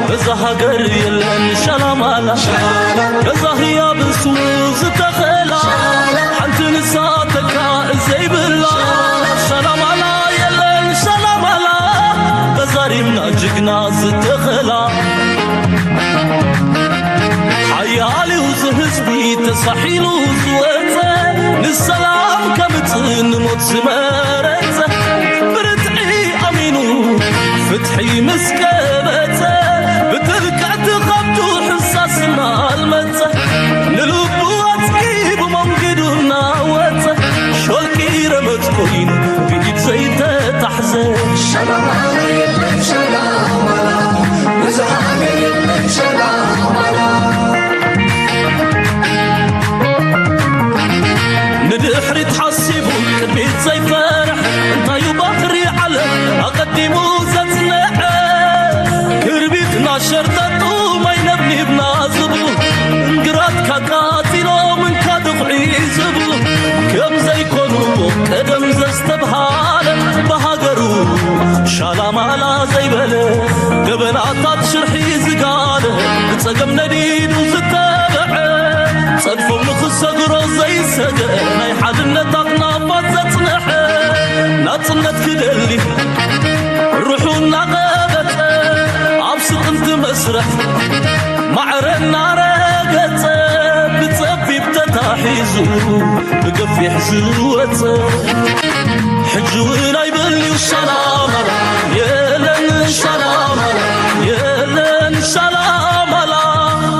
በዛ ሃገር የለን ሻላማላ፣ በዛ ህያብ እሱ ዝተኸላ፣ ሓንቲ ንሳ ተካእ ዘይብላ። ሻላማላ የለን ሻላማላ፣ በዛ ሪምና ጅግና ዝተኸላ። ሓያል እዩ እዚ ህዝቢ ተሳሒሉ ዝወፀ፣ ንሰላም ከምፅእ ንሞት ዝመረፀ፣ ብርትዒ ኣሚኑ ፍትሒ ምስ ቀበጸ፣ ብጥልቀት ኸብዱ ሕሳስ እናልመጸ፣ ንልቡ ኣጽጊቡ መንገዱ እናወጸ፣ ሾልኪ ረመጽ ኮይኑ ብኢድ ዘይተታሕዘ። ሸላማላ የለን ሸላማላ፣ ብዙ ሃገር የለን ሸላማላ። ንድሕሪት ሓሲቡ ቅድሚት ዘይፈርሕ፣ እንታዩ ባህሪ ዓለም ኣቐዲሙ ዘጽንዐ። ክርቢትና ሸርጠጡ ማይ ነብኒብና ዝብሉ፣ እንግራት ካቃጺሎም እንካ ድኹዒ ዝብሉ፣ ከም ዘይኮኑ ቀደም ዘስተብሃለ፣ ብሃገሩ ሻላማላ ዘይበለ፣ ገበናታት ሽርሒ ዝጋለ፣ ብጸገም ነዲዱ ዝተበዐ፣ ጸድፎም ንኽሰግሮ ዘይሰግአ፣ ናይ ሓድነታት ናፋት ዘጽንሐ፣ ናጽነት ክደሊ ሩሑ እናቐበጸ፣ ኣብ ስቕልቲ መስርሕ ማዕረ እናረገጸ፣ ብጸቢብ ተታሒዙ ብገፊሕ ዝወጸ። ሕጂ እውን ኣይብልዩ ሻላማላ፣ የለን ሻላማላ፣ የለን ሻላማላ።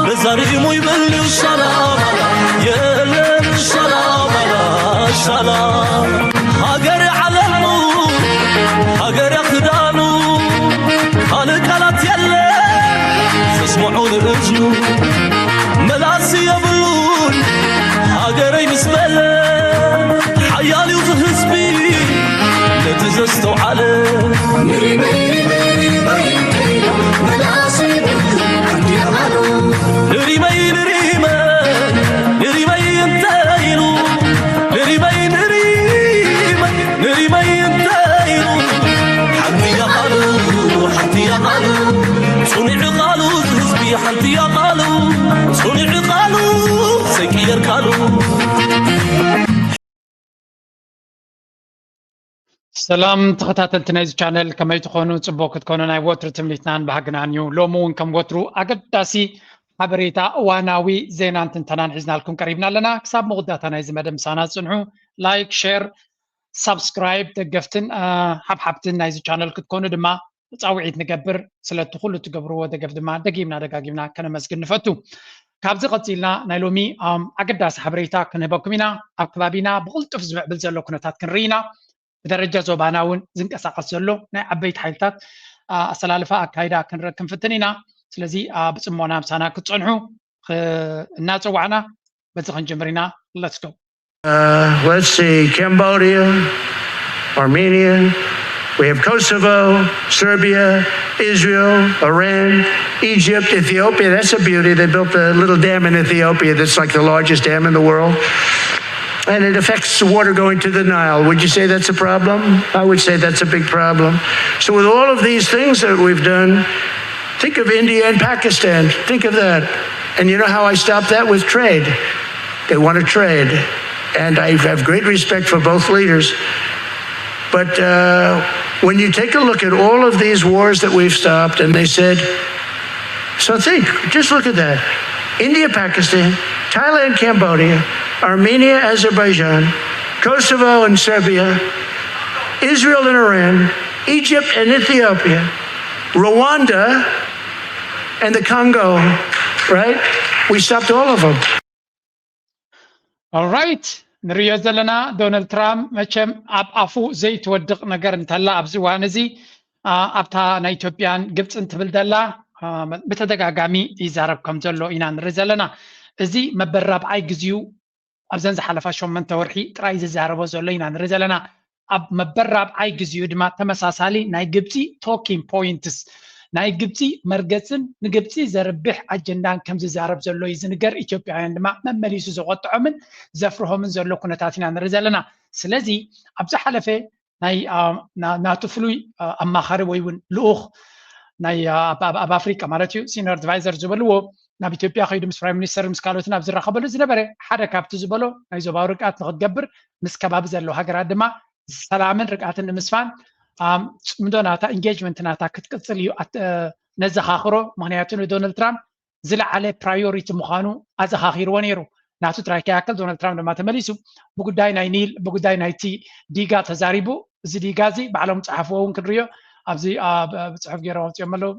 በዛሪሙ ይብልዩ ሻላማላ፣ የለን ሻላማላ፣ ሻላ። ሃገር ዓለሙ፣ ሃገር ክዳኑ፣ ካልእ ቃላት የለን ዘስምዖ ንእዝኑ። መላሲ የብሉን ሃገረይ ምስ በለ፣ ሓያል እዩ ዝህዝቢ ነቲ ዘስተውዓለ። ንሪመይ፣ ንሪመይ፣ ንሪመይ፣ መላሲ የብሉን እንዲያ ባሉ። ንሪመይ፣ ንሪመይ፣ ንሪመይ እንተ ኢሉ፣ ንሪመይ፣ ንሪመይ፣ ንሪመይ እንተ ኢሉ፣ ሓንቲ እያ ቃሉ፣ ሓንቲ እያ ቃሉ፣ ጽኑዕ ቃሉ፣ ህዝቢ ሓንቲ እያ ቃሉ፣ ጽኑዕ ቃሉ፣ ዘይቅየር ቃሉ። ሰላም ተኸታተልቲ ናይዚ ቻነል፣ ከመይ ትኾኑ? ጽቡቕ ክትኮኑ ናይ ወትሩ ትምኒትናን ባህግናን እዩ። ሎሚ እውን ከም ወትሩ ኣገዳሲ ሓበሬታ፣ እዋናዊ ዜናን ትንተናን ሒዝናልኩም ቀሪብና ኣለና። ክሳብ መወዳእታ ናይዚ መደብ ምሳና ጽንሑ። ላይክ፣ ሼር፣ ሳብስክራይብ፣ ደገፍትን፣ አ፣ ሓብሓብትን ናይዚ ቻነል ክትኮኑ ድማ ጻውዒት ንገብር። ስለቲ ኩሉ እትገብርዎ ደገፍ ድማ ደጊምና ደጋጊምና ከነመስግን ንፈቱ። ካብዚ ቀጺልና ናይ ሎሚ፣ ኣም፣ ኣገዳሲ ሓበሬታ ክንህበኩም ኢና። ኣብ ከባቢና ብቕልጡፍ ዝምዕብል ዘሎ ኩነታት ክንርኢ ኢና። ብደረጃ ዞባና እውን ዝንቀሳቐስ ዘሎ ናይ ዓበይቲ ሓይልታት፣ አ፣ ኣሰላልፋ ኣካይዳ ክንርኢ ክንፍትን ኢና። ስለዚ፣ አ፣ ብጽሞና ምሳና ክትጸንሑ ኽ-፣ እናጸዋዕና በዚ ክንጅምር ኢና። Let's go። Uh, let's see, Cambodia, Armenia, we have Kosovo, Serbia, Israel, Iran, Egypt, Ethiopia. That's a beauty. They built a little dam in Ethiopia that's like the largest dam in the world. And it affects the water going to the Nile. Would you say that's a problem? I would say that's a big problem. So, with all of these things that we've done, think of India and Pakistan. Think of that. And you know how I stop that? With trade. They want to trade. And I have great respect for both leaders. But uh, when you take a look at all of these wars that we've stopped, and they said, so think, just look at that. India, Pakistan, Thailand, Cambodia, Armenia, Azerbaijan, Kosovo and Serbia, Israel and Iran, Egypt and Ethiopia, Rwanda and the Congo, right? We stopped all of them. Alright፣ ንሪኦ ዘለና ዶናልድ ትራምፕ መቸም ኣብ ኣፉ ዘይትወድቕ ነገር እንተላ ኣብዚ እዋን እዚ፣ አ፣ ኣብታ ናይ ኢትዮጵያን ግብፅን ትብል ዘላ፣ አ፣ ብተደጋጋሚ ይዛረብ ከም ዘሎ ኢና ንርኢ ዘለና። እዚ መበል ራብዓይ ግዜኡ ኣብዘን ዝሓለፋ ሸሞንተ ወርሒ ጥራይ ዝዛረቦ ዘሎ ኢና ንርኢ ዘለና። ኣብ መበል ራብዓይ ግዜኡ ድማ ተመሳሳሊ ናይ ግብፂ ቶኪንግ ፖይንትስ፣ ናይ ግብፂ መርገፅን ንግብፂ ዘርብሕ ኣጀንዳን ከም ዝዛረብ ዘሎ እዩ ዝንገር። ኢትዮጵያውያን ድማ መመሊሱ ዘቆጥዖምን ዘፍርሆምን ዘሎ ኩነታት ኢና ንርኢ ዘለና። ስለዚ ኣብ ዝሓለፈ ናይ፣ አ፣ ና-፣ ናቱ ፍሉይ፣ አ፣ ኣማኻሪ ወይ እውን ልኡኽ ናይ ኣብ ኣፍሪቃ ማለት እዩ ሲኒር ኣድቫይዘር ዝበልዎ ናብ ኢትዮጵያ ከይዱ ምስ ፕራይም ሚኒስተር ምስ ካልኦትን ኣብ ዝራኸበሉ ዝነበረ ሓደ ካብቲ ዝበሎ ናይ ዞባዊ ርግኣት ንክትገብር ምስ ከባቢ ዘለዉ ሃገራት ድማ ሰላምን ርግኣትን ንምስፋን ጽምዶ ናታ ኢንጌጅመንት ናታ ክትቅፅል እዩ ነዘኻኽሮ። ምክንያቱ ንዶናልድ ትራምፕ ዝለዓለ ፕራዮሪቲ ምዃኑ ኣዘኻኺርዎ ነይሩ። ናቱ ጥራይ ከይኣክል ዶናልድ ትራምፕ ድማ ተመሊሱ ብጉዳይ ናይ ኒል ብጉዳይ ናይቲ ዲጋ ተዛሪቡ። እዚ ዲጋ እዚ ባዕሎም ፀሓፍዎ እውን ክንሪኦ ኣብዚ ብፅሑፍ ገይሮም ኣውፅኦም ኣለዉ።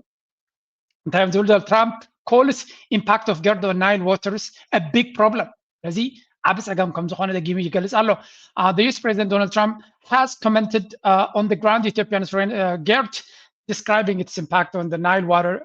እንታይ እዮም ዝብሉ ዘሎ? Trump calls impact of GERD on Nile waters a big problem። ስለዚ ዓቢ ጸገም ከም ዝኾነ ደጊሙ ይገልጽ ኣሎ። The U S President Donald Trump has commented on the ground Ethiopian's GERD, describing its impact on the Nile water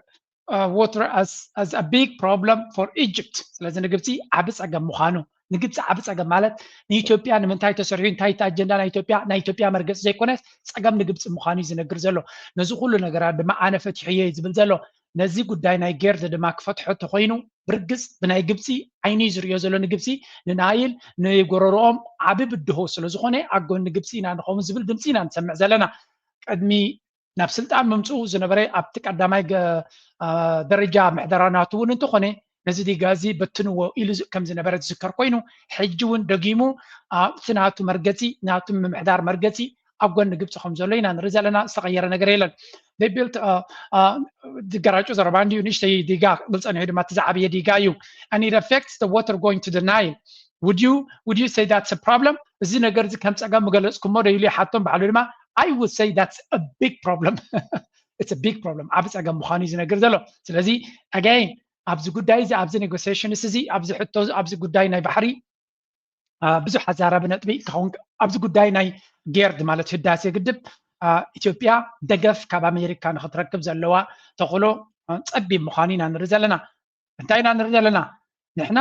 water as as a big problem for Egypt። ስለዚ ንግብጺ ዓቢ ጸገም ምዃኑ ንግብፂ ዓቢ ፀገም ማለት ንኢትዮጵያ ንምንታይ ተሰሪሑ እንታይ እቲ ኣጀንዳ ናይ ኢትዮጵያ ናይ ኢትዮጵያ መርገፂ ዘይኮነ ፀገም ንግብፂ ምዃኑ እዩ ዝነግር ዘሎ። ነዚ ኩሉ ነገራት ድማ ኣነ ፈቲሐዮ እዩ ዝብል ዘሎ። ነዚ ጉዳይ ናይ ጌርድ ድማ ክፈትሖ ተኮይኑ ብርግፅ ብናይ ግብፂ ዓይኑ እዩ ዝሪኦ ዘሎ። ንግብፂ ንናይል ንጎረርኦም ዓቢ ብድሆ ስለዝኾነ ኣብ ጎኒ ግብፂ ኢና ንኸውን ዝብል ድምፂ ኢና ንሰምዕ ዘለና። ቅድሚ ናብ ስልጣን ምምፅኡ ዝነበረ ኣብቲ ቀዳማይ ደረጃ ምሕደራ ናቱ እውን እንተኾነ ነዚ ዲጋ እዚ በትንዎ ኢሉ ከም ዝነበረ ዝዝከር ኮይኑ ሕጂ እውን ደጊሙ እቲ ናቱ መርገፂ ናቱ ምምሕዳር መርገፂ ኣብ ጎኒ ግብፂ ከም ዘሎ ኢና ንርኢ ዘለና። ዝተቐየረ ነገር የለን። They built ዝገራጩ ዘረባ እንዲዩ ንእሽተይ ዲጋ ክብል ፀኒሑ ድማ እቲ ዝዓበየ ዲጋ እዩ። And it affects the water going to the Nile. Would you would you say that's a problem? እዚ ነገር እዚ ከም ፀገም ምገለፅኩሞ ዶ ኢሉ ይሓቶም ባዕሉ ድማ I would say that's a big problem. It's a big problem. ዓቢ ጸገም ምዃኑ እዩ ዝነግር ዘሎ። ስለዚ again ኣብዚ ጉዳይ እዚ ኣብዚ ኔጎሲሽንስ እዚ ኣብዚ ሕቶ ኣብዚ ጉዳይ ናይ ባሕሪ ብዙሕ ኣዛራቢ ነጥቢ ክኸውን ኣብዚ ጉዳይ ናይ ጌርድ ማለት ህዳሴ ግድብ ኢትዮጵያ ደገፍ ካብ ኣሜሪካ ንክትረክብ ዘለዋ ተኽእሎ ጸቢብ ምዃኑ ኢና ንርኢ ዘለና። እንታይ ኢና ንርኢ ዘለና? ንሕና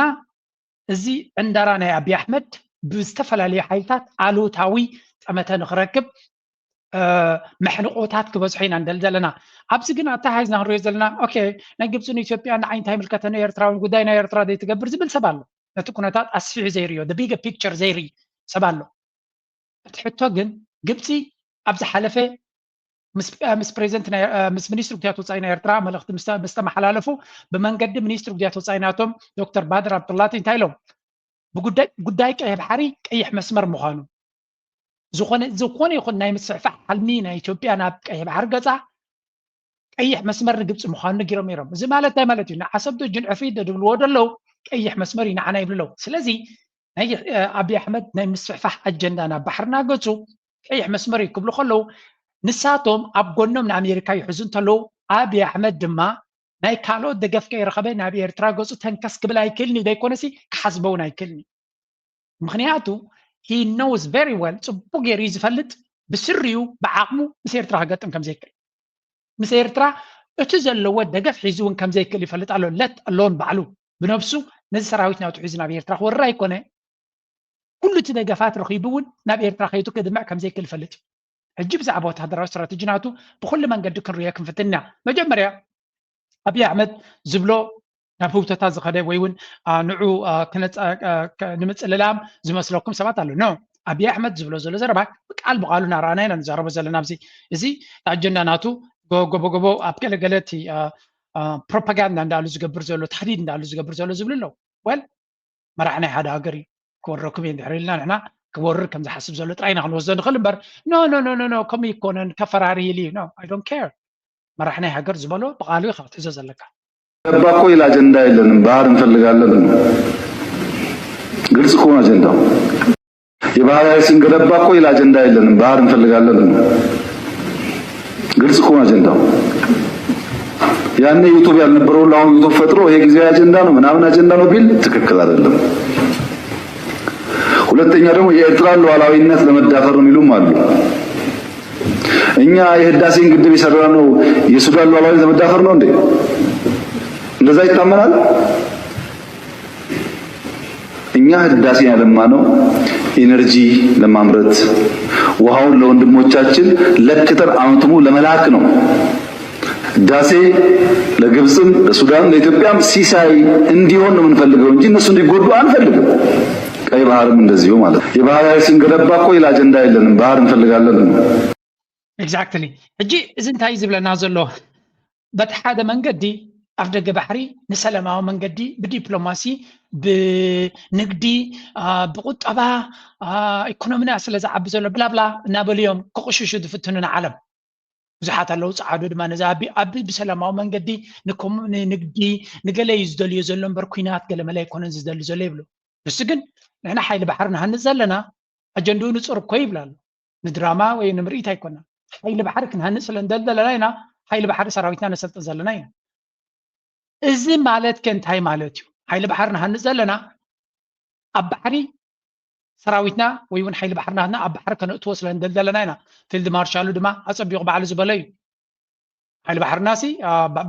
እዚ ዕንደራ ናይ ኣብይ ኣሕመድ ብዝተፈላለዩ ሓይልታት ኣሉታዊ ጠመተ ንክረክብ መሕንቆታት ክበዝሖ ኢና ንደሊ ዘለና። ኣብዚ ግን ኣተሓሒዝና ክንሪኦ ዘለና ኦኬ ናይ ግብፅን ኢትዮጵያ ንዓይ እንታይ ይምልከተኒ ኤርትራዊ ጉዳይ ናይ ኤርትራ ዘይትገብር ዝብል ሰብ ኣሎ። ነቲ ኩነታት ኣስፊሑ ዘይርዮ the bigger picture ዘይርኢ ሰብ ኣሎ። እቲ ሕቶ ግን ግብፂ ኣብ ዝሓለፈ ምስ ፕሬዚደንት ምስ ሚኒስትሪ ጉዳያት ወፃኢ ናይ ኤርትራ መልእክቲ ምስ ተመሓላለፉ ብመንገዲ ሚኒስትሪ ጉዳያት ወፃኢ ናቶም ዶክተር ባድር ኣብዱላቲ እንታይ ኢሎም? ብጉዳይ ጉዳይ ቀይሕ ባሕሪ ቀይሕ መስመር ምዃኑ ዝኾነ ዝኾነ ይኹን ናይ ምስሕፋሕ ሓልሚ ናይ ኢትዮጵያ ናብ ቀይሕ ባሕሪ ገፃ ቀይሕ መስመር ንግብፂ ምዃኑ ነጊሮም ነይሮም። እዚ ማለት እንታይ ማለት እዩ? ንዓሰብ ደጅን ዕፍሪ ዝብልዎ ዘለዉ ቀይሕ መስመር እዩ ንዓና ይብሉ ኣለዉ። ስለዚ ናይ ኣብይ ኣሕመድ ናይ ምስፍሕፋሕ ኣጀንዳ ናብ ባሕርና ገፁ ቀይሕ መስመር እዩ ክብሉ ከለዉ ንሳቶም ኣብ ጎኖም ንኣሜሪካ ይሕዙ እንተለዉ ኣብይ ኣሕመድ ድማ ናይ ካልኦት ደገፍ ከይረኸበ ናብ ኤርትራ ገፁ ተንከስ ክብል ኣይክእልን እዩ። ዘይኮነሲ ክሓስበ እውን ኣይክእልን እዩ። ምክንያቱ he knows very well ፅቡቅ ገይሩ እዩ ዝፈልጥ ብስሪኡ ብዓቕሙ ምስ ኤርትራ ክገጥም ከም ዘይክእል ምስ ኤርትራ እቲ ዘለዎ ደገፍ ሒዙ እውን ከም ዘይክእል ይፈልጥ ኣሎ። let alone ባዕሉ ብነብሱ ነዚ ሰራዊት ናቱ ሒዙ ናብ ኤርትራ ክወርር ኣይኮነ ኩሉ እቲ ደገፋት ረኺቡ እውን ናብ ኤርትራ ከይቱ ክድምዕ ከም ዘይክእል ይፈልጥ እዩ። ሕጂ ብዛዕባ ወታደራዊ ስትራተጂ ናቱ ብኩሉ መንገዲ ክንሪኦ ክንፍትን ኢና። መጀመርያ ኣብይ ኣሕመድ ዝብሎ ናብ ህውተታ ዝኸደ ወይ እውን ንዑ ንምፅልላም ዝመስለኩም ሰባት ኣሎ no ኣብይ ኣሕመድ ዝብሎ ዘሎ ዘረባ ብቃል ብቃሉ እናረኣና ኢና ንዛረቦ ዘለና ኣብዚ እዚ ኣጀንዳ ናቱ ጎቦ ጎቦ ኣብ ገለገለ እቲ ፕሮፓጋንዳ እንዳሉ ዝገብር ዘሎ ታህዲድ እንዳሉ ዝገብር ዘሎ ዝብሉ ኣለዉ well መራሕ ናይ ሓደ ሃገር እዩ ክወረኩም እየ እንድሕር ኢልና ንሕና ክወርር ከም ዝሓስብ ዘሎ ጥራይ ኢና ክንወስዶ ንኽእል እምበር no no no no ከምኡ ይኮነን ከፈራሪ ኢሉ እዩ no I don't care መራሕ ናይ ሃገር ዝበሎ ብቃሉ ኢኻ ክትሕዞ ዘለካ። ገባ እኮ ይል አጀንዳ የለንም ባህር እንፈልጋለን ነው። ግልጽ እኮ ነው አጀንዳው። የባህር ኃይል ስንገነባ እኮ ይል አጀንዳ የለንም ባህር እንፈልጋለን ነው። ግልጽ እኮ ነው አጀንዳው። ያኔ ዩቱብ ያልነበረው ሁሉ አሁን ዩቱብ ፈጥሮ ይሄ ጊዜያዊ አጀንዳ ነው ምናምን አጀንዳ ነው ቢል ትክክል አይደለም። ሁለተኛ ደግሞ የኤርትራን ሉዓላዊነት ለመዳፈር ነው የሚሉም አሉ። እኛ የህዳሴን ግድብ የሰራነው የሱዳን ሉዓላዊነት ለመዳፈር ነው እንዴ? እንደዛ ይታመናል? እኛ ህዳሴን ያለማነው ኢነርጂ ለማምረት ውሃውን ለወንድሞቻችን ለክተን አመት ሙሉ ለመላክ ነው። ህዳሴ ለግብፅም ለሱዳንም ለኢትዮጵያም ሲሳይ እንዲሆን ነው የምንፈልገው እንጂ እነሱ እንዲጎዱ አንፈልግም። ቀይ ባህርም እንደዚሁ ማለት ነው። የባህር ኃይል ስንገነባ እኮ ይል አጀንዳ የለንም፣ ባህር እንፈልጋለን ነው። Exactly። ሕጂ እዚ እንታይ እዩ ዝብለና ዘሎ? በቲ ሓደ መንገዲ ኣፍ ደገ ባሕሪ ንሰላማዊ መንገዲ ብዲፕሎማሲ፣ ብንግዲ፣ ብቁጠባ፣ ኢኮኖሚና ስለ ዝዓቢ ዘሎ ብላብላ እናበሉ እዮም ክቕሽሹ ዝፍትኑ ንዓለም። ብዙሓት ኣለዉ ጸዓዱ ድማ ነዚ ኣቢ ኣቢ ብሰላማዊ መንገዲ ንኮም ንንግዲ ንገለ እዩ ዝደልዮ ዘሎ እምበር ኩናት ገለ መለ ኣይኮነን ዝደሊ ዘሎ ይብሉ። ንሱ ግን ንሕና ሓይሊ ባሕሪ ንሃንጽ ዘለና ኣጀንድኡ ንጹር እኮ ይብል ኣሎ። ንድራማ ወይ ንምርኢት ኣይኮና። ሓይሊ ባሕሪ ክንሃንጽ ስለ እንደል ዘለና ኢና ሓይሊ ባሕሪ ሰራዊትና ነሰልጥን ዘለና ኢና። እዚ ማለት ከ እንታይ ማለት እዩ? ሓይሊ ባሕሪ ንሃንጽ ዘለና ኣብ ባሕሪ ሰራዊትና ወይ እውን ሓይሊ ባሕሪ ናትና ኣብ ባሕሪ ከነእትዎ ስለ እንደል ዘለና ኢና። ፊልድ ማርሻሉ ድማ ኣጸቢቑ ባዕሉ ዝበሎ እዩ። ሓይሊ ባሕርና ሲ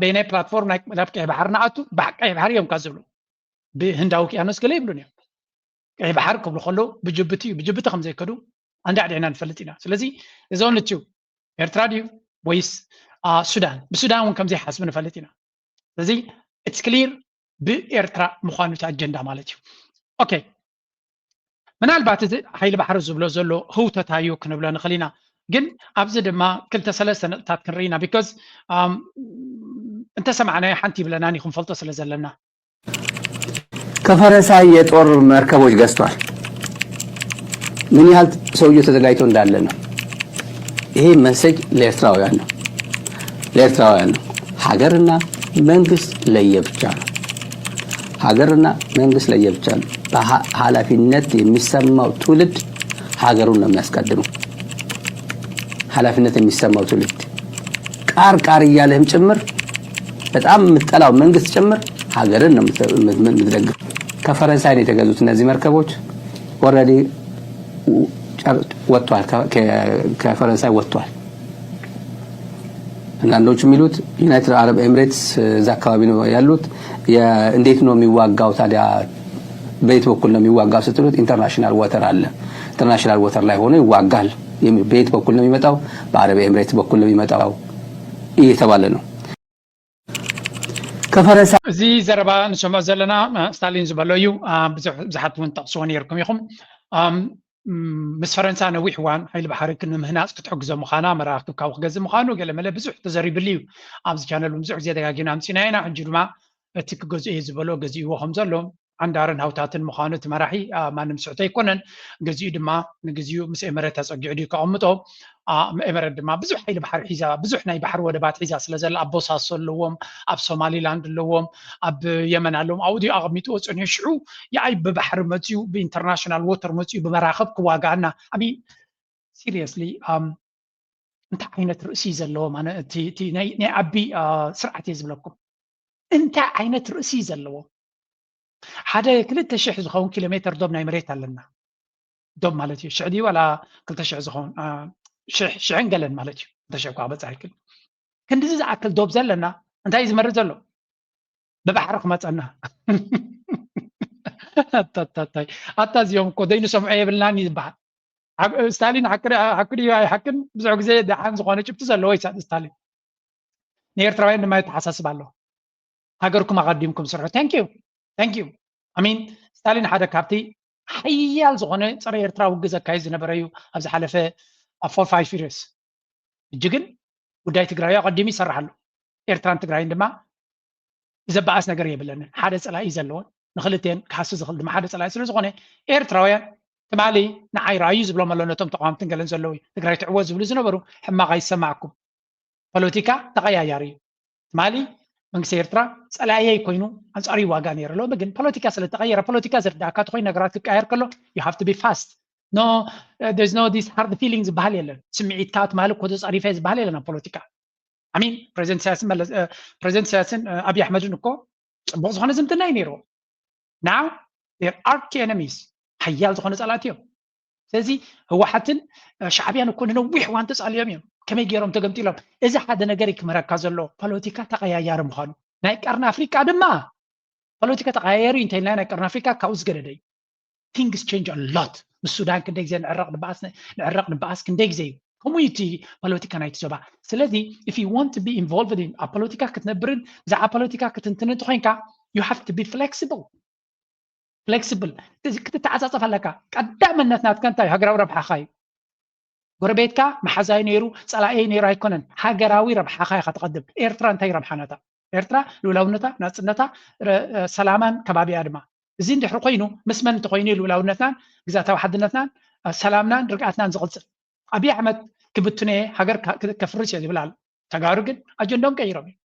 በይናይ ፕላትፎርም ናብ ቀይሕ ባሕሪ ንኣቱ ቀይሕ ባሕሪ እዮም ካ ዝብሉ ብህንዳዊ ውቅያኖስ ገለ ይብሉን እዮም። ቀይሕ ባሕሪ ክብሉ ከለዉ ብጅቡቲ እዩ። ብጅቡቲ ከም ዘይከዱ ኣንዳዕዲዕና ንፈልጥ ኢና። ስለዚ እዞን ልትዩ ኤርትራ ድዩ ወይስ ሱዳን? ብሱዳን እውን ከም ዘይሓስቡ ንፈልጥ ኢና። ስለዚ it's clear ብኤርትራ ምዃኑ እቲ ኣጀንዳ ማለት እዩ። ኦኬ፣ ምናልባት እዚ ሓይሊ ባሕሪ ዝብሎ ዘሎ ህውተታ እዩ ክንብሎ ንኽእል ኢና። ግን ኣብዚ ድማ ክልተ ሰለስተ ነጥብታት ክንርኢ ኢና። ቢኮዝ እንተሰማዕናዮ ሓንቲ ይብለናን እዩ ክንፈልጦ ስለ ዘለና። ከፈረንሳይ የጦር መርከቦች ገዝቷል። ምን ያህል ሰውየው ተዘጋጅቶ እንዳለ ነው። ይሄ መሰጅ ለኤርትራውያን ነው፣ ለኤርትራውያን ነው። ሀገርና መንግስት ለየብቻ ነው። ሀገርና መንግስት ለየብቻ ነው። በኃላፊነት የሚሰማው ትውልድ ሀገሩን ነው የሚያስቀድመው። ኃላፊነት የሚሰማው ትውልድ ቃር ቃር እያለህም ጭምር በጣም የምትጠላው መንግስት ጭምር ሀገርን ነው የምትደግፍ። ከፈረንሳይ ነው የተገዙት እነዚህ መርከቦች። ኦልሬዲ ወጥቷል፣ ከፈረንሳይ ወጥቷል። አንዳንዶቹ የሚሉት ዩናይትድ አረብ ኤምሬትስ እዛ አካባቢ ነው ያሉት። እንዴት ነው የሚዋጋው ታዲያ? በየት በኩል ነው የሚዋጋው ስትሉት ኢንተርናሽናል ወተር አለ። ኢንተርናሽናል ወተር ላይ ሆኖ ይዋጋል። በየት በኩል ነው የሚመጣው? በአረብ ኤምሬትስ በኩል ነው የሚመጣው እየተባለ ነው። ከፈረንሳ እዚ ዘረባ ንሰምዖ ዘለና ስታሊን ዝበሎ እዩ። ብዙሓት እውን ጠቕስዎ ነርኩም ኢኹም። ምስ ፈረንሳ ነዊሕ እዋን ሓይሊ ባሕሪ ክንምህናፅ ክትሕግዞ ምዃና መራኽብ ካብ ክገዝእ ምዃኑ ገለ መለ ብዙሕ ተዘሪብሉ እዩ። ኣብዚ ቻነል እውን ብዙሕ ግዜ ደጋጊምና ኣምፂና ኢና። ሕጂ ድማ እቲ ክገዝኦ እየ ዝበሎ ገዚእዎ ከም ዘሎ ዓንዳርን ሃውታትን ምዃኑ እቲ መራሒ ማንም ስሕቶ ኣይኮነን። ገዚኡ ድማ ንግዚኡ ምስ ኤመረት ኣፀጊዑ ድዩ ከቐምጦ። ኤመረት ድማ ብዙሕ ሓይሊ ባሕሪ ሒዛ ብዙሕ ናይ ባሕሪ ወደባት ሒዛ ስለ ዘላ ኣብ ቦሳሶ ኣለዎም፣ ኣብ ሶማሊላንድ ኣለዎም፣ ኣብ የመን ኣለዎም። ኣብኡ ድዩ ኣቐሚጥዎ ፀኒሑ ሽዑ የኣይ ብባሕሪ መፅዩ ብኢንተርናሽናል ዎተር መፅዩ ብመራኸብ ክዋጋኣና ኣሚ ሲሪየስሊ እንታይ ዓይነት ርእሲ እዩ ዘለዎ? ናይ ዓቢ ስርዓት እየ ዝብለኩም። እንታይ ዓይነት ርእሲ እዩ ዘለዎ? ሓደ ክልተ ሽሕ ዝኸውን ኪሎ ሜትር ዶብ ናይ መሬት ኣለና። ዶብ ማለት እዩ ሽሕ ድዩ ዋላ ክልተ ሽሕ ዝኸውን ሽሕን ገለን ማለት እዩ። ክልተ ሽሕ እኳ ክበፅሕ ኣይክል። ክንዲዚ ዝኣክል ዶብ ዘለና እንታይ እዩ ዝመርእ ዘሎ? ብባሕሪ ክመፀና ኣታ እዚኦም እኮ ዘይንሰምዖ የብልናን እዩ ዝበሃል። ስታሊን ሓቂ ድዩ ኣይሓቅን ብዙሕ ግዜ ደሓን ዝኾነ ጭብቲ ዘለዎ ይሳድ ስታሊን። ንኤርትራውያን ድማ የተሓሳስብ ኣሎ። ሃገርኩም ኣቐዲምኩም ስርሑ። Thank you, thank you። I mean ስታሊን ሓደ ካብቲ ሓያል ዝኾነ ፀረ ኤርትራ ውግእ ዘካይድ ዝነበረ እዩ ኣብ ዝሓለፈ four five years። ሕጂ ግን ጉዳይ ትግራይ ኣቐዲሙ ይሰርሕ ኣሎ። ኤርትራን ትግራይን ድማ ዘበኣስ ነገር የብለንን። ሓደ ፀላኢ ዘለዎን ንክልቴን ክሃሲ ዝኽእል ድማ ሓደ ፀላኢ ስለ ዝኾነ ኤርትራውያን ትማሊ ንዓይ ረኣዩ ዝብሎም ኣሎ ነቶም ተቃወምትን ገለን ዘለዉ ትግራይ ትዕወት ዝብሉ ዝነበሩ ሕማቕ ኣይሰማዕኩም። ፖለቲካ ተቐያያሪ እዩ። ትማሊ መንግስቲ ኤርትራ ፀላእየይ ኮይኑ ኣንፃሩ ይዋጋ ነይሩ ኣሎ ግን ፖለቲካ ስለ ተቐየረ ፖለቲካ ዝርዳእካ ተኮይኑ ነገራት ክቀያየር ከሎ you have to be fast no there's no this hard feeling ዝበሃል የለን። ስምዒትካ ትማሊ እኮ ተፀሪፈ ዝበሃል የለን ኣብ ፖለቲካ። ኣሚን ፕሬዚደንት ኢሳያስን ኣብይ ኣሕመድን እኮ ፅቡቅ ዝኾነ ዝምድና እዩ ነይርዎ። Now they're arch enemies ሓያል ዝኾነ ፀላእቲ እዮም። ስለዚ ህወሓትን ሻዕብያን እኮ ንነዊሕ እዋን ተፃልዮም እዮም። ከመይ ገይሮም ተገምጢሎም? እዚ ሓደ ነገር እዩ ክምህረካ ዘሎ። ፖለቲካ ተቀያያሪ ምዃኑ ናይ ቀርኒ ኣፍሪቃ ድማ ፖለቲካ ተቀያያሪ እንተኢልና ናይ ቀርኒ ኣፍሪቃ ካብኡ ዝገደደ እዩ። Things change a lot። ምስ ሱዳን ክንደይ ግዜ ንዕረቕ ንበኣስ ንዕረቕ ንበኣስ ክንደይ ግዜ እዩ ከምኡ እቲ ፖለቲካ ናይቲ ዞባ። ስለዚ if you want to be involved in ኣብ ፖለቲካ ክትነብርን ብዛዕባ ፖለቲካ ክትንትን እንተኮይንካ you have to be flexible flexible ክትተዓፃፀፍ ኣለካ። ቀዳምነት ናትካ እንታይ ሃገራዊ ረብሓኻ እዩ። ጎረቤትካ መሓዛይ ነይሩ፣ ጸላኤይ ነይሩ ኣይኮነን። ሃገራዊ ረብሓኻ ኢኻ ትቐድም። ኤርትራ እንታይ ረብሓናታ? ኤርትራ ልኡላውነታ፣ ናጽነታ፣ ረ- ሰላማን ከባቢያ ድማ። እዚ እንድሕሪ ኮይኑ፣ ምስ መን እንተኮይኑ እዩ ልኡላውነትናን ግዛታዊ ሓድነትናን ሰላምናን ርግኣትናን ዝቕጽል? ኣብይ ኣሕመድ ክብትኖ እየ፣ ሃገር ከፍርስ እየ ዝብል ኣሎ። ተጋሩ ግን ኣጀንዳኦም ቀይሮም እዩ።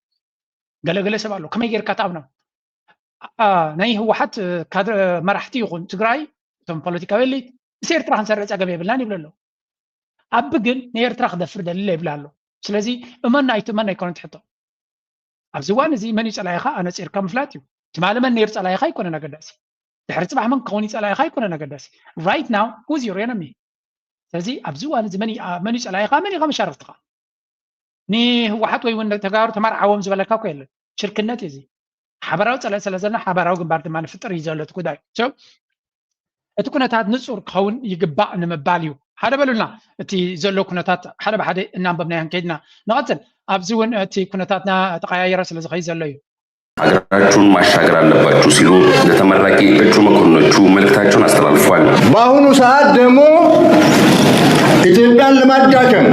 ገለገለ ሰብ ኣሎ፣ ከመይ ጌርካ ትኣምኖም? ናይ ህወሓት ካድረ መራሕቲ ይኹን ትግራይ፣ እቶም ፖለቲካዊ ኤሊት፣ ምስ ኤርትራ ክንሰርዕ ጸገም የብልናን ይብሉ ኣለዉ። ኣቢ ግን ንኤርትራ ክደፍር ደሊለ ይብል ኣሎ። ስለዚ እመን ኣይትእመን ኣይኮነን ትሕቶ። ኣብዚ እዋን እዚ መን እዩ ጸላኢኻ ኣነጺርካ ምፍላጥ እዩ። ትማሊ መን ነይሩ ጸላኢኻ ኣይኮነን ኣገዳሲ። ድሕሪ ጽባሕ መን ክኸውን እዩ ጸላኢኻ ኣይኮነን ኣገዳሲ። Right now, who's your enemy? ስለዚ ኣብዚ እዋን እዚ መን እዩ ጸላኢኻ፣ መን ኢኻ መሻርኽትኻ? ንህወሓት ወይ እውን ተጋሩ ተመርዓዎም ዝበለካ እኮ የለን። ሽርክነት እዩ እዚ። ሓበራዊ ጸላኢ ስለ ዘለና ሓበራዊ ግንባር ድማ ንፍጥር እዩ ዘሎ እቲ ጉዳይ። እቲ ኩነታት ንጹር ክኸውን ይግባእ ንምባል እዩ። ሓደ በሉልና፣ እቲ ዘሎ ኩነታት ሓደ ብሓደ እናንበብናዮ ከይድና ንቐጽል። ኣብዚ እውን እቲ ኩነታትና ተቐያየረ ስለ ዝኸይድ ዘሎ እዩ። ሀገራችሁን ማሻገር አለባችሁ ሲሉ ለተመራቂ እጩ መኮንኖቹ መልእክታቸውን አስተላልፏል። በአሁኑ ሰዓት ደግሞ ኢትዮጵያን ለማዳከም፣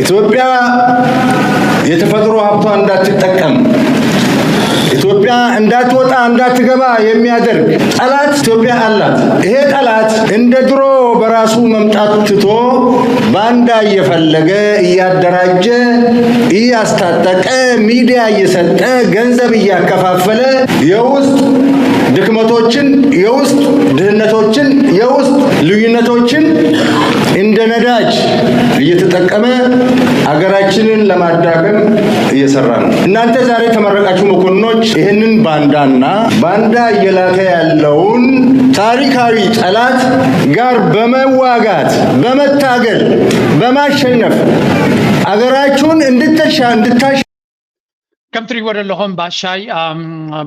ኢትዮጵያ የተፈጥሮ ሀብቷ እንዳትጠቀም፣ ኢትዮጵያ እንዳትወጣ እንዳትገባ የሚያደርግ ጠላት ኢትዮጵያ አላት። ይሄ ጠላት እንደ ድሮ በራሱ መምጣት ትቶ ባንዳ እየፈለገ እያደራጀ እያስታጠቀ ሚዲያ እየሰጠ ገንዘብ እያከፋፈለ የውስጥ ድክመቶችን፣ የውስጥ ድህነቶችን፣ የውስጥ ልዩነቶችን እንደ ነዳጅ እየተጠቀመ ሀገራችንን ለማዳከም እየሰራ ነው። እናንተ ዛሬ የተመረቃችሁ መኮንኖች ይህንን ባንዳና ባንዳ እየላከ ያለውን ታሪካዊ ጠላት ጋር በመዋጋት፣ በመታገል፣ በማሸነፍ አገራችሁን እንድትሻ እንድታሽ ከም ትሪእዎ ዘለኹም ባሻይ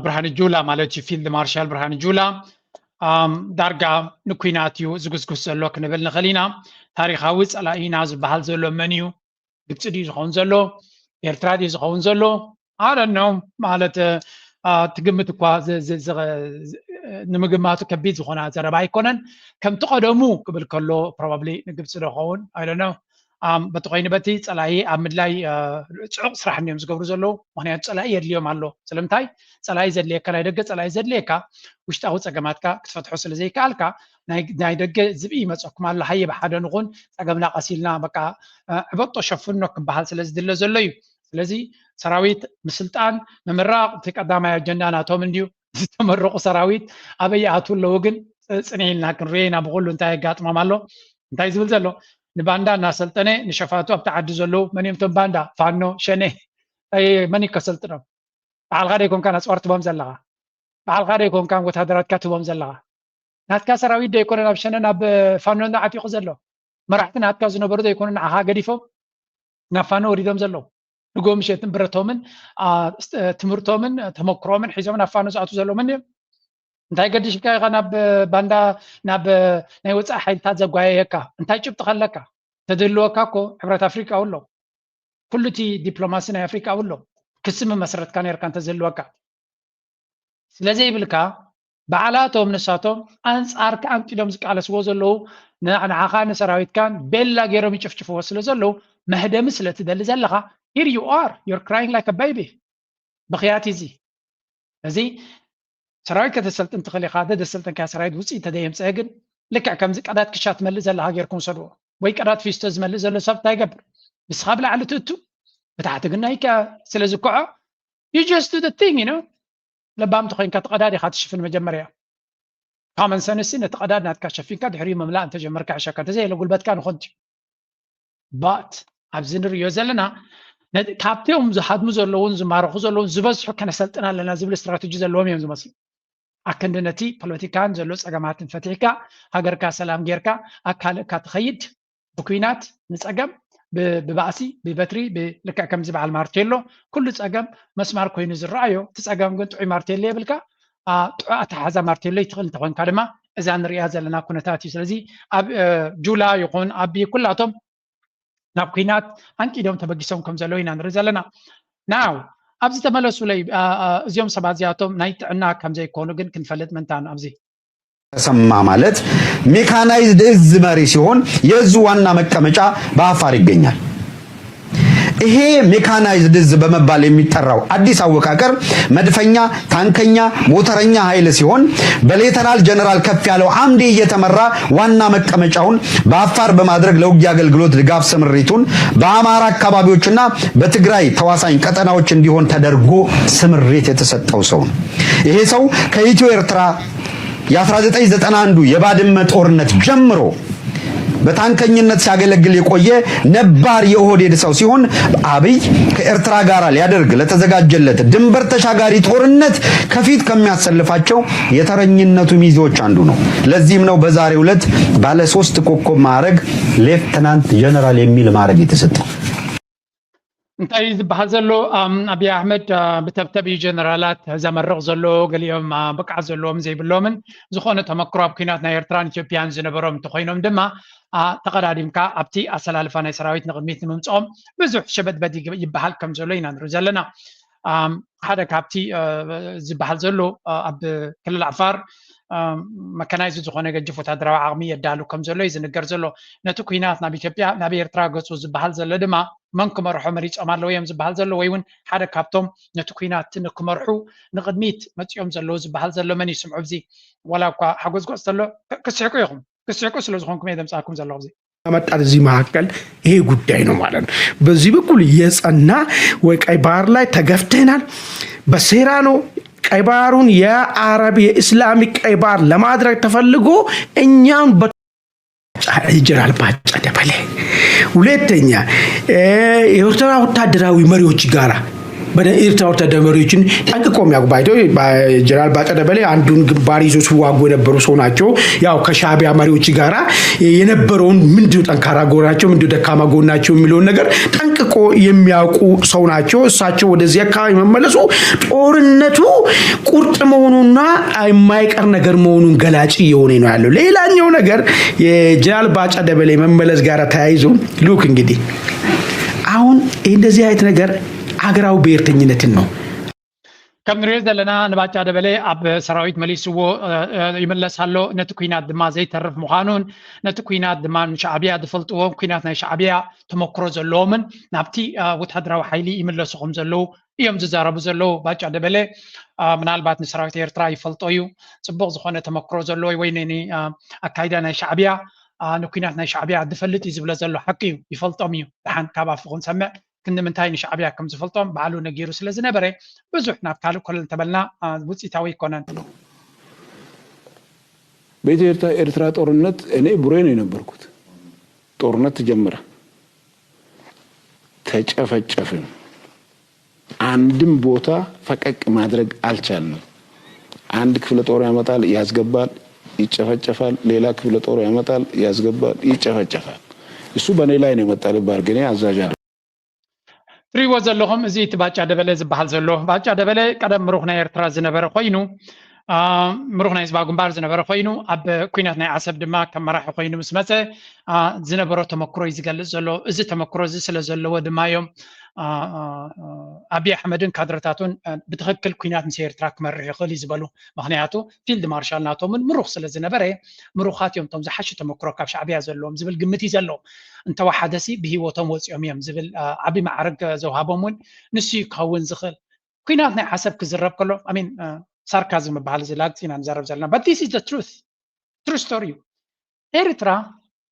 ብርሃን ጁላ ማለት እዩ፣ ፊልድ ማርሻል ብርሃን ጁላ ዳርጋ ንኩናት እዩ ዝጉስጉስ ዘሎ ክንብል ንኽእል ኢና። ታሪኻዊ ጸላኢና ዝበሃል ዘሎ መን እዩ? ግብፂ ድዩ ዝኸውን ዘሎ? ኤርትራ ድዩ ዝኸውን ዘሎ? ኣደኖ ማለት ትግምት እኳ ንምግማቱ ከቢድ ዝኾነ ዘረባ ኣይኮነን። ከምቲ ቀደሙ ክብል ከሎ ፕሮባብሊ ንግብፂ ዶ ኸውን ኣይደኖ። በቲ ኮይኑ በቲ ፀላኢ ኣብ ምድላይ ፅዑቕ ስራሕ እንዲዮም ዝገብሩ ዘለዉ። ምክንያቱ ፀላኢ የድልዮም ኣሎ። ስለምንታይ? ፀላኢ ዘድልየካ፣ ናይ ደገ ፀላኢ ዘድልየካ ውሽጣዊ ፀገማትካ ክትፈትሖ ስለ ዘይከኣልካ ናይ ደገ ዝብኢ ይመፀኩም ኣሎ። ሃየ ብሓደ ንኹን፣ ፀገምና ቀሲልና በቃ ዕበጦ ሸፍኖ ክበሃል ስለ ዝድለ ዘሎ እዩ። ስለዚ ሰራዊት ምስልጣን ምምራቕ እቲ ቀዳማይ ኣጀንዳ ናቶም እንድዩ። ዝተመረቑ ሰራዊት ኣበይ ይኣትዉ ኣለዉ ግን ፅንዕ ኢልና ክንሪኦ ኢና። ብኩሉ እንታይ የጋጥሞም ኣሎ? እንታይ ዝብል ዘሎ? ንባንዳ እናሰልጠነ ንሸፋቱ ኣብቲ ዓዲ ዘለዉ መን እዮም እቶም ባንዳ? ፋኖ፣ ሸኔ። መን እዩ ከሰልጥኖም? ባዕልኻ ዶ ኣይኮንካን ኣፅዋር ትቦም ዘለኻ? ባዕልኻ ዶ ኣይኮንካን ወታደራትካ ትቦም ዘለኻ? ናትካ ሰራዊት ዶ ኣይኮነ ናብ ሸነ ናብ ፋኖ ዓጢቑ ዘሎ? መራሕቲ ናትካ ዝነበሩ ዶ ኣይኮኑ ንዓኻ ገዲፎም ናብ ፋኖ ወሪዶም ዘለዉ? ንጎ ምሸትን ብረቶምን ትምህርቶምን ተመክሮምን ሒዞም ናብ ፋኖ ዝኣቱ ዘለዉ መን እዮም? እንታይ ገዲሽካ ኢኻ ናብ ባንዳ ናብ ናይ ወፃኢ ሓይልታት ዘጓየየካ? እንታይ ጭብጢ ከለካ? ተድህልወካ እኮ ሕብረት ኣፍሪቃ ኣሎ። ኩሉ እቲ ዲፕሎማሲ ናይ ኣፍሪቃ ኣሎ። ክሲ ምመስረትካ ነርካ እንተዝህልወካ። ስለዘይብልካ ባዕላቶም ንሳቶም ኣንጻርካ ኣንጢሎም ዝቃለስዎ ዘለዉ ንዓኻ ንሰራዊትካን ቤላ ገይሮም ይጭፍጭፍዎ ስለ ዘለዉ መህደሚ ስለ ትደሊ ዘለኻ here you are, you're crying like a baby። ብኽያት እዚ እዚ ሰራዊት ከተሰልጥን ትኽእል ኢኻ። ደደሰልጠንካዮ ሰራዊት ውፅኢት ተደየምፀአ ግን ልክዕ ከምዚ ቀዳት ክሻ ትመልእ ዘለኻ ጌርኩም ውሰድዎ። ወይ ቀዳት ፊስቶ ዝመልእ ዘሎ ሰብ እንታይ ይገብር? ንስኻ ብላዕሊ ትእቱ ብታሕቲ ግን ናይካ ስለ ዝከዖ you just do the thing you know። ለባም ተኮይንካ ተቐዳድ ኢኻ ትሽፍን መጀመርያ። common sense ነቲ ቀዳድ ናትካ ሸፊንካ ድሕሪኡ ምምላእ እንተጀመርካ ይሕሸካ። እንተዘየለ ጉልበትካ ንኾንቲ but ኣብዚ ንሪኦ ዘለና ካብቶም ዝሃድሙ ዘለውን ዝማረኹ ዘለውን ዝበዝሑ ከነሰልጥን ኣለና ዝብል ስትራተጂ ዘለዎም እዮም ዝመስሉ። ኣክንዲ ነቲ ፖለቲካን ዘሎ ፀገማትን ፈቲሕካ ሃገርካ ሰላም ጌርካ ኣካልእካ ትኸይድ ብኩናት ንፀገም ብባእሲ ብበትሪ ልክዕ ከምዚ በዓል ማርቴሎ ኩሉ ፀገም መስማር ኮይኑ ዝረኣዮ እቲ ፀገም ግን ጥዑይ ማርቴሎ የብልካ። ጥዑ ኣተሓሕዛ ማርቴሎ ይትኽእል እንተኾንካ ድማ እዛ ንሪኣ ዘለና ኩነታት እዩ። ስለዚ ኣብ ጁላ ይኹን ኣቢ ኩላቶም ናብ ኩናት ኣንቂዶም ተበጊሶም ከም ዘለዉ ኢና ንርኢ ዘለና። ናው ኣብዚ ተመለሱለይ። እዚኦም ሰባት እዚኣቶም ናይ ጥዕና ከም ዘይኮኑ ግን ክንፈልጥ ምንታን ኣብዚ ተሰማ ማለት ሜካናይዝድ እዝ መሪ ሲሆን የእዙ ዋና መቀመጫ በአፋር ይገኛል። ይሄ ሜካናይዝድ እዝ በመባል የሚጠራው አዲስ አወቃቀር መድፈኛ፣ ታንከኛ፣ ሞተረኛ ኃይል ሲሆን በሌተናል ጀነራል ከፍ ያለው አምዴ እየተመራ ዋና መቀመጫውን በአፋር በማድረግ ለውጊያ አገልግሎት ድጋፍ ስምሪቱን በአማራ አካባቢዎችና በትግራይ ተዋሳኝ ቀጠናዎች እንዲሆን ተደርጎ ስምሪት የተሰጠው ሰው ነው። ይሄ ሰው ከኢትዮ ኤርትራ የ1991ዱ የባድመ ጦርነት ጀምሮ በታንከኝነት ሲያገለግል የቆየ ነባር የኦህዴድ ሰው ሲሆን አብይ ከኤርትራ ጋር ሊያደርግ ለተዘጋጀለት ድንበር ተሻጋሪ ጦርነት ከፊት ከሚያሰልፋቸው የተረኝነቱ ሚዜዎች አንዱ ነው። ለዚህም ነው በዛሬው ዕለት ባለ ሶስት ኮከብ ማዕረግ ሌፍተናንት ጀነራል የሚል ማዕረግ የተሰጠው። እንታይ ዝበሃል ዘሎ? ኣም፣ ኣብይ ኣሕመድ አ፣ ብተብተብ እዩ ጀነራላት ዘመርቕ ዘሎ። ገሊኦም አ፣ ብቕዓት ዘለዎም ዘይብሎምን ዝኾነ ተመክሮ ኣብ ኩናት ናይ ኤርትራን ኢትዮጵያን ዝነበሮም እንተኾይኖም ድማ አ፣ ተቐዳዲምካ ኣብቲ ኣሰላልፋ ናይ ሰራዊት ንቕድሚት ንምምፅኦም ብዙሕ ሸበድበድ ይግ- ይበሃል ከም ዘሎ ኢና ንርኢ ዘለና። ኣም፣ ሓደ ካብቲ አ፣ ዝበሃል ዘሎ አ፣ ኣብ ክልል ዓፋር አ፣ መከናይዝድ ዝኾነ ገጅፍ ወታደራዊ ዓቕሚ የዳሉ ከም ዘሎ እዩ ዝንገር ዘሎ። ነቲ ኩናት ናብ ኢትዮጵያ ናብ ኤርትራ ገፁ ዝበሃል ዘሎ ድማ መን ክመርሖ መሪፆም ኣለዉ እዮም ዝበሃል ዘሎ ወይ እውን ሓደ ካብቶም ነቲ ኩናት ንክመርሑ ንቕድሚት መፂኦም ዘለዉ ዝበሃል ዘሎ መን እዩ? ስምዑ፣ ኣብዚ ዋላ እኳ ሓጎዝጎፅ ተሎ ክ- ክስሕቁ ኢኹም። ክስሕቁ ስለ ዝኾንኩም እየ ዘምፃእኩም ዘለኹ። እዚ ያመጣል እዚህ መካከል ይሄ ጉዳይ ነው ማለት ነው። በዚህ በኩል የጸና ወይ ቀይ ባህር ላይ ተገፍተናል፣ በሴራ ነው። ቀይ ባህሩን የአረብ የኢስላሚክ ቀይ ባህር ለማድረግ ተፈልጎ እኛም በ- ጀነራል ባጫ ደበሌ። ሁለተኛ እ፣ የኤርትራ ወታደራዊ መሪዎች ጋራ በደ- ኤርትራ ወታደራዊ መሪዎችን ጠንቅቆ የሚያውቁ ባይቶ ጀነራል ባጫ ደበሌ አንዱን ግንባር ይዞ ሲዋጉ የነበሩ ሰው ናቸው። ያው ከሻዕቢያ መሪዎች ጋራ የነበረውን ምንድነው ጠንካራ ጎናቸው ምንድነው ደካማ ጎናቸው የሚለውን ነገር ጠንቅቆ የሚያውቁ ሰው ናቸው። እሳቸው ወደዚህ አካባቢ መመለሱ ጦርነቱ ቁርጥ መሆኑና የማይቀር ነገር መሆኑን ገላጭ እየሆነ ነው ያለው። ሌላኛው ነገር የጀነራል ባጫ ደበሌ መመለስ ጋር ተያይዞ ሉክ እንግዲህ አሁን እንደዚህ አይነት ነገር አገራዊ ብሔርተኝነትን ነው። ከም ንሪኦ ዘለና ንባጫ ደበሌ ኣብ ሰራዊት መሊስዎ እ፣ እ፣ ይምለስ ኣሎ። ነቲ ኩናት ድማ ዘይተርፍ ምዃኑን ነቲ ኩናት ድማ ንሻዕብያ ዝፈልጥዎም ኩናት ናይ ሻዕብያ ተመክሮ ዘለዎምን ናብቲ እ፣ ወታደራዊ ሓይሊ ይምለሱ ከም ዘለዉ እዮም ዝዛረቡ ዘለዉ። ባጫ ደበሌ እ፣ ምናልባት ንሰራዊት ኤርትራ ይፈልጦ እዩ፣ ፅቡቕ ዝኾነ ተመክሮ ዘለዎ ወይ ን- ን- እ፣ ኣካይዳ ናይ ሻዕብያ እ፣ ንኩናት ናይ ሻዕብያ ዝፈልጥ እዩ ዝብሎ ዘሎ ሓቂ እዩ፣ ይፈልጦም እዩ። ደሓን ካብ ኣፉ ክንሰምዕ ክንዲ ምንታይ ንሻዕብያ ከም ዝፈልጦም ባዕሉ ነጊሩ ስለ ዝነበረ ብዙሕ ናብ ካልእ ኮለል እንተበልና አ፣ ውፅኢታዊ ኣይኮነን። በኢትዮ ኤርትራ ጦርነት እኔ ቡሬ ነው የነበርኩት። ጦርነት ተጀመረ፣ ተጨፈጨፍን። አንድም ቦታ ፈቀቅ ማድረግ አልቻልንም። አንድ ክፍለ ጦር ያመጣል፣ ያስገባል፣ ይጨፈጨፋል። ሌላ ክፍለ ጦር ያመጣል፣ ያስገባል፣ ይጨፈጨፋል። እሱ በእኔ ላይ ነው የመጣ ልባል፣ ግን አዛዥ አለ ትሪእዎ ዘለኹም እዚ እቲ ባጫ ደበለ ዝበሃል ዘሎ ባጫ ደበለ ቀደም ምሩኽ ናይ ኤርትራ ዝነበረ ኮይኑ አ፣ ምሩኽ ናይ ህዝባዊ ግንባር ዝነበረ ኮይኑ ኣብ ኩናት ናይ ዓሰብ ድማ ከም መራሒ ኮይኑ ምስ መፀ አ፣ ዝነበሮ ተመክሮ እዩ ዝገልፅ ዘሎ። እዚ ተመክሮ እዚ ስለ ዘለዎ ድማ እዮም አ፣ አ፣ አ፣ ኣብይ ኣሕመድን ካድረታቱን አ፣ ብትኽክል ኩናት ምስ ኤርትራ ክመርሕ ይኽእል እዩ ዝበሉ። ምክንያቱ ፊልድ ማርሻል ናቶምን ምሩኽ ስለ ዝነበረ ምሩኻት እዮም እቶም ዝሓሸ ተመክሮ ካብ ሻዕብያ ዘለዎም ዝብል ግምት እዩ ዘለዎም። እንተወሓደሲ ብሂወቶም ወፂኦም እዮም ዝብል አ፣ ዓብዪ ማዕረግ ዘውሃቦም እውን ንሱ እዩ ክኸውን ዝኽእል። ኩናት ናይ ዓሰብ ክዝረብ ከሎ ኣሚን ሳርካዝም ዝበሃል እዚ ላግፂ ኢና ንዛረብ ዘለና but this is the truth true story እዩ። ኤርትራ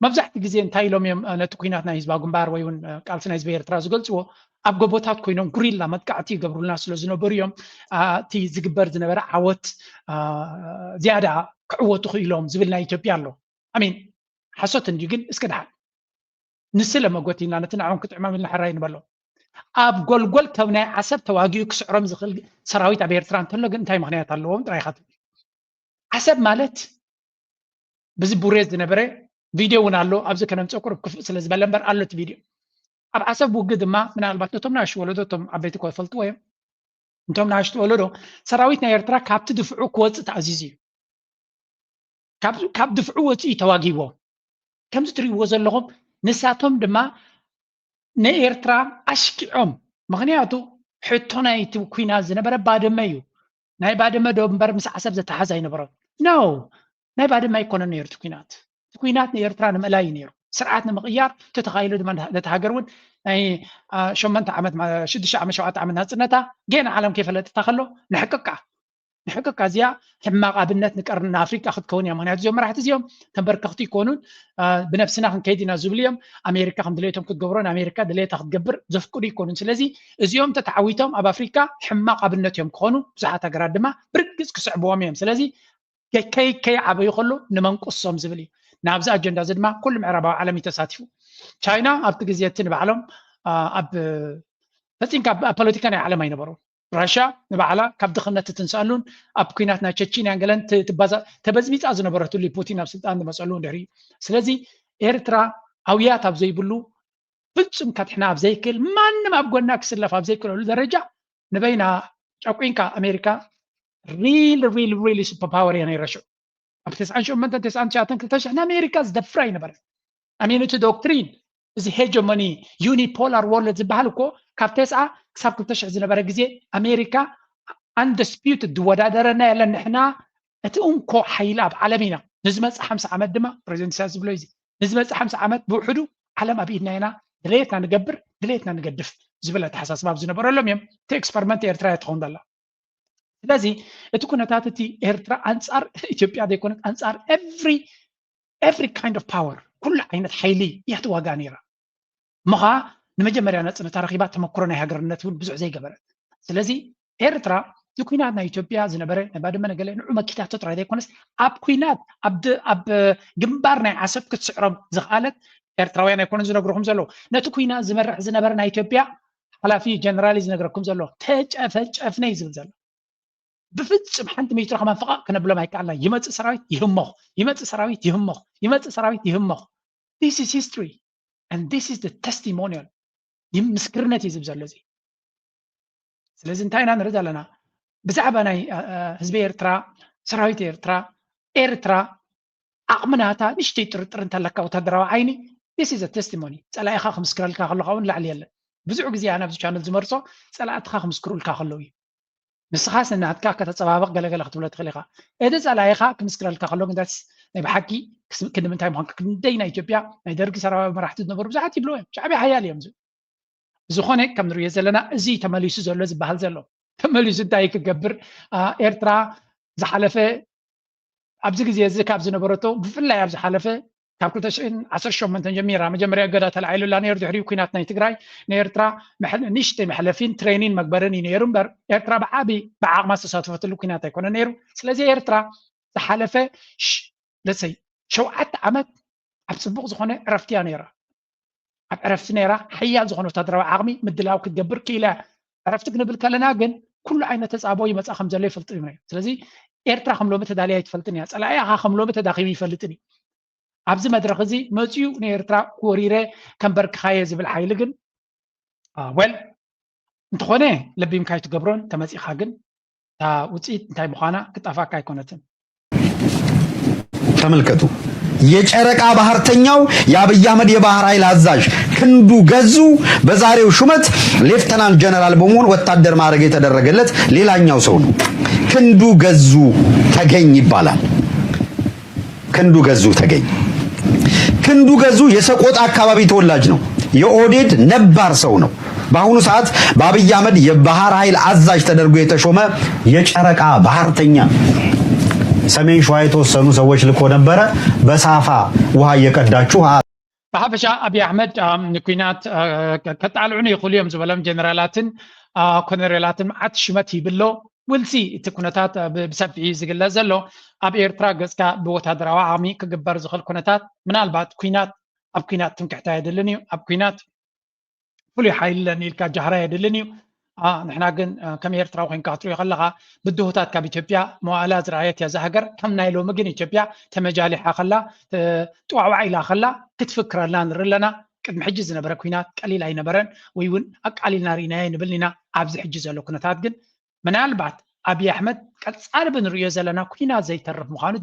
መብዛሕቲ ግዜ እንታይ ኢሎም እዮም አ፣ ነቲ ኩናት ናይ ህዝባዊ ግንባር ወይ እውን አ፣ ቃልሲ ናይ ህዝቢ ኤርትራ ዝገልፅዎ ኣብ ጎቦታት ኮይኖም ጉሪላ መጥቃዕቲ ይገብሩልና ስለ ዝነበሩ እዮም አ፣ እቲ ዝግበር ዝነበረ ዓወት አ፣ ዝያዳ ክዕወቱ ክኢሎም ዝብል ናይ ኢትዮጵያ ኣሎ። ኣሚን ሓሶት እንድዩ ግን እስከ ደሓን ንስለ መጎት ኢልና ነቲ ንዕኦም ክጥዕሞም ኢልና ሕራይ ንበሎ። ኣብ ጎልጎል ከም ናይ ዓሰብ ተዋጊኡ ክስዕሮም ዝኽእል ሰራዊት ኣብ ኤርትራ እንተሎ ግን እንታይ ምኽንያት ኣለዎም ጥራይ ኢኻ ትብል። ዓሰብ ማለት ብዚ ቡሬ ዝነበረ ቪድዮ እውን ኣሎ ኣብዚ ከነምፀ ቁሩብ ክፍእ ስለ ዝበለ እምበር ኣሎ እቲ ቪድዮ። ኣብ ዓሰብ ውግ ድማ ምናልባት ነቶም ናሽ ወለዶ እቶም ዓበይቲ ኮ ይፈልጥዎ እዮም። እንቶም ናሽ ወለዶ ሰራዊት ናይ ኤርትራ ካብቲ ድፍዑ ክወፅእ ተኣዚዙ እዩ። ካብ ድፍዑ ወፂኡ ተዋጊዎም ከምዚ ትሪእዎ ዘለኹም ንሳቶም ድማ ንኤርትራ ኣሽኪዖም። ምክንያቱ ሕቶ ናይቲ ኩናት ዝነበረ ባድመ እዩ። ናይ ባድመ ዶ እምበር ምስ ዓሰብ ዘተሓዝ ኣይነበሮም ነው። ናይ ባድመ ኣይኮነን ነይሩ እቲ ኩናት። እቲ ኩናት ንኤርትራ ንምእላይ እዩ ነይሩ። ስርዓት ንምቕያር ተተኻኢሉ ድማ ነቲ ሃገር እውን ናይ ሸመንተ ዓመት ሽዱሽተ ዓመት ሸውዓተ ዓመት ናፅነታ ገና ዓለም ከይፈለጥታ ከሎ ንሕቅቃ ንሕቅቃ እዚኣ ሕማቕ ኣብነት ንቀርኒ ኣፍሪቃ ክትከውን እያ። ምክንያቱ እዚኦም መራሕቲ እዚኦም ተንበርከኽቲ ይኮኑን ብነብስና ክንከይድ ኢና ዝብሉ እዮም። ኣሜሪካ ከም ድሌቶም ክትገብሮን ኣሜሪካ ድሌታ ክትገብር ዘፍቅዱ ይኮኑን። ስለዚ እዚኦም ተተዓዊቶም ኣብ ኣፍሪካ ሕማቕ ኣብነት እዮም ክኾኑ። ብዙሓት ሃገራት ድማ ብርግፅ ክስዕብዎም እዮም። ስለዚ ከይዓበዩ ከሎ ንመንቁሶም ዝብል እዩ። ናብዚ ኣጀንዳ እዚ ድማ ኩሉ ምዕራባዊ ዓለም እዩ ተሳቲፉ። ቻይና ኣብቲ ግዜ እቲ ንባዕሎም ኣብ ፈፂምካ ኣብ ፖለቲካ ናይ ዓለም ኣይነበሩ። ራሽያ ንባዕላ ካብ ድኽነት ትትንሳሉን ኣብ ኩናት ናይ ቸቺንያን ገለን ተበዝቢፃ ዝነበረትሉ ፑቲን ኣብ ስልጣን ዝመፀሉ ድሕሪ። ስለዚ ኤርትራ ኣውያት ኣብ ዘይብሉ ፍፁም ከድሕና ኣብ ዘይክእል ማንም ኣብ ጎና ክስለፍ ኣብ ዘይክእለሉ ደረጃ ንበይና ጨቁንካ ኣሜሪካ ሪል ሪል ሪል ሱፐር ፓወር እያ ነይራ ሽዑ። ኣብ ተስዓን ሸሞንተን ተስዓን ትሽዓተን ክልተ ሽሕ ንኣሜሪካ ዝደፍራ ኣይነበረን። ኣሜን እቲ ዶክትሪን እዚ ሄጀሞኒ ዩኒፖላር ወርልድ ዝበሃል እኮ ካብ ተስዓ ክሳብ ክልተ ሽሕ ዝነበረ ግዜ ኣሜሪካ ኣንደስፒዩትድ ዝወዳደረና የለን። ንሕና እቲ እንኮ ሓይሊ ኣብ ዓለም ኢና። ንዝመፅእ ሓምሳ ዓመት ድማ ፕሬዚደንት ኢሳያስ ዝብሎ እዚ ንዝመፅእ ሓምሳ ዓመት ብውሕዱ ዓለም ኣብ ኢድና ኢና። ድሌትና ንገብር ድሌትና ንገድፍ ዝብል ኣተሓሳስባ ኣብ ዝነበረሎም እዮም። እቲ ኤክስፐሪመንት ኤርትራ እያ ትኸውን ዘላ። ስለዚ እቲ ኩነታት እቲ ኤርትራ ኣንፃር ኢትዮጵያ ዘይኮነት ኣንፃር every every kind of power ኩሉ ዓይነት ሓይሊ እያ ትዋጋ ነይራ። ምኻ ንመጀመርያ ነፅነታ ረኺባ ተመክሮ ናይ ሃገርነት እውን ብዙሕ ዘይገበረት። ስለዚ ኤርትራ እቲ ኩናት ናይ ኢትዮጵያ ዝነበረ ናይ ባድመ ነገለ ንዑ መኪታቶ ጥራይ ዘይኮነስ ኣብ ኩናት ኣብ ግንባር ናይ ዓሰብ ክትስዕሮም ዝኽኣለት ኤርትራውያን ኣይኮኑን ዝነግርኹም ዘለዉ። ነቲ ኩናት ዝመርሕ ዝነበረ ናይ ኢትዮጵያ ሓላፊ ጀነራል እዩ ዝነግረኩም ዘሎ። ተጨፈጨፍነ እዩ ዝብል ዘሎ። ብፍጹም ሓንቲ ሚትሮ ከማን ፈቐቕ ክነብሎም ኣይከኣልና። ይመጽእ ሰራዊት ይህመኹ፣ ይመጽእ ሰራዊት ይህመኹ፣ ይመጽእ ሰራዊት ይህመኹ። This is history and this is the testimonial። ይህ ምስክርነት እዩ ዝብ ዘሎ እዚ። ስለዚ እንታይ ኢና ንርኢ ዘለና? ብዛዕባ ናይ ህዝቢ ኤርትራ፣ ሰራዊት ኤርትራ፣ ኤርትራ ዓቕሚ ናታ ንእሽተይ ጥርጥር እንተለካ ወታደራዊ ዓይኒ this is a testimony። ጸላኢኻ ክምስክረልካ ከሎ ካብኡ ንላዕሊ የለን። ብዙሕ ግዜ ኣነ ኣብዚ ቻነል ዝመርጾ ጸላእትኻ ክምስክሩልካ ከለዉ እዩ። ንስኻስ ንናትካ ከተጸባብቕ ገለገለ ክትብሎ ትኽእል ኢኻ። እቲ ጸላኢኻ ክምስክረልካ ከሎ ግን that's ናይ ብሓቂ ክንዲ ምንታይ ምዃንካ ክንደይ ናይ ኢትዮጵያ ናይ ደርጊ ሰራዊ መራሕቲ ዝነበሩ ብዙሓት ይብልዎ እዮም። ሻዕብያ ሓያል እዮም ዝብል። ዝኾነ ከም ንርእዮ ዘለና እዚ ተመሊሱ ዘሎ ዝበሃል ዘሎ ተመሊሱ እንታይ ክገብር ኤርትራ ዝሓለፈ ኣብዚ ግዜ እዚ ካብ ዝነበረቶ ብፍላይ ኣብ ዝሓለፈ ካብ ክልተ ሽሕን ዓሰርተ ሸሞንተን ጀሚራ መጀመርያ እገዳ ተላዒሉላ ነይሩ። ድሕሪኡ ኩናት ናይ ትግራይ ንኤርትራ ንእሽተይ መሕለፊን ትሬኒን መግበርን እዩ ነይሩ እምበር ኤርትራ ብዓቢ ብዓቕማ ዝተሳተፈትሉ ኩናት ኣይኮነ ነይሩ። ስለዚ ኤርትራ ዝሓለፈ ለሰይ ሸውዓተ ዓመት ኣብ ፅቡቕ ዝኾነ ዕረፍቲ እያ ነይራ። ኣብ ዕረፍቲ ነይራ ሓያል ዝኾነ ወታደራዊ ዓቕሚ ምድላው ክትገብር ክኢላ። ዕረፍቲ ክንብል ከለና ግን ኩሉ ዓይነት ተፃቦ ይመፃ ከም ዘሎ ይፈልጡ እዮም። ስለዚ ኤርትራ ከም ሎሚ ተዳልያ ኣይትፈልጥን እያ። ፀላኢኻ ከም ሎሚ ተዳኺቡ ይፈልጥን እዩ። ኣብዚ መድረኽ እዚ መፅኡ ንኤርትራ ክወሪረ ከንበርክኻየ ዝብል ሓይሊ ግን ወል እንተኾነ ለቢምካ ኣይትገብሮን። ተመፂኻ ግን እታ ውፅኢት እንታይ ምዃና ክጣፋካ ኣይኮነትን። ተመልከቱ። የጨረቃ ባህርተኛው የአብይ አህመድ የባህር ኃይል አዛዥ ክንዱ ገዙ በዛሬው ሹመት ሌፍተናንት ጀነራል በመሆን ወታደር ማዕረግ የተደረገለት ሌላኛው ሰው ነው። ክንዱ ገዙ ተገኝ ይባላል። ክንዱ ገዙ ተገኝ። ክንዱ ገዙ የሰቆጣ አካባቢ ተወላጅ ነው። የኦህዴድ ነባር ሰው ነው። በአሁኑ ሰዓት በአብይ አህመድ የባህር ኃይል አዛዥ ተደርጎ የተሾመ የጨረቃ ባህርተኛ። ሰሜን ሸዋ የተወሰኑ ሰዎች ልኮ ነበረ። በሳፋ ውሃ እየቀዳችሁ ብሓፈሻ ኣብይ ኣሕመድ ንኩናት ከጣልዑ ይኽእሉ እዮም ዝበሎም ጀነራላትን ኮነሬላትን መዓት ሽመት ይብሎ። ውልሲ እቲ ኩነታት ብሰፊሕ እዩ ዝግለጽ ዘሎ። ኣብ ኤርትራ ገጽካ ብወታደራዊ ዓቕሚ ክግበር ዝኽእል ኩነታት ምናልባት ኩናት ኣብ ኩናት ትምክሕቲ ኣየድልን እዩ። ኣብ ኩናት ፍሉይ ሓይሊ ኣለኒ ኢልካ ጃህራ የድልን እዩ። ንሕና ግን ከም ኤርትራዊ ኮይንካ ክትሪኦ ከለኻ ብድሆታት ካብ ኢትዮጵያ መዋእላ ዝረኣየት እያ እዛ ሃገር። ከም ናይ ሎሚ ግን ኢትዮጵያ ተመጃሊሓ ከላ ጥዋዕዋዕ ኢላ ከላ ክትፍክረልና ንርኢ ኣለና። ቅድሚ ሕጂ ዝነበረ ኩናት ቀሊል ኣይነበረን ወይ እውን ኣቃሊልና ርኢናዮ ንብል ኢና። ኣብዚ ሕጂ ዘሎ ኩነታት ግን ምናልባት ኣብይ ኣሕመድ ቀጻሊ ብንሪኦ ዘለና ኩናት ዘይተርፍ ምዃኑ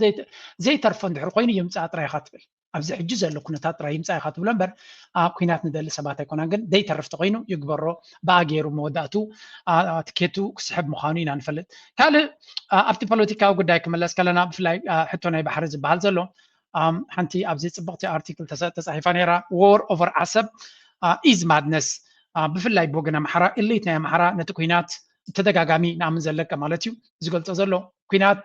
ዘይተርፎ እንድሕር ኮይኑ ይምጻእ ጥራይ ኢኻ ትብል። ኣብዚ ሕጂ ዘሎ ኩነታት ጥራይ ይምፃ ኢካ ትብሎ እምበር ኩናት ንደሊ ሰባት ኣይኮናን። ግን ዘይተርፍ ተኮይኑ ይግበሮ፣ ብኣ ገይሩ መወዳእቱ ትኬቱ ክስሕብ ምኳኑ ኢና ንፈልጥ። ካልእ ኣብቲ ፖለቲካዊ ጉዳይ ክመለስ ከለና ብፍላይ ሕቶ ናይ ባሕሪ ዝበሃል ዘሎ ሓንቲ ኣብዚ ፅብቅቲ ኣርቲክል ተፃሒፋ ነራ፣ war over ዓሰብ is madness። ብፍላይ ብወገን ኣምሓራ፣ ኢሊት ናይ ኣምሓራ ነቲ ኩናት ተደጋጋሚ ንኣምን ዘለቀ ማለት እዩ ዝገልፆ ዘሎ። ኩናት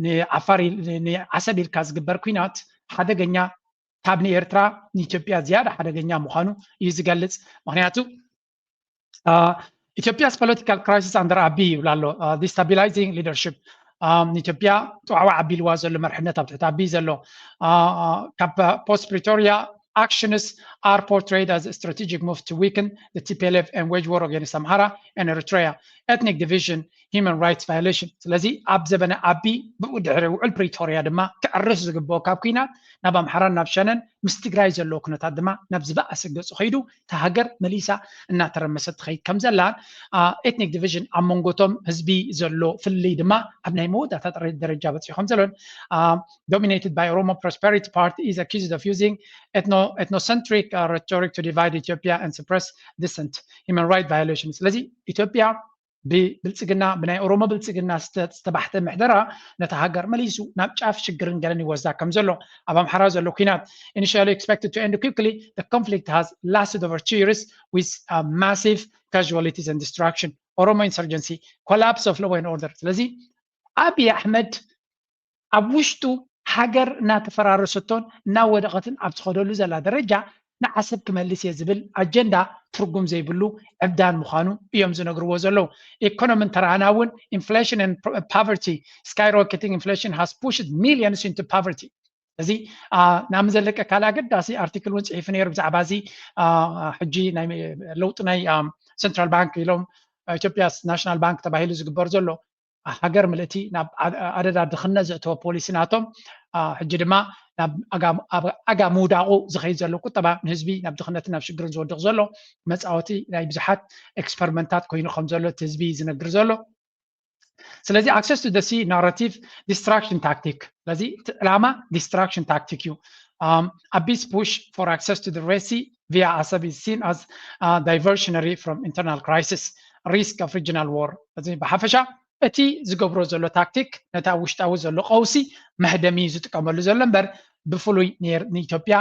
ንዓፋር ንዓሰብ ኢልካ ዝግበር ኩናት ሓደገኛ፣ ካብ ንኤርትራ ንኢትዮጵያ ዝያዳ ሓደገኛ ምዃኑ እዩ ዝገልፅ። ምክንያቱ ኢትዮጵያስ political crisis under ኣቢ ይብል ኣሎ። Destabilizing leadership፣ ንኢትዮጵያ ጥዋዕዋዕ ኣቢልዋ ዘሎ መርሕነት ኣብ ትሕቲ ኣቢ ዘሎ። ካብ post Pretoria actions are portrayed as a strategic move to weaken the T P L F and wage war against Amhara and Eritrea, ethnic division, human rights violation። ስለዚ ኣብ ዘበነ ኣቢ ብኡ ድሕሪ ውዕል ፕሪቶርያ ድማ ክዕርፍ ዝግብኦ ካብ ኩናት ናብ ኣምሓራን ናብ ሸነን ምስ ትግራይ ዘለዎ ኩነታት ድማ ናብ ዝበኣሰ ገፁ ከይዱ እታ ሃገር መሊሳ እናተረመሰት ትኸይድ ከም ዘላን ethnic division ኣብ መንጎቶም ህዝቢ ዘሎ ፍልይ ድማ ኣብ ናይ መወዳእታ ደረጃ በፂሑ ከም ዘሎን dominated by Oromo Prosperity Party is accused of using ethno etnocentric rhetoric to divide Ethiopia and suppress dissent, human right violation። ስለዚ ኢትዮጵያ ብብልፅግና ብናይ ኦሮሞ ብልፅግና ዝተባሕተ ምሕደራ ነታ ሃገር መሊሱ ናብ ጫፍ ሽግርን ገለን ይወስዳ ከም ዘሎ ኣብ ኣምሓራ ዘሎ ኩናት initially expected to end quickly, the conflict has lasted over two years with massive casualties and destruction. Oromo insurgency, collapse of law and order። ስለዚ ኣብይ ኣሕመድ ኣብ ውሽጡ ሃገር እናተፈራረሰቶን እናወደቐትን ኣብ ትኸደሉ ዘላ ደረጃ ንዓሰብ ክመልስ እየ ዝብል ኣጀንዳ ትርጉም ዘይብሉ ዕብዳን ምዃኑ እዮም ዝነግርዎ ዘለዉ። ኢኮኖምን ተራህና እውን inflation and poverty, skyrocketing inflation has pushed millions into poverty። እዚ ናብ ዘለቀ ካልእ ኣገዳሲ ኣርቲክል እውን ፅሒፉ ነይሩ ብዛዕባ እዚ ሕጂ ናይ ለውጢ ናይ central bank ኢሎም ኢትዮጵያ ናሽናል ባንክ ተባሂሉ ዝግበር ዘሎ ሃገር ምልእቲ ናብ ኣደዳ ድኽነት ዘእተወ ፖሊሲ ናቶም ሕጂ ድማ ናብ ኣጋ ምውዳቑ ዝኸይድ ዘሎ ቁጠባ ንህዝቢ ናብ ድኽነትን ናብ ሽግርን ዝወድቕ ዘሎ መፃወቲ ናይ ብዙሓት ኤክስፐሪመንታት ኮይኑ ከም ዘሎ እቲ ህዝቢ ዝነግር ዘሎ። ስለዚ access to the sea narrative distraction tactic። ስለዚ እቲ ዕላማ distraction tactic እዩ። Abiy's push for access to the Red Sea via Assab is seen as diversionary from internal crisis, risk of regional war። እዚ ብሓፈሻ እቲ ዝገብሮ ዘሎ ታክቲክ ነታ ውሽጣዊ ዘሎ ቀውሲ መህደሚ ዝጥቀመሉ ዘሎ እምበር ብፍሉይ ንኢትዮጵያ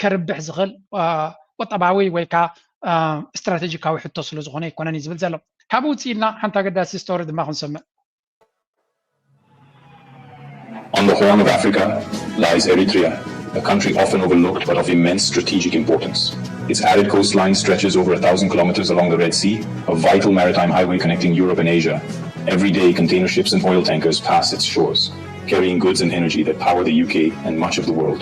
ከርብሕ ዝኽእል ቁጠባዊ ወይ ከዓ ስትራቴጂካዊ ሕቶ ስለ ዝኾነ ኣይኮነን እዩ ዝብል ዘሎ። ካብኡ ውፅእ ኢልና ሓንቲ ኣገዳሲ ስቶሪ ድማ ክንሰምዕ። On the Horn of Africa lies Eritrea, a country often overlooked but of immense strategic importance. Its arid coastline stretches over a thousand kilometers along the Red Sea, a vital maritime highway connecting Europe and Asia. Every day, container ships and oil tankers pass its shores, carrying goods and energy that power the U K and much of the world.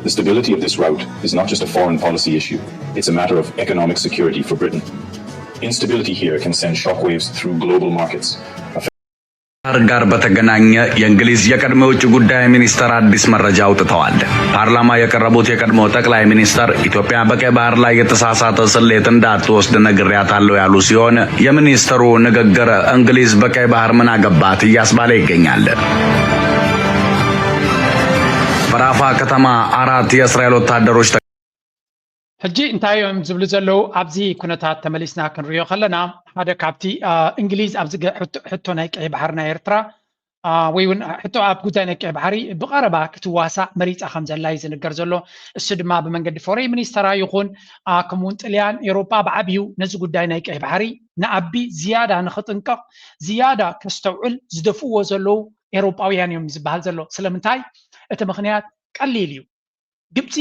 The stability of this route is not just a foreign policy issue, it's a matter of economic security for Britain. Instability here can send shockwaves through global markets. ጋር በተገናኘ የእንግሊዝ የቀድሞ የውጭ ጉዳይ ሚኒስተር አዲስ መረጃ አውጥተዋል። ፓርላማ የቀረቡት የቀድሞ ጠቅላይ ሚኒስተር ኢትዮጵያ በቀይ ባህር ላይ የተሳሳተ ስሌት እንዳትወስድ ነግሬያታለሁ ያሉ ሲሆን የሚኒስተሩ ንግግር እንግሊዝ በቀይ ባህር ምን አገባት እያስባለ ይገኛል። በራፋ ከተማ አራት የእስራኤል ወታደሮች ሕጂ እንታይ እዮም ዝብሉ ዘለዉ? ኣብዚ ኩነታት ተመሊስና ክንሪኦ ከለና ሓደ ካብቲ እንግሊዝ ኣብዚ ሕቶ ናይ ቀይ ባሕሪ ናይ ኤርትራ ወይ እውን ሕቶ ኣብ ጉዳይ ናይ ቀይ ባሕሪ ብቐረባ ክትዋሳእ መሪፃ ከም ዘላ እዩ ዝንገር ዘሎ። እሱ ድማ ብመንገዲ ፎሬን ሚኒስተራ ይኹን ከምኡውን ጥልያን ኤሮጳ ብዓብዩ ነዚ ጉዳይ ናይ ቀይ ባሕሪ ንኣቢ ዝያዳ ንክጥንቀቕ ዝያዳ ከስተውዕል ዝደፍእዎ ዘለዉ ኤሮጳውያን እዮም ዝበሃል ዘሎ። ስለምንታይ? እቲ ምክንያት ቀሊል እዩ። ግብፂ፣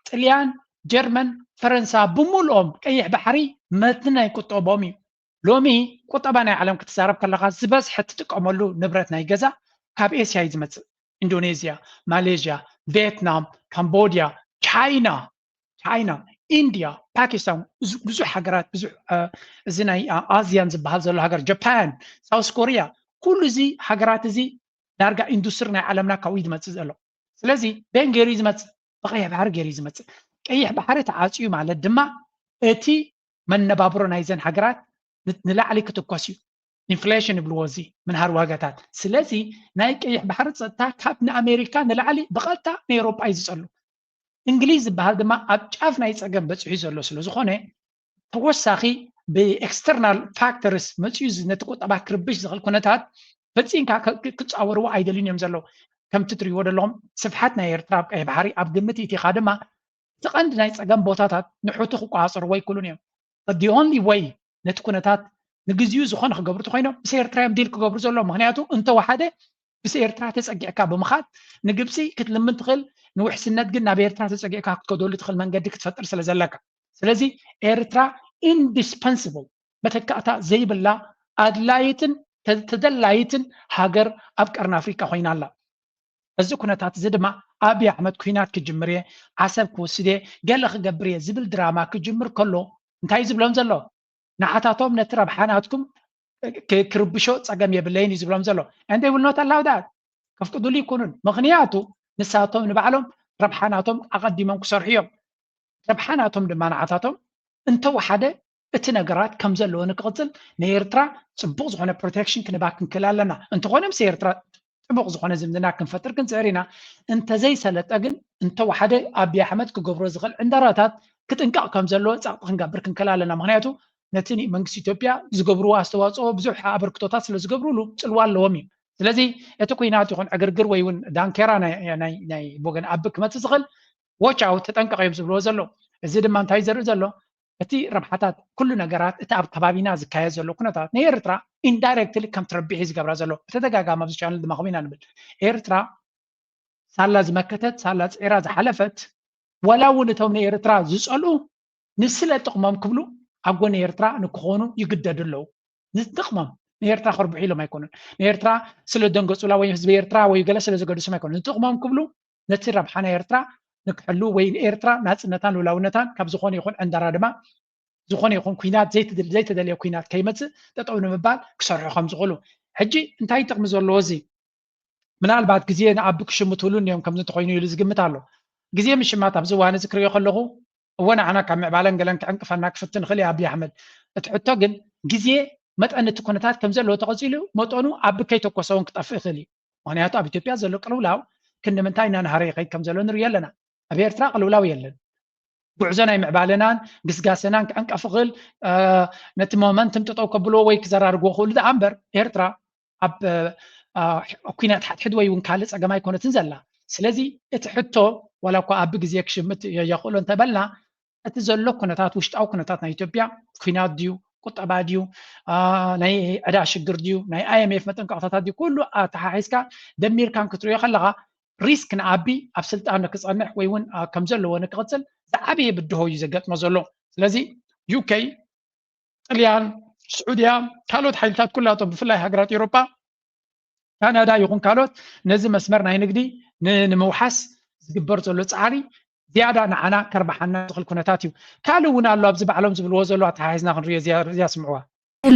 ጥልያን፣ ጀርመን፣ ፈረንሳ ብምልኦም ቀይሕ ባሕሪ መትኒ ናይ ቁጠቦም እዩ። ሎሚ ቁጠባ ናይ ዓለም ክትዛረብ ከለካ ዝበዝሐ ትጥቀመሉ ንብረት ናይ ገዛ ካብ ኤስያ እዩ ዝመፅእ። ኢንዶኔዝያ፣ ማሌዥያ፣ ቬትናም፣ ካምቦድያ፣ ቻይና፣ ቻይና፣ ኢንድያ፣ ፓኪስታን፣ ብዙሕ ሃገራት ብዙሕ እዚ ናይ ኣዝያን ዝበሃል ዘሎ ሃገር፣ ጃፓን፣ ሳውስ ኮሪያ፣ ኩሉ እዚ ሃገራት እዚ ዳርጋ ኢንዱስትሪ ናይ ዓለምና ካብኡ እዩ ዝመፅእ ዘሎ። ስለዚ በን ገይሩ እዩ ዝመፅእ፣ ብቀይሕ ባሕሪ ገይሩ እዩ ዝመፅእ። ቀይሕ ባሕሪ ተዓፅዩ ማለት ድማ እቲ መነባብሮ ናይዘን ሃገራት ንላዕሊ ክትኮስ እዩ። ኢንፍሌሽን ይብልዎ እዚ ምንሃር ዋጋታት። ስለዚ ናይ ቀይሕ ባሕሪ ፀጥታ ካብ ንኣሜሪካ ንላዕሊ ብቐጥታ ንኤሮጳ እዩ ዝፀሉ። እንግሊዝ ዝበሃል ድማ ኣብ ጫፍ ናይ ፀገም በፂሑ ዘሎ ስለ ዝኾነ ተወሳኺ ብኤክስተርናል ፋክተርስ መፅኡ ነቲ ቁጠባ ክርብሽ ዝኽእል ኩነታት ፈፂንካ ክፃወርዎ ኣይደልዩን እዮም ዘለዉ። ከምቲ ትሪእዎ ዘለኹም ስፍሓት ናይ ኤርትራ ኣብ ቀይሕ ባሕሪ ኣብ ግምት ኢቲኻ ድማ እቲ ቀንዲ ናይ ፀገም ቦታታት ንሑቲ ክቆፃፀርዎ ኣይክእሉን እዮም። The only way ነቲ ኩነታት ንግዚኡ ዝኾነ ክገብሩ እንተኮይኖም ምስ ኤርትራ እዮም ዲል ክገብሩ ዘለዎም። ምክንያቱ እንተወሓደ ምስ ኤርትራ ተፀጊዕካ ብምኻድ ንግብፂ ክትልምን ትኽእል፣ ንውሕስነት ግን ናብ ኤርትራ ተፀጊዕካ ክትከደሉ ትኽእል መንገዲ ክትፈጥር ስለ ዘለካ። ስለዚ ኤርትራ ኢንዲስፐንስብል መተካእታ ዘይብላ ኣድላይትን ተደላይትን ሃገር ኣብ ቀርኒ ኣፍሪቃ ኮይና ኣላ። እዚ ኩነታት እዚ ድማ ኣብይ ኣሕመድ ኩናት ክጅምር እየ፣ ዓሰብ ክወስድ እየ፣ ገለ ክገብር እየ ዝብል ድራማ ክጅምር ከሎ እንታይ እዩ ዝብሎም ዘሎ? ንዓታቶም ነቲ ረብሓ ናትኩም ክርብሾ ፀገም የብለይን እዩ ዝብሎም ዘሎ። And they will not allow that። ከፍቅዱሉ ይኮኑን። ምክንያቱ ንሳቶም ንባዕሎም ረብሓ ናቶም ኣቐዲሞም ክሰርሑ እዮም። ረብሓ ናቶም ድማ ንዓታቶም እንተወሓደ እቲ ነገራት ከም ዘለዎ ንክቕፅል ንኤርትራ ፅቡቕ ዝኾነ ፕሮቴክሽን ክንባ ክንክእል ኣለና። እንተኾነ ምስ ኤርትራ ጥቡቕ ዝኾነ ዝምድና ክንፈጥር ክንፅዕር ኢና። እንተዘይሰለጠ ግን እንተወሓደ ኣብይ ኣሕመድ ክገብሮ ዝኽእል ዕንደራታት ክጥንቀቕ ከም ዘለዎ ጸቕጢ ክንገብር ክንክእል ኣለና። ምክንያቱ ነቲ መንግስቲ ኢትዮጵያ ዝገብርዎ ኣስተዋፅኦ ብዙሕ ኣበርክቶታት ስለ ዝገብሩሉ ፅልዋ ኣለዎም እዩ። ስለዚ እቲ ኩናት ይኹን ዕግርግር ወይ እውን ዳንኬራ ናይ ቦገን ኣቢ ክመፅእ ዝኽእል ዎቻው ተጠንቀቕ እዮም ዝብልዎ ዘለዉ። እዚ ድማ እንታይ ዘርኢ ዘሎ እቲ ረብሓታት ኩሉ ነገራት እቲ ኣብ ከባቢና ዝካየድ ዘሎ ኩነታት ንኤርትራ ኢንዳይረክትሊ ከም ትረብሕ እዩ ዝገብራ ዘሎ። ብተደጋጋሚ ኣብዚ ቻነል ድማ ከምኡ ኢና ንብል። ኤርትራ ሳላ ዝመከተት ሳላ ፅዒራ ዝሓለፈት ዋላ እውን እቶም ንኤርትራ ዝፀልኡ ንስለ ጥቕሞም ክብሉ ኣብ ጎኒ ኤርትራ ንክኾኑ ይግደዱ ኣለዉ። ንጥቕሞም ንኤርትራ ከርብሑ ኢሎም ኣይኮኑን። ንኤርትራ ስለ ደንገፁላ ወይ ህዝቢ ኤርትራ ወይ ገለ ስለ ዘገድሶም ኣይኮኑን። ንጥቕሞም ክብሉ ነቲ ረብሓ ናይ ኤርትራ ንክሕሉ ወይ ንኤርትራ ናፅነታን ልውላውነታን ካብ ዝኾነ ይኹን ዕንደራ ድማ ዝኾነ ይኹን ኩናት ዘይተደልየ ኩናት ከይመፅእ ጠጠው ንምባል ክሰርሑ ከም ዝኽእሉ። ሕጂ እንታይ ጥቕሚ ዘለዎ እዚ ምናልባት ግዜ ንኣቢ ክሽምትሉ እዮም ከምዚ እንተኮይኑ ኢሉ ዝግምት ኣሎ። ግዜ ምሽማት ኣብዚ እዋን እዚ ክሪኦ ከለኹ እወ ንዓና ካብ ምዕባለን ገለን ክዕንቅፈና ክፍትን ይኽእል እዩ ኣብይ ኣሕመድ። እቲ ሕቶ ግን ግዜ መጠን እቲ ኩነታት ከም ዘለዎ ተቐፂሉ መጠኑ ኣቢ ከይተኮሰ እውን ክጠፍእ ይኽእል እዩ። ምክንያቱ ኣብ ኢትዮጵያ ዘሎ ቅልውላው ክንዲ ምንታይ እናናሃረ ይኸይድ ከም ዘሎ ንሪኦ ኣለና። ኣብ ኤርትራ ቅልውላው የለን። ጉዕዞ ናይ ምዕባለናን ግስጋሰናን ክዕንቀፍ ይኽእል ነቲ ሞመንትም ጠጠው ከብልዎ ወይ ክዘራርግዎ ክእሉ ደኣ እምበር ኤርትራ ኣብ ኩናት ሓድሕድ ወይ እውን ካልእ ፀገም ኣይኮነትን ዘላ። ስለዚ እቲ ሕቶ ዋላ እኳ ኣቢ ግዜ ክሽምት የኽእሎ እንተበልና እቲ ዘሎ ኩነታት ውሽጣዊ ኩነታት ናይ ኢትዮጵያ ኩናት ድዩ ቁጠባ ድዩ ናይ ዕዳ ሽግር ድዩ ናይ ኣይኤምኤፍ መጠንቀቕታታት ድዩ ኩሉ ኣተሓሒዝካ ደሚርካን ክትሪኦ ከለኻ ሪስክ ንኣቢ ኣብ ስልጣን ክፀንሕ ወይ እውን ከም ዘለዎ ንክቕፅል ዝዓበየ ብድሆ እዩ ዘጋጥሞ ዘሎ። ስለዚ ዩኬ፣ ጥልያን፣ ስዑድያ፣ ካልኦት ሓይልታት ኩላቶም ብፍላይ ሃገራት ኤውሮጳ፣ ካናዳ ይኹን ካልኦት ነዚ መስመር ናይ ንግዲ ንምውሓስ ዝግበር ዘሎ ፃዕሪ ዝያዳ ንዓና ከርብሓና ዝኽእል ኩነታት እዩ። ካልእ እውን ኣሎ ኣብዚ ባዕሎም ዝብልዎ ዘሎ ኣተሓሒዝና ክንሪኦ እዚኣ ስምዕዋ።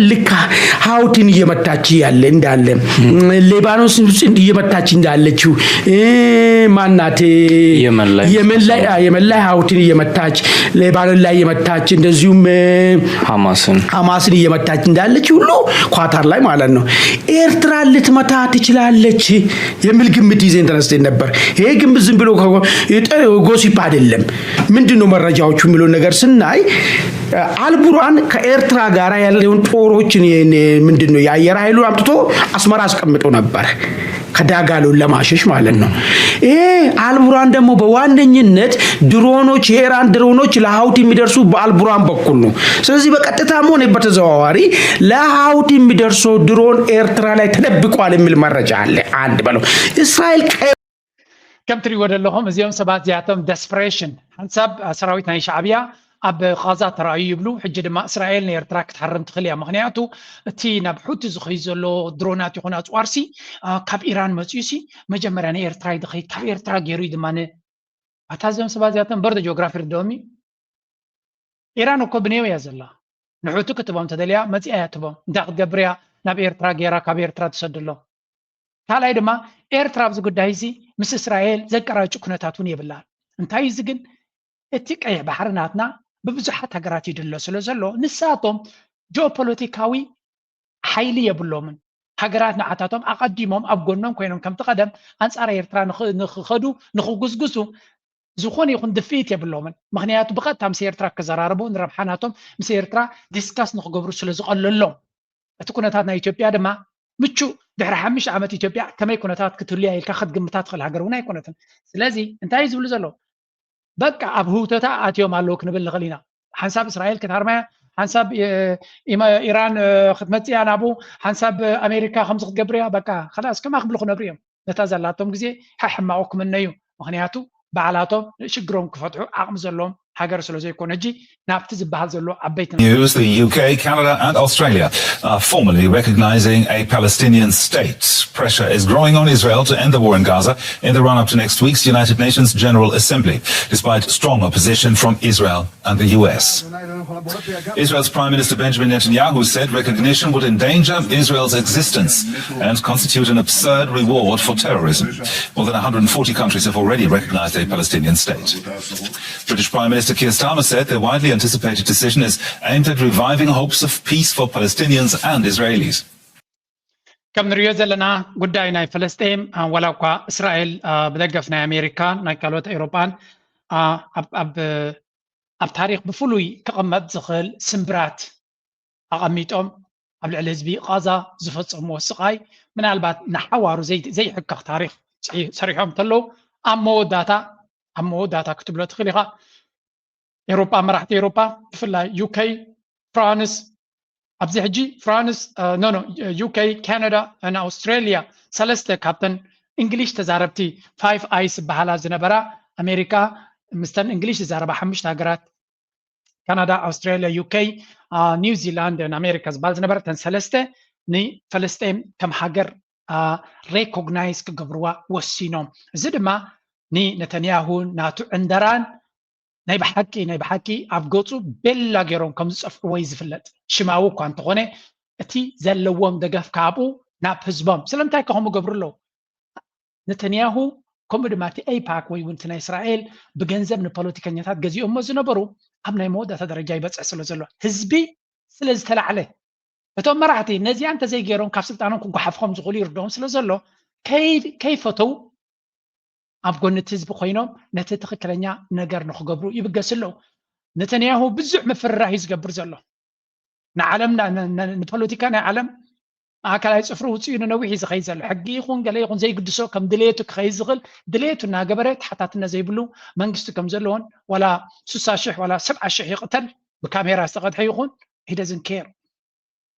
ልካ ሀውቲን እየመታች ያለ እንዳለ ሌባኖስ ውስጥ እየመታች እንዳለችው ማናት የመን ላይ ሀውቲን እየመታች ሌባኖን ላይ እየመታች እንደዚሁም ሐማስን ሐማስን እየመታች እንዳለች ሁሉ ኳታር ላይ ማለት ነው። ኤርትራ ልትመታ ትችላለች የሚል ግምት ይዘን ተነስተን ነበር። ይሄ ግምት ዝም ብሎ ጎሲፕ አይደለም። ምንድን ነው መረጃዎቹ የሚለውን ነገር ስናይ አልቡራን ከኤርትራ ጋር ያለውን ጦሮችን ምንድን ነው የአየር ኃይሉ አምጥቶ አስመራ አስቀምጦ ነበር ከዳጋሎን ለማሸሽ ማለት ነው። ይሄ አልቡራን ደግሞ በዋነኝነት ድሮኖች የኢራን ድሮኖች ለሀውቲ የሚደርሱ በአልቡራን በኩል ነው። ስለዚህ በቀጥታም ሆነ በተዘዋዋሪ ለሀውቲ የሚደርሰው ድሮን ኤርትራ ላይ ተደብቋል የሚል መረጃ አለ። አንድ በለው እስራኤል ከም ትሪእዎ ዘለኹም እዚኦም ሰባት እዚኣቶም ደስፕሬሽን ሓንሳብ ሰራዊት ናይ ሻዕብያ ኣብ ቓዛ ተራእዩ ይብሉ። ሕጂ ድማ እስራኤል ንኤርትራ ክትሃርም ትኽእል እያ። ምኽንያቱ እቲ ናብ ሑቲ ዝኸይድ ዘሎ ድሮናት ይኹን ኣፅዋርሲ ካብ ኢራን መፅዩሲ መጀመርያ ንኤርትራ እዩ ዝኸይድ። ካብ ኤርትራ ገይሩ እዩ ድማ ን ኣታ እዚኦም ሰባት እዚኣቶም በርዶ ጂኦግራፊ ርድኦም እዩ። ኢራን እኮ ብኔው እያ ዘላ። ንሑቲ ክትቦም ተደልያ መፂኣ እያ ትቦም። እንታይ ክትገብር እያ ናብ ኤርትራ ገይራ ካብ ኤርትራ ትሰድሎም? ካልኣይ ድማ ኤርትራ ኣብዚ ጉዳይ እዚ ምስ እስራኤል ዘቀራጭ ኩነታት እውን የብላን። እንታይ እዚ ግን እቲ ቀይሕ ባሕሪ ናትና ብብዙሓት ሃገራት ይድሎ ስለ ዘሎ ንሳቶም ጂኦፖለቲካዊ ሓይሊ የብሎምን። ሃገራት ንዓታቶም ኣቐዲሞም ኣብ ጎኖም ኮይኖም ከምቲ ቀደም ኣንጻር ኤርትራ ንኽኸዱ ንኽጉዝጉዙ ዝኾነ ይኹን ድፍኢት የብሎምን። ምኽንያቱ ብቐጥታ ምስ ኤርትራ ክዘራረቡ ንረብሓ ናቶም ምስ ኤርትራ ዲስካስ ንክገብሩ ስለ ዝቐለሎም፣ እቲ ኩነታት ናይ ኢትዮጵያ ድማ ምቹእ ድሕሪ ሓሙሽተ ዓመት ኢትዮጵያ ከመይ ኩነታት ክትህልያ ኢልካ ክትግምታ ትኽእል ሃገር እውን ኣይኮነትን። ስለዚ እንታይ እዩ ዝብሉ ዘለዉ? በቃ ኣብ ህውተታ ኣትዮም ኣለዉ ክንብል ንኽእል ኢና። ሓንሳብ እስራኤል ክትሃርማያ፣ ሓንሳብ ኢራን ክትመፅያ ናብኡ፣ ሓንሳብ ኣሜሪካ ከምዚ ክትገብርያ፣ በቃ ከላስ ከማ ክብሉ ክነብሩ እዮም። ነታ ዘላቶም ግዜ ሕሕማቑ ክምነዩ። ምኽንያቱ ባዕላቶም ሽግሮም ክፈትሑ ዓቕሚ ዘለዎም ሃገር ስለ ዘይኮነ ሕጂ ናብቲ ዝበሃል ዘሎ ዓበይቲ News: the U K, Canada and Australia are formally recognizing a Palestinian state. Pressure is growing on Israel to end the war in Gaza in the run-up to next week's United Nations General Assembly, despite strong opposition from Israel and the U S. Israel's Prime Minister Benjamin Netanyahu said recognition would endanger Israel's existence and constitute an absurd reward for terrorism. More than one hundred forty countries have already recognized a Palestinian state. British Prime Minister Keir Starmer said the widely anticipated decision is aimed at reviving hopes of peace for Palestinians and Israelis. ከም ንሪኦ ዘለና ጉዳይ ናይ ፈለስጤም ዋላ እኳ እስራኤል ብደገፍ ናይ ኣሜሪካን ናይ ካልኦት ኤውሮጳን ኣብ ታሪክ ብፍሉይ ክቕመጥ ዝኽእል ስምብራት ኣቐሚጦም ኣብ ልዕሊ ህዝቢ ቓዛ ዝፈጸምዎ ስቓይ ምናልባት ንሓዋሩ ዘይሕከኽ ታሪክ ሰሪሖም እንተለዉ ኣብ መወዳታ ኣብ መወዳታ ክትብሎ ትኽእል ኢኻ። ኤውሮጳ መራሕቲ ኤውሮጳ ብፍላይ ዩኬ፣ ፍራንስ ኣብዚ ሕጂ ፍራንስ ኖ ኖ ዩኬ፣ ካናዳ፣ ኣውስትራሊያ ሰለስተ ካብተን እንግሊሽ ተዛረብቲ ፋይፍ ኣይስ ዝበሃላ ዝነበራ ኣሜሪካ ምስተን እንግሊሽ ዝዛረባ ሓሙሽተ ሃገራት ካናዳ፣ ኣውስትራሊያ፣ ዩኬ፣ ኒው ዚላንድ፣ ኣሜሪካ ዝበሃል ዝነበረ እተን ሰለስተ ንፈለስጤም ከም ሃገር ሬኮግናይዝ ክገብርዋ ወሲኖም። እዚ ድማ ንነተንያሁ ናቱ ዕንደራን ናይ ብሓቂ ናይ ብሓቂ ኣብ ገፁ ቤላ ገይሮም ከም ዝፀፍዕዎ እዩ ዝፍለጥ። ሽማዊ እኳ እንተኾነ እቲ ዘለዎም ደገፍ ካብኡ ናብ ህዝቦም ስለምንታይ ከምኡ ገብሩ ኣለዉ? ነተንያሁ ከምኡ ድማ እቲ ኤይፓክ ወይ እውን እቲ ናይ እስራኤል ብገንዘብ ንፖለቲከኛታት ገዚኦሞ ዝነበሩ ኣብ ናይ መወዳእታ ደረጃ ይበፅሕ ስለ ዘሎ ህዝቢ ስለ ዝተላዕለ እቶም መራሕቲ ነዚኣ እንተዘይገይሮም ካብ ስልጣኖም ክጓሓፉ ከም ዝኽእሉ ይርድኦም ስለ ዘሎ ከይፈተው ኣብ ጎኒ እቲ ህዝቢ ኮይኖም ነቲ ትኽክለኛ ነገር ንክገብሩ ይብገስ ኣለዉ። ነተንያሁ ብዙሕ ምፍርራህ እዩ ዝገብር ዘሎ ንዓለም ንፖለቲካ ናይ ዓለም ኣካላይ ፅፍሩ ውፅኡ ንነዊሕ እዩ ዝኸይድ ዘሎ ሕጊ ይኹን ገለ ይኹን ዘይግድሶ ከም ድሌቱ ክኸይድ ዝኽእል ድሌቱ እናገበረ ተሓታትነት ዘይብሉ መንግስቲ ከም ዘለዎን ዋላ ስሳ ሽሕ ዋላ ሰብዓ ሽሕ ይቕተል ብካሜራ ዝተቐድሐ ይኹን he doesn't care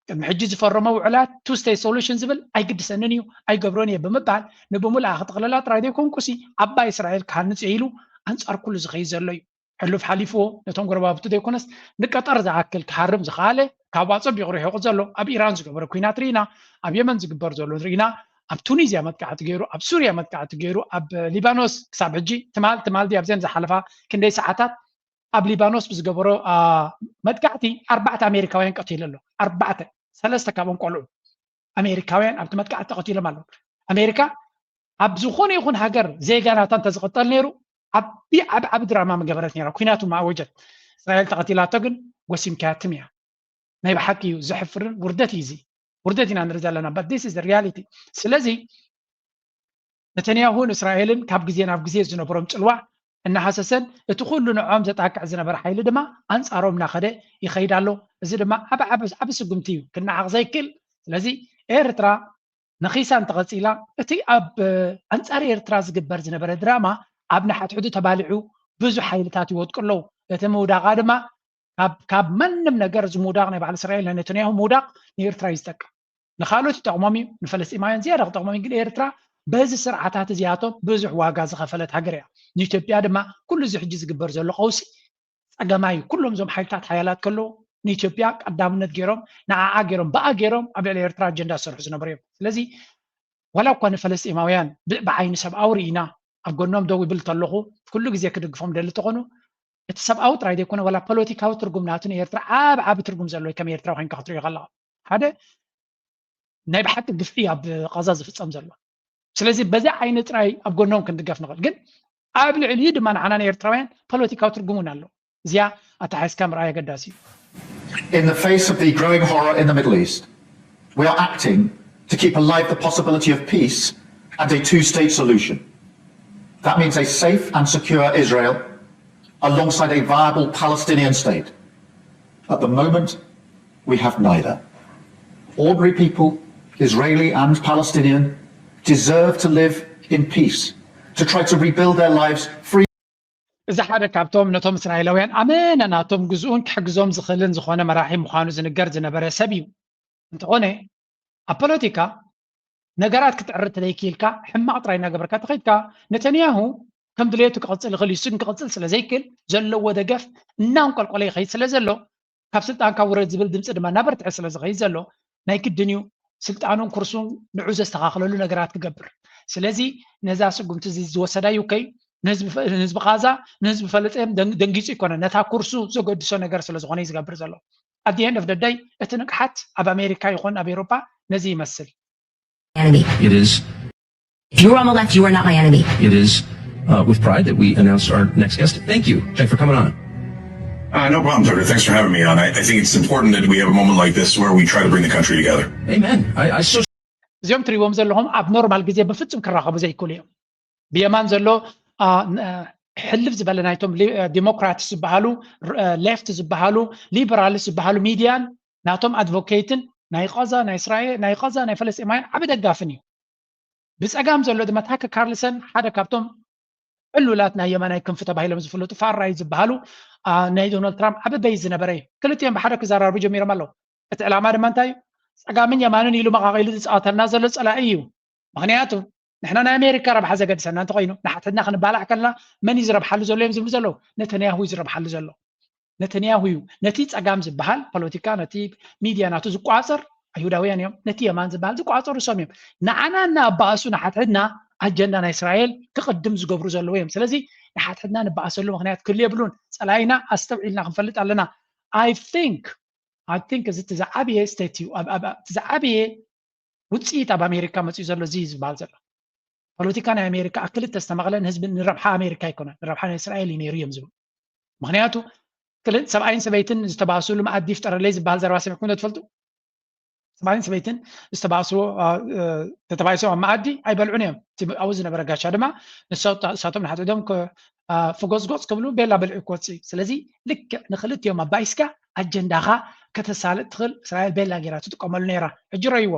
ቅድሚ ሕጂ ዝፈረሞ ውዕላት two state solution ዝብል ኣይግድሰንን እዩ ኣይገብሮን እየ ብምባል ንብምልኣ ክጥቕለላ ጥራይ ዘይኮንኩሲ ዓባይ እስራኤል ክሃንፅ እየ ኢሉ ኣንፃር ኩሉ ዝኸይድ ዘሎ እዩ። ሕሉፍ ሓሊፍዎ ነቶም ጎረባብቱ ዘይኮነስ ንቀጠር ዝኣክል ክሃርም ዝኸኣለ ካብኡ ኣፀቢቑ ርሒቑ ዘሎ ኣብ ኢራን ዝገበረ ኩናት ርኢና ኣብ የመን ዝግበር ዘሎ ርኢና ኣብ ቱኒዝያ መጥቃዕቲ ገይሩ ኣብ ሱርያ መጥቃዕቲ ገይሩ ኣብ ሊባኖስ ክሳብ ሕጂ ትማል ትማል ድዩ ኣብዘን ዝሓለፋ ክንደይ ሰዓታት ኣብ ሊባኖስ ብዝገበሮ መጥቃዕቲ ኣርባዕተ ኣሜሪካውያን ቀቲሉ ኣሎ ኣርባዕተ ሰለስተ ካብኦም ቆልዑ ኣሜሪካውያን ኣብቲ መጥቃዕቲ ተቐቲሎም ኣለዉ ኣሜሪካ ኣብ ዝኾነ ይኹን ሃገር ዜጋ ናታ እንተዝቕጠል ነይሩ ዓቢ ዓቢ ዓቢ ድራማ ምገበረት ነይራ ኩናቱ ማኣወጀት እስራኤል ተቐቲላቶ ግን ጎሲምካያ ትም እያ ናይ ብሓቂ እዩ ዘሕፍርን ውርደት እዩ እዚ ውርደት ኢና ንርኢ ዘለና but this is the reality ስለዚ ነተንያሁን እስራኤልን ካብ ግዜ ናብ ግዜ ዝነበሮም ፅልዋ እናሃሰሰን እቲ ኩሉ ንዖም ዘጣቅዕ ዝነበረ ሓይሊ ድማ ኣንፃሮም እናኸደ ይኸይድ ኣሎ እዚ ድማ ዓቢ ዓቢ ስጉምቲ እዩ ክነዓቕ ዘይክእል ስለዚ ኤርትራ ነኺሳ እንተቐፂላ እቲ ኣብ ኣንፃር ኤርትራ ዝግበር ዝነበረ ድራማ ኣብ ንሓትሕዱ ተባሊዑ ብዙሕ ሓይልታት ይወድቁ ኣለዉ እቲ ምውዳቓ ድማ ካብ ማንም ነገር እዚ ምውዳቕ ናይ በዓል እስራኤል ናይ ነተንያሁ ምውዳቕ ንኤርትራ እዩ ዝጠቅም ንካልኦት ይጠቕሞም እዩ ንፈለስጢማውያን ዝያዳ ክጠቕሞም ግን ኤርትራ በዚ ስርዓታት እዚኣቶም ብዙሕ ዋጋ ዝኸፈለት ሃገር እያ ንኢትዮጵያ ድማ ኩሉ እዚ ሕጂ ዝግበር ዘሎ ቀውሲ ፀገማይ ኩሎም እዞም ሓይልታት ሓያላት ከለዉ ንኢትዮጵያ ቀዳምነት ገይሮም ንዓዓ ገይሮም ብኣ ገይሮም ኣብ ልዕሊ ኤርትራ ኣጀንዳ ዝሰርሑ ዝነበሩ እዮም ስለዚ ዋላ እኳ ንፈለስጢማውያን ብዓይኒ ሰብኣዊ ርኢና ኣብ ጎኖም ደው ይብል ተለኹ ኩሉ ግዜ ክድግፎም ደሊ ተኾኑ እቲ ሰብኣዊ ጥራይ ዘይኮነ ዋላ ፖለቲካዊ ትርጉም ናቱ ንኤርትራ ዓብ ዓቢ ትርጉም ዘለዎ ከም ኤርትራ ኮይንካ ክትሪኦ ከለኻ ሓደ ናይ ብሓቂ ግፍዒ ኣብ ቃዛ ዝፍጸም ዘሎ ስለዚ በዚ ዓይኒ ጥራይ ኣብ ጎኖም ክንድገፍ ንኽእል ግን ኣብ ልዕሊኡ ድማ ንዓና ንኤርትራውያን ፖለቲካዊ ትርጉም እውን ኣሎ እዚኣ ኣተሓይስካ ምርኣይ ኣገዳሲ እዩ In the face of the growing horror in the Middle East, we are acting to keep alive the possibility of peace and a two state solution. That means a safe and secure Israel alongside a viable Palestinian state. At the moment, we have neither. Ordinary people, Israeli and Palestinian, deserve to live in peace, to try to rebuild their lives free. እዚ ሓደ ካብቶም ነቶም እስራኤላውያን ኣመና ናቶም ግዝኡን ክሕግዞም ዝኽእልን ዝኾነ መራሒ ምዃኑ ዝንገር ዝነበረ ሰብ እዩ። እንተኾነ ኣብ ፖለቲካ ነገራት ክትዕርት ተደይክኢልካ ሕማቕ ጥራይ እናገበርካ ተኸይድካ ነተንያሁ ከም ድሌቱ ክቕፅል ይኽእል እዩ። እሱ ግን ክቕፅል ስለ ዘይክእል ዘለዎ ደገፍ እናንቆልቆለ ይኸይድ ስለ ዘሎ ካብ ስልጣንካ ውረድ ዝብል ድምፂ ድማ እናበርትዐ ስለ ዝኸይድ ዘሎ ናይ ግድን እዩ ስልጣኑን ኩርሱን ንዑ ዘስተኻኽለሉ ነገራት ክገብር። ስለዚ ነዛ ስጉምቲ እዚ ዝወሰዳ ዩከይ ንህዝቢ ቃዛ ንህዝቢ ፈለስጥኤም ደንጊፁ ይኮነ ነታ ኩርሱ ዘገድሶ ነገር ስለ ዝኾነ እዩ ዝገብር ዘሎ። At the end of the day እቲ ንቅሓት ኣብ ኣሜሪካ ይኹን ኣብ ኤሮፓ ነዚ ይመስል። Enemy. It is. If you were on the left, you are not my enemy. It is uh, with pride that we announce our next guest. Thank you, Jay, for coming on. Uh, no problem, Tucker. Thanks for having me on. I, I think it's important that we have a moment like this where we try to bring the country together. Amen. I, I so እዚኦም ትሪእዎም ዘለኹም ኣብ ኖርማል ግዜ ብፍጹም ክራኸቡ ዘይክእሉ እዮም። ብየማን ዘሎ ሕልፍ ዝበለ ናይቶም ዲሞክራትስ ዝበሃሉ ሌፍት ዝበሃሉ ሊበራልስ ዝበሃሉ ሚድያን ናቶም ኣድቮኬትን ናይ ቃዛ ናይ እስራኤል ናይ ቃዛ ናይ ፈለስጢማውያን ዓቢ ደጋፍን እዩ። ብጸጋም ዘሎ ድማ ታከር ካርልሰን ሓደ ካብቶም ዕሉላት ናይ የማናይ ክንፊ ተባሂሎም ዝፍለጡ ፋር ራይት ዝበሃሉ ናይ ዶናልድ ትራምፕ ዓቢ ቤዝ ዝነበረ እዩ። ክልቲኦም ብሓደ ክዘራረቡ ጀሚሮም ኣለዉ። እቲ ዕላማ ድማ እንታይ እዩ? ጸጋምን የማንን ኢሉ መቓቒሉ ዝጻወተልና ዘሎ ጸላኢ እዩ። ምኽንያቱ ንሕና ናይ ኣሜሪካ ረብሓ ዘገድሰና እንተኾይኑ ንሓትሕትና ክንባላዕ ከለና መን እዩ ዝረብሓሉ ዘሎ እዮም ዝብሉ ዘለዉ። ነተንያሁ እዩ ዝረብሓሉ ዘሎ። ነተንያሁ እዩ ነቲ ጸጋም ዝበሃል ፖለቲካ ነቲ ሚድያ ናቱ ዝቋጸር ኣይሁዳውያን እዮም። ነቲ የማን ዝበሃል ዝቋጸሩ እሶም እዮም። ንዓና እናኣባእሱ ንሓትሕትና ኣጀንዳ ናይ እስራኤል ክቕድም ዝገብሩ ዘለዉ እዮም። ስለዚ ንሓትሕትና ንበኣሰሉ ምኽንያት ክህሉ የብሉን። ጸላኢና ኣስተውዒልና ክንፈልጥ ኣለና። I think I think እዚ እቲ ዝዓበየ ስቴት እዩ። እቲ ዝዓበየ ውፅኢት ኣብ ኣሜሪካ መፅኡ ዘሎ እዚ ዝበሃል ዘሎ ፖለቲካ ናይ ኣሜሪካ ኣብ ክልተ ዝተመቐለ ንህዝቢ ንረብሓ ኣሜሪካ ኣይኮነን ንረብሓ ናይ እስራኤል እዩ ነይሩ እዮም ዝብሉ። ምክንያቱ ሰብኣይን ሰበይትን ዝተባእሱሉ መኣዲ ይፍጠረለይ ዝበሃል ዘረባ ሰሚዕኩም ዶ ትፈልጡ? ሰብኣይን ሰበይትን ዝተባእሱ ተተባይሶም ኣብ መኣዲ ኣይበልዑን እዮም። ኣብኡ ዝነበረ ጋሻ ድማ ንሳቶም ንሓድሕዶም ፍጎፅጎፅ ክብሉ ቤላ በሊዑ ክወፅእ እዩ። ስለዚ ልክዕ ንክልቲኦም ኣባኢስካ ኣጀንዳኻ ከተሳልጥ ትኽእል እስራኤል ቤላ ገይራ ትጥቀመሉ ነይራ። ሕጂ ረይዎ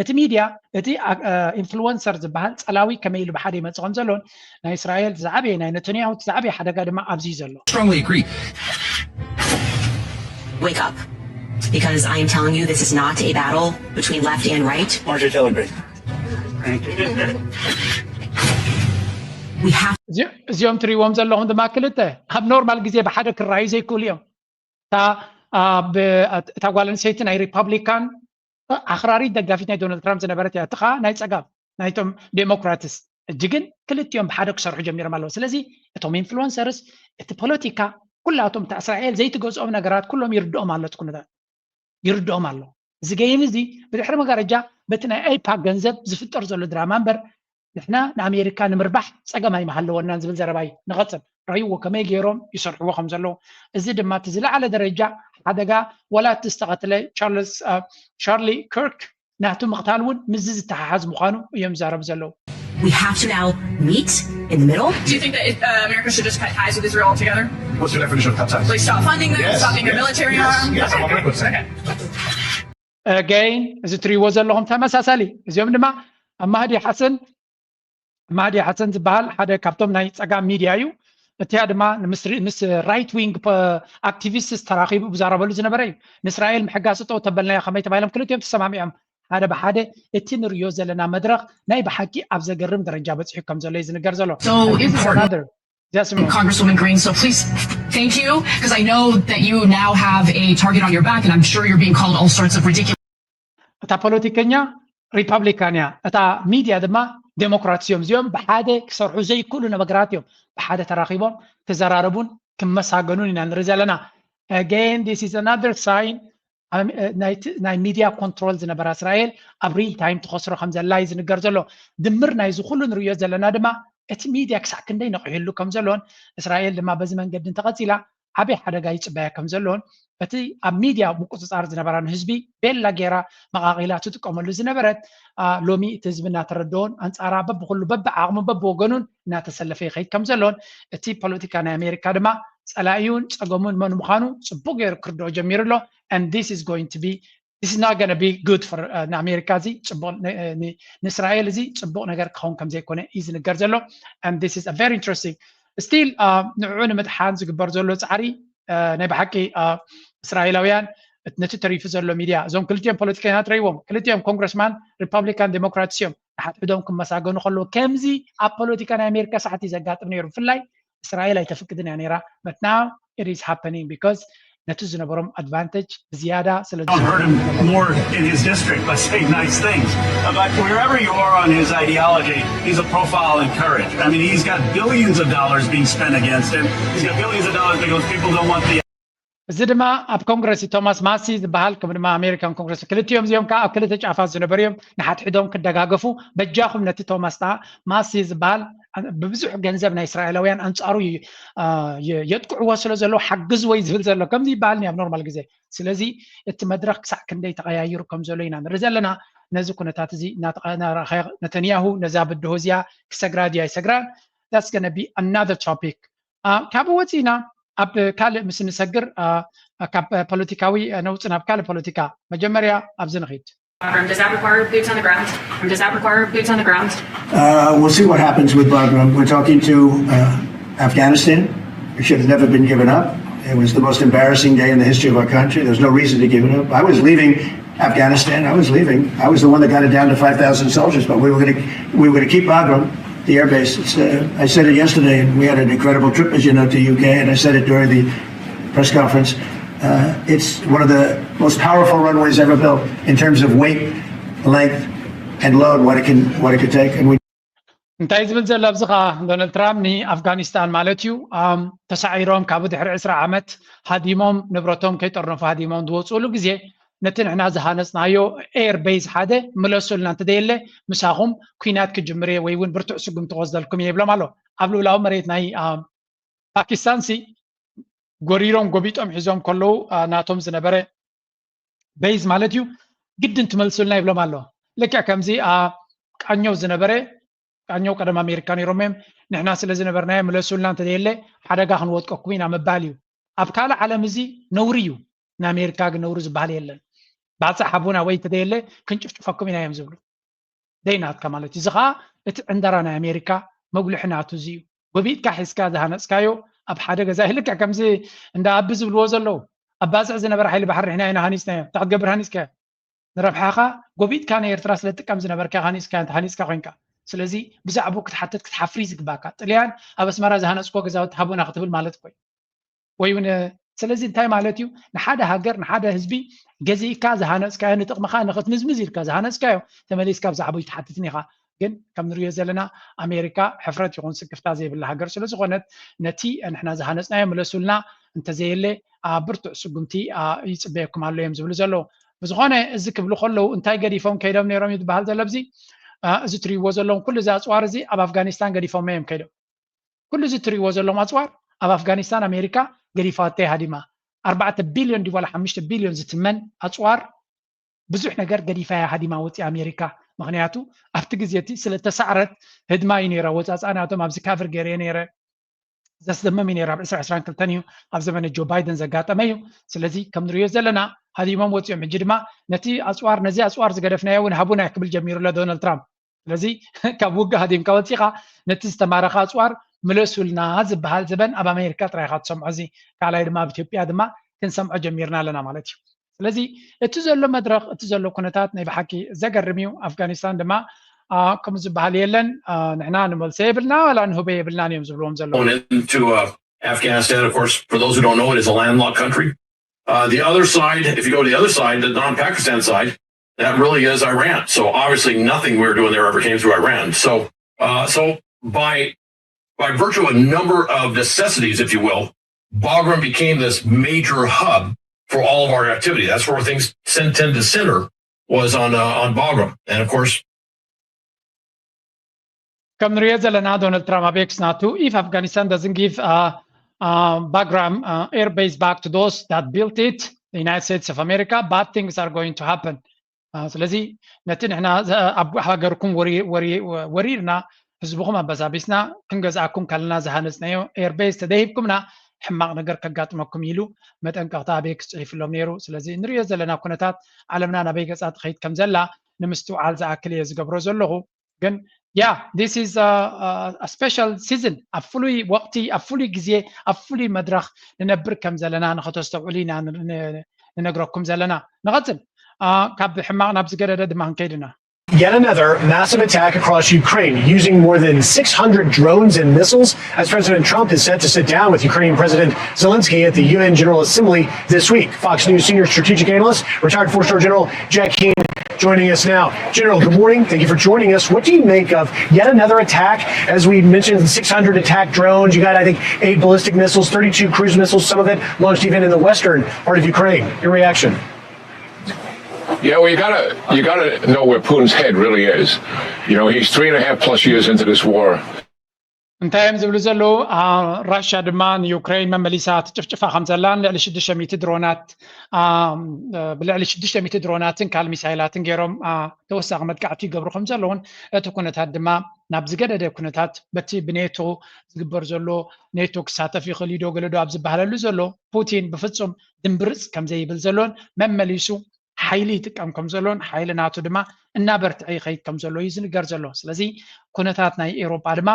እቲ ሚድያ እቲ ኢንፍሉወንሰር ዝበሃል ጸላዊ ከመይ ኢሉ ብሓደ ይመጽእ ከም ዘሎን ናይ እስራኤል ዝዓበየ ናይ ነተንያሁ ዝዓበየ ሓደጋ ድማ ኣብዚ እዩ ዘሎ። Strongly agree. Wake up. Because I am telling you, this is not a battle between left and right. Marjorie Taylor Greene. We have እዚኦም ትሪእዎም ዘለኹም ድማ ክልተ ኣብ ኖርማል ግዜ ብሓደ ክረኣዩ ዘይክእሉ እዮም። እታ ጓል ኣንስተይቲ ናይ ሪፓብሊካን ኣኽራሪት ደጋፊት ናይ ዶናልድ ትራምፕ ዝነበረት እያ። እቲ ከዓ ናይ ፀጋም ናይቶም ዴሞክራትስ እጂ ግን ክልቲኦም ብሓደ ክሰርሑ ጀሚሮም ኣለዉ። ስለዚ እቶም ኢንፍሉወንሰርስ እቲ ፖለቲካ ኩላቶም እታ እስራኤል ዘይትገዝኦም ነገራት ኩሎም ይርድኦም ኣሎ እቲ ኩነታት ይርድኦም ኣሎ። እዚ ገይም እዚ ብድሕሪ መጋረጃ በቲ ናይ ኤይፓክ ገንዘብ ዝፍጠር ዘሎ ድራማ እምበር ንሕና ንኣሜሪካ ንምርባሕ ፀገም ኣይምሃለወናን ዝብል ዘረባ እዩ። ንቐፅል ረይዎ ከመይ ገይሮም ይሰርሕዎ ከም ዘለዉ እዚ ድማ እቲ ዝለዓለ ደረጃ ሓደጋ ወላ እቲ ዝተቐትለ ቻርልስ ቻርሊ ክርክ ናቱ ምቕታል እውን ምስዚ ዝተሓሓዝ ምዃኑ እዮም ዝዛረቡ ዘለዉ። We have to now meet in the middle. Do you think that uh, America should just cut ties with Israel altogether? What's your definition of cut ties? Like stop funding them, Yes, stop being yes, a military yes, arm. yes, I'm on record saying that. Again እዚ ትሪእዎ ዘለኹም ተመሳሳሊ እዚኦም ድማ ኣብ ማህዲ ሓሰን ማህዲ ሓሰን ዝበሃል ሓደ ካብቶም ናይ ፀጋም ሚድያ እዩ። እቲያ ድማ ምስ ራይት ዊንግ ኣክቲቪስትስ ተራኺቡ ብዛረበሉ ዝነበረ እዩ። ንእስራኤል ምሕጋዝ ጠጠው ተበልናዮ ከመይ ተባሂሎም ክልቲኦም ተሰማሚዖም ሓደ ብሓደ እቲ ንሪኦ ዘለና መድረኽ ናይ ብሓቂ ኣብ ዘገርም ደረጃ በፂሑ ከም ዘሎ እዩ ዝንገር ዘሎ። So important. Just a moment. Congresswoman Greene, so please, thank you, because I know that you now have a target on your back, and I'm sure you're being called all sorts of ridiculous. እታ ፖለቲከኛ ሪፓብሊካን እያ፣ እታ ሚድያ ድማ ዴሞክራት እዮም። እዚኦም ብሓደ ክሰርሑ ዘይክእሉ ነገራት እዮም ብሓደ ተራኺቦም ክዘራረቡን ክመሳገኑን ኢና ንርኢ ዘለና። Again this is another sign ናይ ሚድያ ኮንትሮል ዝነበራ እስራኤል ኣብ ሪል ታይም ትኸስሮ ከም ዘላ እዩ ዝንገር ዘሎ። ድምር ናይዚ ኩሉ ንርእዮ ዘለና ድማ እቲ ሚድያ ክሳዕ ክንደይ ነቒሕሉ ከም ዘሎን እስራኤል ድማ በዚ መንገዲ እንተቐፂላ ዓብዪ ሓደጋ ይፅበያ ከም ዘለዎን እቲ ኣብ ሚድያ ምቁፅፃር ዝነበራ ንህዝቢ ቤላ ገይራ መቓቒላ ትጥቀመሉ ዝነበረት ሎሚ እቲ ህዝቢ እናተረድኦን ኣንፃራ በብኩሉ በብዓቕሙ በብወገኑን እናተሰለፈ ይኸይድ ከም ዘለዎን እቲ ፖለቲካ ናይ ኣሜሪካ ድማ ፀላኢውን ፀገሙን መን ምዃኑ ፅቡቅ ገይሩ ክርድኦ ጀሚሩ ኣሎ። And this is going to be this is not going to be good for ንኣሜሪካ እዚ ፅቡቅ ንእስራኤል እዚ ፅቡቅ ነገር ክኸውን ከም ዘይኮነ እዩ ዝንገር ዘሎ። And this is a very interesting still ንዕኡ ንምድሓን ዝግበር ዘሎ ፃዕሪ ናይ ብሓቂ እስራኤላውያን ነቲ ተሪፉ ዘሎ ሚድያ እዞም ክልቲኦም ፖለቲከኛት ረይዎም ክልቲኦም ኮንግረስማን ሪፐብሊካን ዴሞክራትስ እዮም ንሓድሕዶም ክመሳገኑ ከለዉ ከምዚ ኣብ ፖለቲካ ናይ ኣሜሪካ ሳሕቲ ዘጋጥም ነይሩ ብፍላይ እስራኤል ኣይተፍቅድን እያ ነይራ but now it is happening because ነቲ ዝነበሮም advantage ብዝያዳ ስለ I've heard him more in his district, let's say nice things. But wherever you are on his ideology, he's a profile in courage. I mean, he's got billions of dollars being spent against him. He's got billions of dollars because people don't want the እዚ ድማ ኣብ ኮንግረስ ቶማስ ማሲ ዝበሃል ከም ድማ ኣሜሪካን ኮንግረስ ክልቲኦም እዚኦም ከዓ ኣብ ክልተ ጫፋት ዝነበሩ እዮም ንሓድሕዶም ክደጋገፉ በጃኹም ነቲ ቶማስ ማሲ ዝበሃል ብብዙሕ ገንዘብ ናይ እስራኤላውያን ኣንፃሩ የጥቅዕዎ ስለ ዘለዉ ሓግዝዎ እዩ ዝብል ዘሎ ከምዚ ይበሃል ኣብ ኖርማል ግዜ ስለዚ እቲ መድረክ ክሳዕ ክንደይ ተቀያይሩ ከም ዘሎ ኢና ንርኢ ዘለና ነዚ ኩነታት እዚ ነተንያሁ ነዛ ብድሆ እዚኣ ክሰግራ ድያ ይሰግራን that's gonna be another topic ካብኡ ወፂእና ኣብ ካልእ ምስ ንሰግር ካብ ፖለቲካዊ ነውፅ ናብ ካልእ ፖለቲካ መጀመርያ ኣብዚ ንኺድ Does that require boots on the ground? Does that require boots on the ground? Uh, we'll see what happens with Bagram. We're talking to uh, Afghanistan. It should have never been given up. It was the most embarrassing day in the history of our country. There's no reason to give it up. I was leaving Afghanistan. I was leaving. I was the one that got it down to five thousand soldiers, but we were going to we were going to keep Bagram, the air base. Uh, I said it yesterday, and we had an incredible trip, as you know, to U K. And I said it during the press conference. Uh, it's one of the most powerful runways ever built in terms of weight, length, and load, what it can what it could take. And we እንታይ ዝብል ዘሎ ኣብዚ ከዓ ዶናልድ ትራምፕ ንኣፍጋኒስታን ማለት እዩ ተሳዒሮም ካብ ድሕሪ ዕስራ ዓመት ሃዲሞም ንብረቶም ከይጠርነፉ ሃዲሞም ዝወፅእሉ ግዜ ነቲ ንሕና ዝሃነፅናዮ ኤር ቤዝ ሓደ ምለሱልና እንተደየለ ምሳኹም ኩናት ክጅምር እየ ወይ እውን ብርቱዕ ስጉምቲ ክወስደልኩም እየ ይብሎም ኣሎ ኣብ ልኡላዊ መሬት ናይ ፓኪስታን ሲ ጎሪሮም ጎቢጦም ሒዞም ከለዉ ናቶም ዝነበረ ቤዝ ማለት እዩ ግድን ትመልሱልና ይብሎም ኣሎ ልክዕ ከምዚ ቃኘው ዝነበረ ቃኘው ቀደም ኣሜሪካ ነይሮም እዮም ንሕና ስለ ዝነበርናዮ ምለሱልና እንተዘየለ ሓደጋ ክንወጥቀኩም ኢና ምባል እዩ ኣብ ካልእ ዓለም እዚ ነውሪ እዩ ንኣሜሪካ ግን ነውሪ ዝበሃል የለን ባፅዕ ሓቡና ወይ እንተዘየለ ክንጭፍጭፈኩም ኢና እዮም ዝብሉ ደይናትካ ማለት እዩ እዚ ከዓ እቲ ዕንደራ ናይ ኣሜሪካ መጉልሒ ናቱ እዚ እዩ ጎቢጥካ ሒዝካ ዝሃነፅካዮ ኣብ ሓደ ገዛ ልክዕ ከምዚ እንዳ ኣቢ ዝብልዎ ዘለዉ ኣብ ባፅዕ ዝነበረ ሓይሊ ባሕሪ ንሕና ኢና ሃኒፅናዮ እንታይ ክትገብር ሃኒፅካዮ ንረብሓኻ ጎቢጥካ ናይ ኤርትራ ስለ ትጥቀም ዝነበርካ ሃኒፅካ ሃኒፅካ ኮይንካ ስለዚ ብዛዕባኡ ክትሓትት ክትሓፍሪ ዝግባካ ጥልያን ኣብ ኣስመራ ዝሃነፅኮ ገዛውቲ ሃቡና ክትብል ማለት እኮ እዩ ወይ እውን ስለዚ እንታይ ማለት እዩ ንሓደ ሃገር ንሓደ ህዝቢ ገዚእካ ዝሃነፅካዮ ንጥቕምኻ ንኽትምዝምዝ ኢልካ ዝሃነፅካዮ ተመሊስካ ብዛዕባኡ ትሓትትን ኢኻ ግን ከም ንሪኦ ዘለና ኣሜሪካ ሕፍረት ይኹን ስክፍታ ዘይብላ ሃገር ስለ ዝኾነት ነቲ ንሕና ዝሃነፅናዮ ምለሱልና እንተዘየለ ኣብ ብርቱዕ ስጉምቲ ይፅበየኩም ኣሎ እዮም ዝብሉ ዘለዉ ብዝኾነ እዚ ክብሉ ከለዉ እንታይ ገዲፎም ከይዶም ነይሮም እዩ ዝበሃል ዘሎ ኣብዚ እዚ ትሪእዎ ዘለዎም ኩሉ እዚ ኣፅዋር እዚ ኣብ ኣፍጋኒስታን ገዲፎም እዮም ከይዶም ኩሉ እዚ ትሪእዎ ዘለዎም ኣፅዋር ኣብ ኣፍጋኒስታን ኣሜሪካ ገዲፋቶ ሃዲማ ኣርባዕተ ቢልዮን ድዩ ዋላ ሓሙሽተ ቢልዮን ዝትመን ኣፅዋር ብዙሕ ነገር ገዲፋ እያ ሃዲማ ወፂኣ ኣሜሪካ ምክንያቱ ኣብቲ ግዜ እቲ ስለተሳዕረት ህድማ እዩ ነይራ ወፃፃ ናቶም ኣብዚ ካፍር ገይረ ነይረ ዘስደምም እዩ ነይሩ ኣብ ዕስራ ዕስራን ክልተን እዩ ኣብ ዘመነ ጆ ባይደን ዘጋጠመ እዩ ስለዚ ከም ንሪኦ ዘለና ሃዲሞም ወፂኦም ሕጂ ድማ ነቲ ኣፅዋር ነዚ ኣፅዋር ዝገደፍናዮ እውን ሃቡና ክብል ጀሚሩ ኣሎ ዶናልድ ትራምፕ ስለዚ ካብ ውግእ ሃዲምካ ወፂኻ ነቲ ዝተማረኸ ኣፅዋር ምለሱልና ዝበሃል ዘበን ኣብ ኣሜሪካ ጥራይ ኢኻ ትሰምዖ እዚ ካልኣይ ድማ ኣብ ኢትዮጵያ ድማ ክንሰምዖ ጀሚርና ኣለና ማለት እዩ ስለዚ እቲ ዘሎ መድረኽ እቲ ዘሎ ኩነታት ናይ ብሓቂ ዘገርም እዩ ኣፍጋኒስታን ድማ ከምኡ ዝበሃል የለን ንሕና ንመልሶ የብልና ዋላ ንህቦ የብልናን እዮም ዝብልዎም ዘለዉ Afghanistan, of course, for those who don't know, it is a landlocked country. Uh, the other side, if you go to the other side, the non-Pakistan side, that really is Iran. So obviously, nothing we were doing there ever came through Iran. So, uh, so by by virtue of a number of necessities, if you will, Bagram became this major hub for all of our activity. That's where things tend to center was on uh, on Bagram, and of course, ከም ንሪኦ ዘለና ዶናልድ ትራምፕ ኣብ ኤክስ ናቱ if Afghanistan doesn't give uh, Bagram air base back to those that built it, the United States of America, bad things are going to happen. ስለዚ ነቲ ንሕና ኣብ ሃገርኩም ወሪርና ህዝብኹም ኣበሳቢስና ክንገዝኣኩም ከለና ዝሃነፅናዮ air base ተደሂብኩምና ሕማቕ ነገር ከጋጥመኩም ኢሉ መጠንቀቕታ ኣበይ ክፅሒፍሎም ነይሩ። ስለዚ እንሪኦ ዘለና ኩነታት ዓለምና ናበይ ገፃ ትኸይድ ከም ዘላ ንምስትውዓል ዝኣክል እየ ዝገብሮ ዘለኹ። ግን yeah, this is a special season፣ ኣብ ፍሉይ ወቕቲ፣ ኣብ ፍሉይ ግዜ፣ ኣብ ፍሉይ መድረኽ ንነብር ከም ዘለና ንኸተስተውዕሉ ኢና ንነግረኩም ዘለና። ንቐፅል። ካብ ሕማቕ ናብ ዝገደደ ድማ ክንከይድ ኢና። Yet another massive attack across Ukraine, using more than six hundred drones and missiles, as President Trump is set to sit down with Ukrainian President Zelensky at the U N General Assembly this week. Fox News senior strategic analyst, retired four-star General Jack Keane, joining us now. General, good morning. Thank you for joining us. What do you make of yet another attack? As we mentioned, six hundred attack drones. You got, I think, eight ballistic missiles, thirty-two cruise missiles, some of it launched even in the western part of Ukraine. Your reaction? Yeah, well, you gotta you gotta know where Putin's head really is. You know, he's three and a half plus years into this war. እንታይ እዮም ዝብሉ ዘለዉ? ራሽያ ድማ ንዩክሬን መመሊሳ ትጭፍጭፋ ከም ዘላን ልዕሊ ሽዱሽተ ሚእቲ ድሮናት ብልዕሊ ሽዱሽተ ሚእቲ ድሮናትን ካል ሚሳይላትን ገይሮም ተወሳኺ መጥቃዕቲ ይገብሩ ከም ዘለውን እቲ ኩነታት ድማ ናብ ዝገደደ ኩነታት በቲ ብኔቶ ዝግበር ዘሎ ኔቶ ክሳተፍ ይኽእል እዩ ዶ ገለ ዶ ኣብ ዝበሃለሉ ዘሎ ፑቲን ብፍጹም ድምብርፅ ከም ዘይብል ዘሎን መመሊሱ ሓይሊ ይጥቀም ከም ዘሎን ሓይሊ ናቱ ድማ እናበርትዐ ይኸይድ ከም ዘሎ እዩ ዝንገር ዘሎ። ስለዚ ኩነታት ናይ ኤውሮጳ ድማ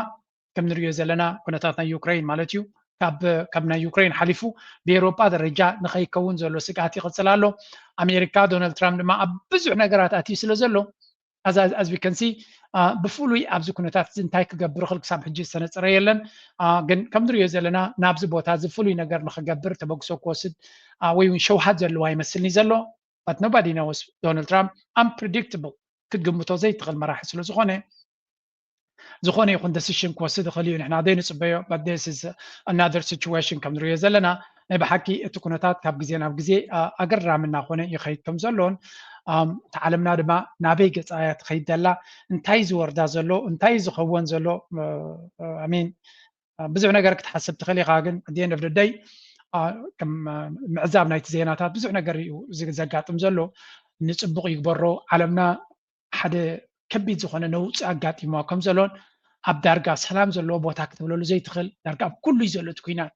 ከም ንሪኦ ዘለና ኩነታት ናይ ዩክሬን ማለት እዩ ካብ ናይ ዩክሬን ሓሊፉ ብኤውሮጳ ደረጃ ንኸይከውን ዘሎ ስግኣት ይቕፅል ኣሎ። ኣሜሪካ ዶናልድ ትራምፕ ድማ ኣብ ብዙሕ ነገራት ኣትዩ ስለ ዘሎ as we can see ብፍሉይ ኣብዚ ኩነታት እዚ እንታይ ክገብር ይኽእል ክሳብ ሕጂ ዝተነፀረ የለን። ግን ከም ንሪኦ ዘለና ናብዚ ቦታ እዚ ፍሉይ ነገር ንክገብር ተበግሶ ክወስድ ወይ እውን ሸውሃት ዘለዎ ኣይመስልን እዩ ዘሎ። But nobody knows። ዶናልድ ትራምፕ unpredictable፣ ክትግምቶ ዘይትኽእል መራሒ ስለ ዝኾነ ዝኾነ ይኹን decision ክወስድ ይኽእል እዩ። ንሕና ዘይንፅበዮ but this is another situation ከም ንሪኦ ዘለና ናይ ብሓቂ እቲ ኩነታት ካብ ግዜ ናብ ግዜ ኣገራሚ እናኾነ ይኸይድ ከም ዘሎን እቲ ዓለምና ድማ ናበይ ገፃ እያ ትኸይድ ዘላ እንታይ ዝወርዳ ዘሎ እንታይ ዝኸውን ዘሎ I mean ብዙሕ ነገር ክትሓስብ ትኽእል ኢኻ። ግን at the end of the day ከም ምዕዛብ ናይቲ ዜናታት ብዙሕ ነገር እዩ ዘጋጥም ዘሎ። ንፅቡቕ ይግበሮ። ዓለምና ሓደ ከቢድ ዝኾነ ነውፂ ኣጋጢምዋ ከም ዘሎን ኣብ ዳርጋ ሰላም ዘለዎ ቦታ ክትብለሉ ዘይትኽእል ዳርጋ ኣብ ኩሉ እዩ ዘሎ እቲ ኩናት።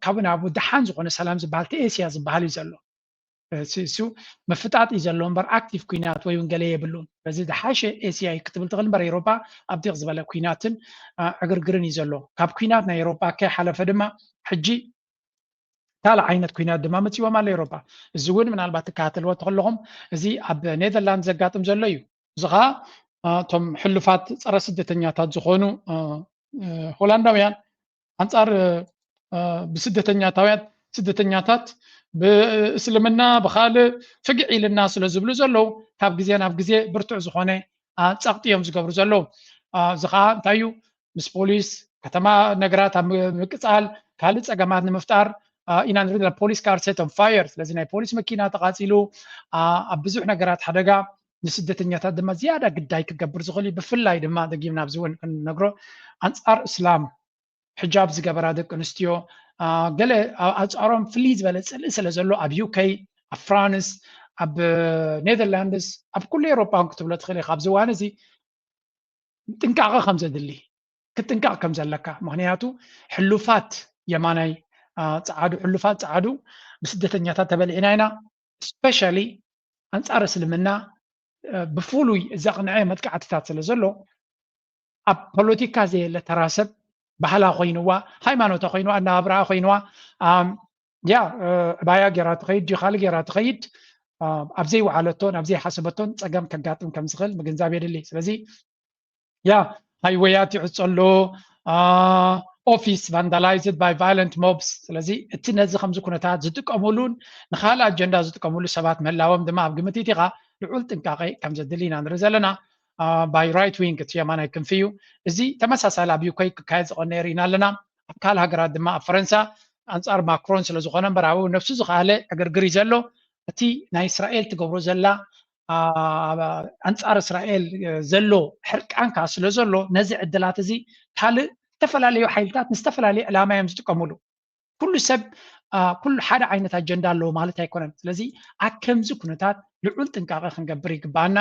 ካብኡ ናብኡ ደሓን ዝኾነ ሰላም ዝበሃል እቲ ኤስያ ዝበሃል እዩ ዘሎ። እሱ ምፍጣጥ እዩ ዘሎ እምበር ኣክቲቭ ኩናት ወይ እውን ገለ የብሉን። በዚ ዝሓሸ ኤስያ እዩ ክትብል ትኽእል እምበር ኤውሮጳ ኣብ ዲቕ ዝበለ ኩናትን ዕግርግርን እዩ ዘሎ። ካብ ኩናት ናይ ኤውሮጳ ከይሓለፈ ድማ ሕጂ ካልእ ዓይነት ኩናት ድማ መፂዎም ኣሎ ኤውሮጳ። እዚ እውን ምናልባት ትከታተልዎ ተኸለኹም እዚ ኣብ ኔዘርላንድ ዘጋጥም ዘሎ እዩ። እዚ ከዓ እቶም ሕሉፋት ፀረ ስደተኛታት ዝኾኑ ሆላንዳውያን ኣንፃር ብስደተኛታውያን ስደተኛታት ብእስልምና ብካልእ ፍግዕ ኢልና ስለ ዝብሉ ዘለዉ ካብ ግዜ ናብ ግዜ ብርቱዕ ዝኾነ ፀቕጢ እዮም ዝገብሩ ዘለዉ። እዚ ከዓ እንታይ እዩ ምስ ፖሊስ ከተማ ነገራት ኣብ ምቅፃል ካልእ ፀገማት ንምፍጣር ኢና ንርኢ ዘለና። ፖሊስ ካር set on fire፣ ስለዚ ናይ ፖሊስ መኪና ተቃፂሉ ኣብ ብዙሕ ነገራት ሓደጋ ንስደተኛታት ድማ ዝያዳ ግዳይ ክገብር ዝኽእል እዩ። ብፍላይ ድማ ደጊምና ኣብዚ እውን ክንነግሮ ኣንፃር እስላም ሕጃብ ዝገበራ ደቂ ኣንስትዮ ገለ ኣንፃሮም ፍልይ ዝበለ ፅልኢ ስለ ዘሎ ኣብ ዩኬ ኣብ ፍራንስ ኣብ ኔዘርላንድስ ኣብ ኩሉ ኤውሮጳ እውን ክትብሎ ትኽእል ኢኻ ኣብዚ እዋን እዚ ጥንቃቐ ከም ዘድሊ ክትጥንቀቕ ከም ዘለካ ምክንያቱ ሕሉፋት የማናይ ፀዓዱ ሕሉፋት ፀዓዱ ብስደተኛታት ተበሊዕና ኢና። ስፔሻሊ ኣንፃር እስልምና ብፍሉይ ዘቕንዐ መጥቃዕትታት ስለ ዘሎ ኣብ ፖለቲካ ዘየለ ተራ ሰብ ባህላ ኮይንዋ ሃይማኖታ ኮይንዋ ኣነባብራኣ ኮይንዋ ያ ዕባያ ገይራ ትኸይድ ድዩ ካልእ ገይራ ትኸይድ ኣብ ዘይወዓለቶን ኣብ ዘይሓሰበቶን ፀገም ከጋጥም ከም ዝኽእል ምግንዛብ የድሊ። ስለዚ ያ ሃይወያት ይዕፀ ኣሎ፣ office vandalized by violent mobs። ስለዚ እቲ ነዚ ከምዚ ኩነታት ዝጥቀሙሉን ንካልእ ኣጀንዳ ዝጥቀሙሉ ሰባት ምህላዎም ድማ ኣብ ግምት ኢኻ ልዑል ጥንቃቄ ከም ዘድሊ ኢና ንርኢ ዘለና። by right wing እቲ የማናይ ክንፊ እዩ። እዚ ተመሳሳሊ ኣብ ዩኬ ክካየድ ዝቐነየ ርኢና ኣለና። ኣብ ካልእ ሃገራት ድማ ኣብ ፈረንሳ ኣንፃር ማክሮን ስለ ዝኾነ እምበር ኣብኡ ነብሱ ዝኸኣለ ዕግርግር እዩ ዘሎ። እቲ ናይ እስራኤል ትገብሮ ዘላ ኣንፃር እስራኤል ዘሎ ሕርቃን ከዓ ስለ ዘሎ ነዚ ዕድላት እዚ ካልእ ዝተፈላለዩ ሓይልታት ንዝተፈላለየ ዕላማ እዮም ዝጥቀምሉ። ኩሉ ሰብ ኩሉ ሓደ ዓይነት ኣጀንዳ ኣለዎ ማለት ኣይኮነን። ስለዚ ኣብ ከምዚ ኩነታት ልዑል ጥንቃቐ ክንገብር ይግባኣና።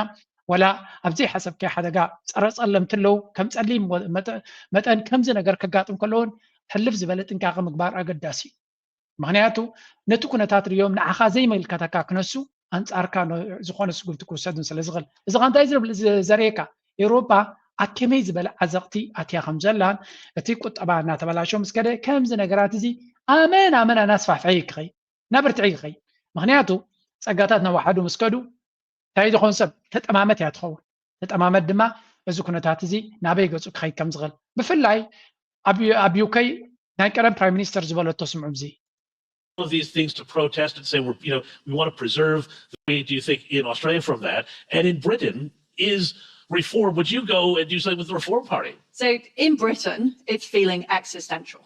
ወላ ኣብ ዘይሓሰብካዮ ሓደጋ ጸረ ጸለምቲ ኣለዉ። ከም ጸሊም መጠን ከምዚ ነገር ከጋጥም ከለውን ሕልፍ ዝበለ ጥንቃቐ ምግባር ኣገዳሲ እዩ። ምክንያቱ ነቲ ኩነታት ሪኦም ንዓኻ ዘይመልከተካ ክነሱ ኣንጻርካ ዝኾነ ስጉምቲ ክውሰድን ስለ ዝኽእል። እዚ ኸ እንታይ ዘርእየካ? ኤውሮጳ ኣብ ከመይ ዝበለ ዓዘቕቲ ኣትያ ከም ዘላን እቲ ቁጠባ እናተበላሸ ምስ ከደ ከምዚ ነገራት እዚ ኣመን ኣመን ኣናስፋሕፍሐ ይክኸይ እናበርትዐ ይክኸይ። ምክንያቱ ጸጋታት ናዋሓዱ ምስ ከዱ እንታይ ዝኾን ሰብ ተጠማመት እያ ትኸውን። ተጠማመት ድማ እዚ ኩነታት እዚ ናበይ ገጹ ክኸይድ ከም ዝኽእል ብፍላይ ኣብ ዩከይ ናይ ቀደም ፕራይም ሚኒስተር ዝበለቶ ስምዑ እዚ of these things to protest and say we're you know we want to preserve the way do you think in Australia from that and in Britain is reform. Would you go and do something with the Reform Party? So in Britain, it's feeling existential.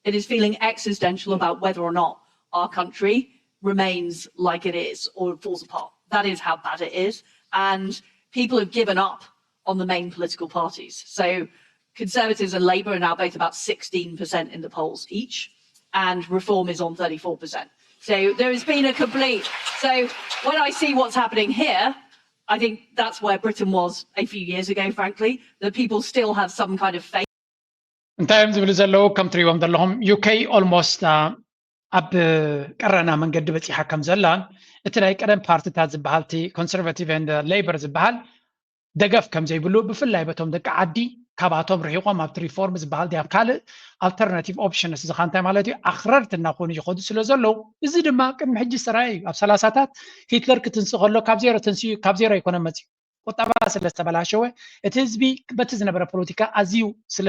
It is feeling existential about whether or not our country remains like it is or falls apart. That is how bad it is. And people have given up on the main political parties. So Conservatives and Labour are now both about sixteen percent in the polls each, and Reform is on thirty-four percent. So there has been a complete. So when I see what's happening here, I think that's where Britain was a few years ago, frankly, that people still have some kind of faith. እንታይ እዮም ዝብሉ ዘለዉ? ከም ትሪእዎም ዘለኹም ዩከይ ኦልሞስት ኣብ ቀረና መንገዲ በፂሓ ከም ዘላን እቲ ናይ ቀደም ፓርቲታት ዝበሃል እቲ ኮንሰርቫቲቭ ኤንድ ሌበር ዝበሃል ደገፍ ከም ዘይብሉ ብፍላይ በቶም ደቂ ዓዲ ካባቶም ርሒቆም ኣብቲ ሪፎርም ዝበሃል ድያም ካልእ ኣልተርናቲቭ ኦፕሽንስ እዚ እንታይ ማለት እዩ ኣኽረርቲ እናኾኑ ይኸዱ ስለ ዘለዉ እዚ ድማ ቅድሚ ሕጂ ዝተረኣየ እዩ ኣብ ሰላሳታት ሂትለር ክትንስእ ከሎ ካብ ዜሮ ተንስኡ ካብ ዜሮ ኣይኮነ መፅዩ ቁጠባ ስለ ዝተበላሸወ እቲ ህዝቢ በቲ ዝነበረ ፖለቲካ ኣዝዩ ስለ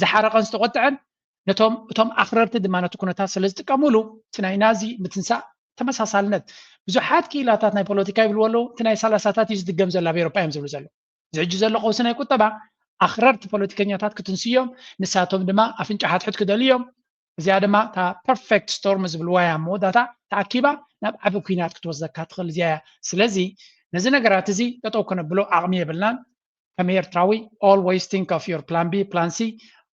ዝሓረቐን ዝተቆጥዐን ነቶም እቶም ኣኽረርቲ ድማ ነቲ ኩነታት ስለ ዝጥቀሙሉ እቲ ናይ ናዚ ምትንሳእ ተመሳሳልነት ብዙሓት ክኢላታት ናይ ፖለቲካ ይብልዎ ኣለዉ እቲ ናይ ሰላሳታት እዩ ዝድገም ዘሎ ኣብ ኤሮጳ እዮም ዝብሉ ዘለዉ እዚ ሕጂ ዘሎ ቀውሲ ናይ ቁጠባ ኣኽረርቲ ፖለቲከኛታት ክትንስዮም ንሳቶም ድማ ኣፍንጫ ሓትሕት ክደልዩ እዮም እዚኣ ድማ እታ perfect storm ዝብልዋ እያ ኣብ መወዳእታ ተኣኪባ ናብ ዓቢ ኲናት ክትወስደካ ትኽእል እዚኣ እያ ስለዚ ነዚ ነገራት እዚ ጠጠው ከነብሎ ዓቕሚ የብልናን ከም ኤርትራዊ always think of your plan B plan C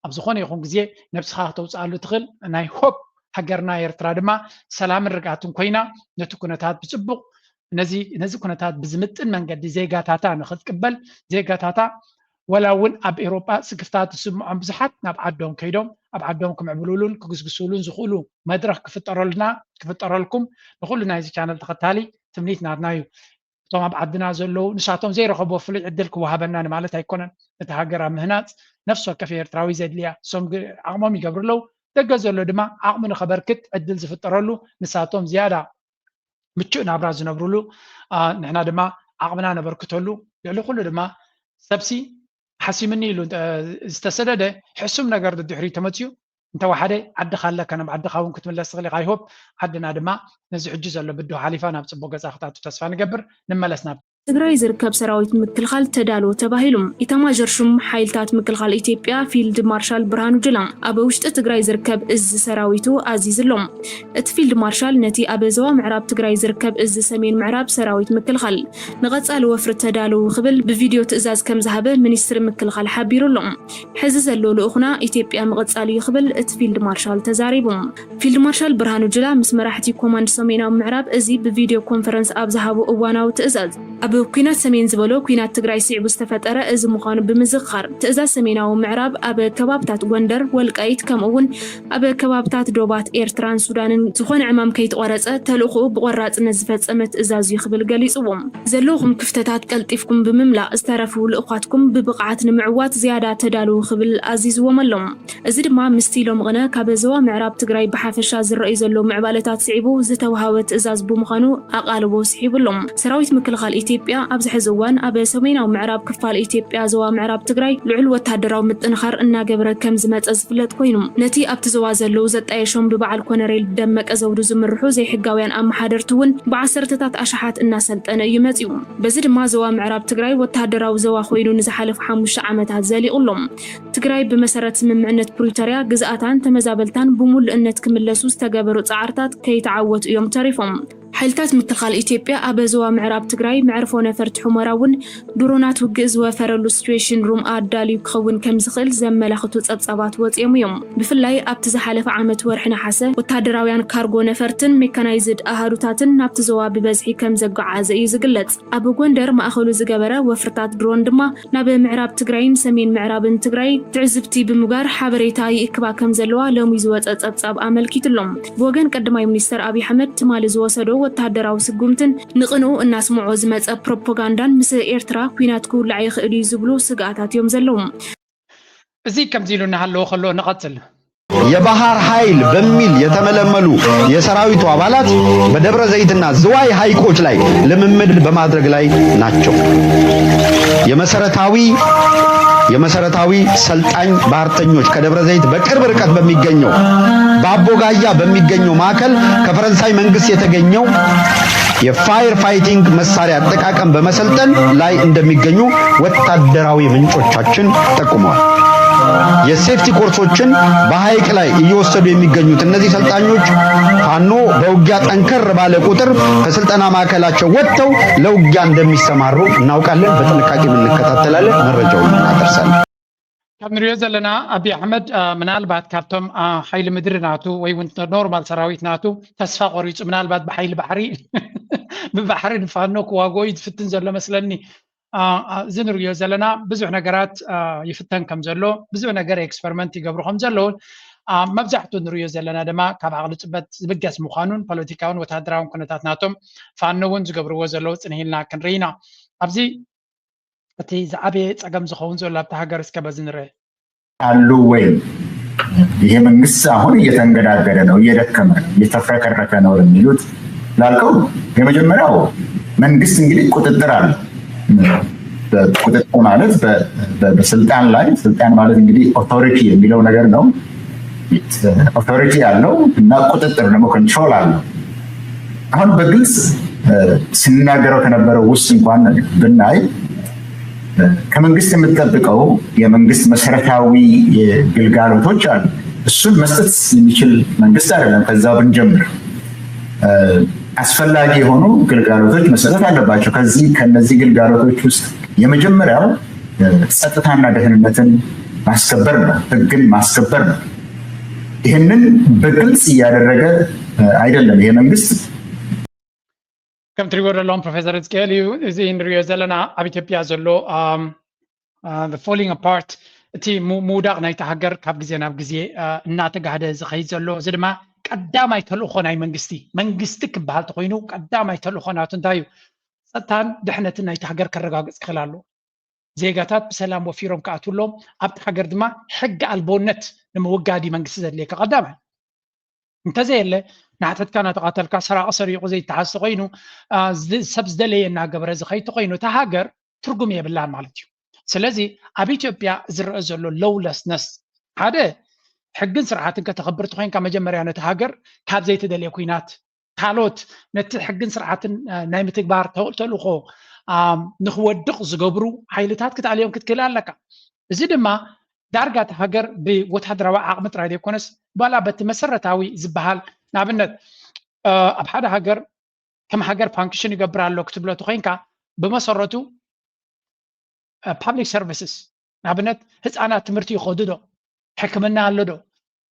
ኣብ ዝኾነ ይኹን ግዜ ነብስኻ ክተውፅኣሉ ትኽእል ናይ hope ሃገርና ኤርትራ ድማ ሰላምን ርግኣትን ኮይና ነቲ ኩነታት ብፅቡቕ ነዚ ኩነታት ብዝምጥን መንገዲ ዜጋታታ ንኽትቅበል ዜጋታታ ወላ እውን ኣብ ኤውሮጳ ስክፍታት ዝስምዖም ብዙሓት ናብ ዓዶም ከይዶም ኣብ ዓዶም ክምዕብሉሉን ክግስግሱሉን ዝኽእሉ መድረኽ ክፍጠረልና ክፍጠረልኩም ንኩሉ ናይዚ ቻነል ተኸታሊ ትምኒት ናትና እዩ። እቶም ኣብ ዓድና ዘለዉ ንሳቶም ዘይረኸብዎ ፍሉይ ዕድል ክወሃበና ንማለት ኣይኮነን። እቲ ሃገር ኣብ ምህናጽ ነፍሲ ወከፍ ኤርትራዊ ዘድልያ እሶም ዓቕሞም ይገብሩ ኣለዉ። ደገ ዘሎ ድማ ዓቕሙ ንኸበርክት ዕድል ዝፍጠረሉ ንሳቶም ዝያዳ ምቹእ ናብራ ዝነብሩሉ ንሕና ድማ ዓቕምና ነበርክተሉ ልዕሊ ኩሉ ድማ ሰብሲ ሓሲምኒ ኢሉ ዝተሰደደ ሕሱም ነገር ድድሕሪ ተመፅዩ እንተወሓደ ዓድኻ ኣለካ ናብ ዓድኻ እውን ክትምለስ ትኽእል ኢኻ ይሆፕ ዓድና ድማ ነዚ ሕጂ ዘሎ ብድሆ ሓሊፋ ናብ ፅቡቅ ገፃ ክትኣቱ ተስፋ ንገብር ንመለስ ናብ ትግራይ ዝርከብ ሰራዊት ምክልኻል ተዳልዎ ተባሂሉ። ኢታማዦር ሹም ሓይልታት ምክልኻል ኢትዮጵያ ፊልድ ማርሻል ብርሃኑ ጁላ ኣብ ውሽጢ ትግራይ ዝርከብ እዝ ሰራዊቱ ኣዚዙ ኣሎ። እቲ ፊልድ ማርሻል ነቲ ኣብ ዞባ ምዕራብ ትግራይ ዝርከብ እዝ ሰሜን ምዕራብ ሰራዊት ምክልኻል ንቐፃሊ ወፍሪ ተዳልዉ ክብል ብቪድዮ ትእዛዝ ከም ዝሃበ ሚኒስትሪ ምክልኻል ሓቢሩ ኣሎ። ሕዚ ዘሎ ልኡኽና ኢትዮጵያ ምቕፃል እዩ ክብል እቲ ፊልድ ማርሻል ተዛሪቡ። ፊልድ ማርሻል ብርሃኑ ጁላ ምስ መራሕቲ ኮማንድ ሰሜናዊ ምዕራብ እዚ ብቪድዮ ኮንፈረንስ ኣብ ዝሃቦ እዋናዊ ትእዛዝ፣ ኣብ ኲናት ሰሜን ዝበሎ ኲናት ትግራይ ስዒቡ ዝተፈጠረ እዚ ምዃኑ ብምዝኽኻር፣ ትእዛዝ ሰሜናዊ ምዕራብ ኣብ ከባብታት ጎንደር፣ ወልቃይት ከምኡ እውን ኣብ ከባብታት ዶባት ኤርትራን ሱዳንን ዝኾነ ዕማም ከይተቖረፀ ተልእኾኡ ብቖራፅነት ዝፈፀመ ትእዛዝ እዩ ክብል ገሊፅዎ። ዘለውኹም ክፍተታት ቀልጢፍኩም ብምምላእ ዝተረፉ ልእኳትኩም ብብቕዓት ንምዕዋት ዝያዳ ተዳልዉ ክብል ኣዚዝዎም ኣሎ። እዚ ድማ ምስቲ ሎምቕነ ካብ ዞባ ምዕራብ ትግራይ ብሓፈሻ ዝረኣዩ ዘለዉ ምዕባለታት ስዒቡ ዝተውሃበ ትእዛዝ ብምዃኑ ኣቓልቦ ስሒቡ ኣሎ። ሰራዊት ምክልኻል ኢትዮጵያ ኣብዚ ሕዚ እዋን ኣብ ሰሜናዊ ምዕራብ ክፋል ኢትዮጵያ ዞባ ምዕራብ ትግራይ ልዑል ወታደራዊ ምጥንኻር እናገበረ ከም ዝመፀ ዝፍለጥ ኮይኑ ነቲ ኣብቲ ዞባ ዘለዉ ዘጣየሾም ብበዓል ኮነሬል ደመቀ ዘውዱ ዝምርሑ ዘይሕጋውያን ኣመሓደርቲ እውን ብዓሰርተታት ኣሽሓት እናሰልጠነ እዩ መፂኡ። በዚ ድማ ዞባ ምዕራብ ትግራይ ወታደራዊ ዞባ ኮይኑ ንዝሓለፉ ሓሙሽተ ዓመታት ዘሊቑ ኣሎ። ትግራይ ብመሰረት ስምምዕነት ፕሪቶርያ ግዝኣታን ተመዛበልታን ብሙሉእነት ክምለሱ ዝተገበሩ ፃዕርታት ከይተዓወቱ እዮም ተሪፎም። ሓይልታት ምክልኻል ኢትዮጵያ ኣብ ዞባ ምዕራብ ትግራይ መዕርፎ ነፈርቲ ሑመራ እውን ድሮናት ውግእ ዝወፈረሉ ሲቹዌሽን ሩም ኣዳልዩ ክኸውን ከም ዝኽእል ዘመላኽቱ ጸብጻባት ወጺኦም እዮም። ብፍላይ ኣብቲ ዝሓለፈ ዓመት ወርሒ ነሓሰ ወታደራውያን ካርጎ ነፈርትን ሜካናይዝድ ኣሃዱታትን ናብቲ ዞባ ብበዝሒ ከም ዘጓዓዘ እዩ ዝግለጽ። ኣብ ጎንደር ማእኸሉ ዝገበረ ወፍርታት ድሮን ድማ ናብ ምዕራብ ትግራይን ሰሜን ምዕራብን ትግራይ ትዕዝብቲ ብምግባር ሓበሬታ ይእክባ ከም ዘለዋ ሎሚ ዝወጸ ጸብጻብ ኣመልኪቱ ኣሎ። ብወገን ቀዳማይ ሚኒስተር ኣብይ ኣሕመድ ትማሊ ዝወሰዶ ወታደራዊ ስጉምትን ንቕንኡ እናስምዖ ዝመጸ ፕሮፓጋንዳን ምስ ኤርትራ ኲናት ክውላዕ ይኽእል እዩ ዝብሉ ስግኣታት እዮም ዘለዉ። እዚ ከምዚ ኢሉ እናሃለወ ከሎ ንቐጽል። የባህር ኃይል በሚል የተመለመሉ የሰራዊቱ አባላት በደብረ ዘይትና ዝዋይ ሐይቆች ላይ ልምምድ በማድረግ ላይ ናቸው። የመሰረታዊ የመሰረታዊ ሰልጣኝ ባህርተኞች ከደብረ ዘይት በቅርብ ርቀት በሚገኘው በአቦጋያ በሚገኘው ማዕከል ከፈረንሳይ መንግስት የተገኘው የፋየር ፋይቲንግ መሳሪያ አጠቃቀም በመሰልጠን ላይ እንደሚገኙ ወታደራዊ ምንጮቻችን ጠቁመዋል። የሴፍቲ ኮርሶችን በሐይቅ ላይ እየወሰዱ የሚገኙት እነዚህ ሰልጣኞች ፋኖ በውጊያ ጠንከር ባለ ቁጥር ከስልጠና ማዕከላቸው ወጥተው ለውጊያ እንደሚሰማሩ እናውቃለን። በጥንቃቄ እንከታተላለን፣ መረጃውን እናደርሳለን። ካብ ንሪኦ ዘለና ኣብይ ኣሕመድ ምናልባት ካብቶም ሓይሊ ምድሪ ናቱ ወይ እውን ኖርማል ሰራዊት ናቱ ተስፋ ቆሪፁ ምናልባት ብሓይሊ ባሕሪ ብባሕሪ ንፋኖ ክዋግኦ እዩ ዝፍትን ዘሎ መስለኒ። እዚ ንሪኦ ዘለና ብዙሕ ነገራት ይፍተን ከም ዘሎ ብዙሕ ነገር ኤክስፐሪመንት ይገብሩ ከም ዘለውን መብዛሕትኡ ንሪኦ ዘለና ድማ ካብ ዓቕሊ ፅበት ዝብገስ ምዃኑን ፖለቲካውን ወታደራውን ኩነታት ናቶም ፋኖ እውን ዝገብርዎ ዘለዉ ፅንሂልና ክንርኢ ኢና። ኣብዚ እቲ ዝዓበየ ፀገም ዝኸውን ዘሎ ኣብቲ ሃገር እስከ በዚ ንርአ። አሉ ወይ? ይሄ መንግስት አሁን እየተንገዳገደ ነው፣ እየደከመ ነው፣ እየተፍረከረከ ነው ለሚሉት ላልከው የመጀመሪያው መንግስት እንግዲህ ቁጥጥር አለ። ቁጥጥር ማለት በስልጣን ላይ ስልጣን ማለት እንግዲህ ኦቶሪቲ የሚለው ነገር ነው። ኦቶሪቲ አለው እና ቁጥጥር ደግሞ ኮንትሮል አለው። አሁን በግልጽ ስንናገረው ከነበረው ውስጥ እንኳን ብናይ ከመንግስት የምትጠብቀው የመንግስት መሰረታዊ ግልጋሎቶች አሉ። እሱን መስጠት የሚችል መንግስት አይደለም። ከዛ ብንጀምር አስፈላጊ የሆኑ ግልጋሎቶች መሰጠት አለባቸው። ከዚህ ከነዚህ ግልጋሎቶች ውስጥ የመጀመሪያው ጸጥታና ደህንነትን ማስከበር ነው፣ ህግን ማስከበር ነው። ይህንን በግልጽ እያደረገ አይደለም ይሄ መንግስት። ከም ትሪቦ ዘለዎም ፕሮፌሰር ህዝቅኤል እዩ። እዚ ንሪኦ ዘለና ኣብ ኢትዮጵያ ዘሎ ፎሊንግ ኣፓርት እቲ ምውዳቕ ናይቲ ሃገር ካብ ግዜ ናብ ግዜ እናተጋህደ ዝኸይድ ዘሎ እዚ ድማ ቀዳማይ ተልእኾ ናይ መንግስቲ መንግስቲ ክበሃል ተኮይኑ ቀዳማይ ተልእኾ ናቱ እንታይ እዩ? ፀጥታን ድሕነትን ናይቲ ሃገር ከረጋግፅ ክኽእል ኣለዎ። ዜጋታት ብሰላም ወፊሮም ክኣትውሎም ኣብቲ ሃገር ድማ ሕጊ ኣልቦነት ንምውጋድ እዩ መንግስቲ ዘድልየካ ቀዳማይ። እንተዘየለ ናሕተትካ ናተቓተልካ ሰራቒ ሰሪቑ ዘይተሓዝ ተኮይኑ ሰብ ዝደለየ እናገበረ ዝኸይድ ተኮይኑ እታ ሃገር ትርጉም የብላን ማለት እዩ። ስለዚ ኣብ ኢትዮጵያ ዝረአ ዘሎ ሎውለስነስ ሓደ ሕግን ስርዓትን ከተኽብር ተኮይንካ መጀመርያ ነቲ ሃገር ካብ ዘይተደልየ ኩናት ካልኦት ነቲ ሕግን ስርዓትን ናይ ምትግባር ተልእኮ ንክወድቕ ዝገብሩ ሓይልታት ክትኣልዮም ክትክእል ኣለካ። እዚ ድማ ዳርጋ እቲ ሃገር ብወታደራዊ ዓቕሚ ጥራይ ዘይኮነስ ባላ በቲ መሰረታዊ ዝበሃል ንኣብነት ኣብ ሓደ ሃገር ከም ሃገር ፋንክሽን ይገብር ኣሎ ክትብሎ ተኮይንካ ብመሰረቱ ፓብሊክ ሰርቪስስ ንኣብነት ህፃናት ትምህርቲ ይኸዱ ዶ? ሕክምና ኣሎ ዶ?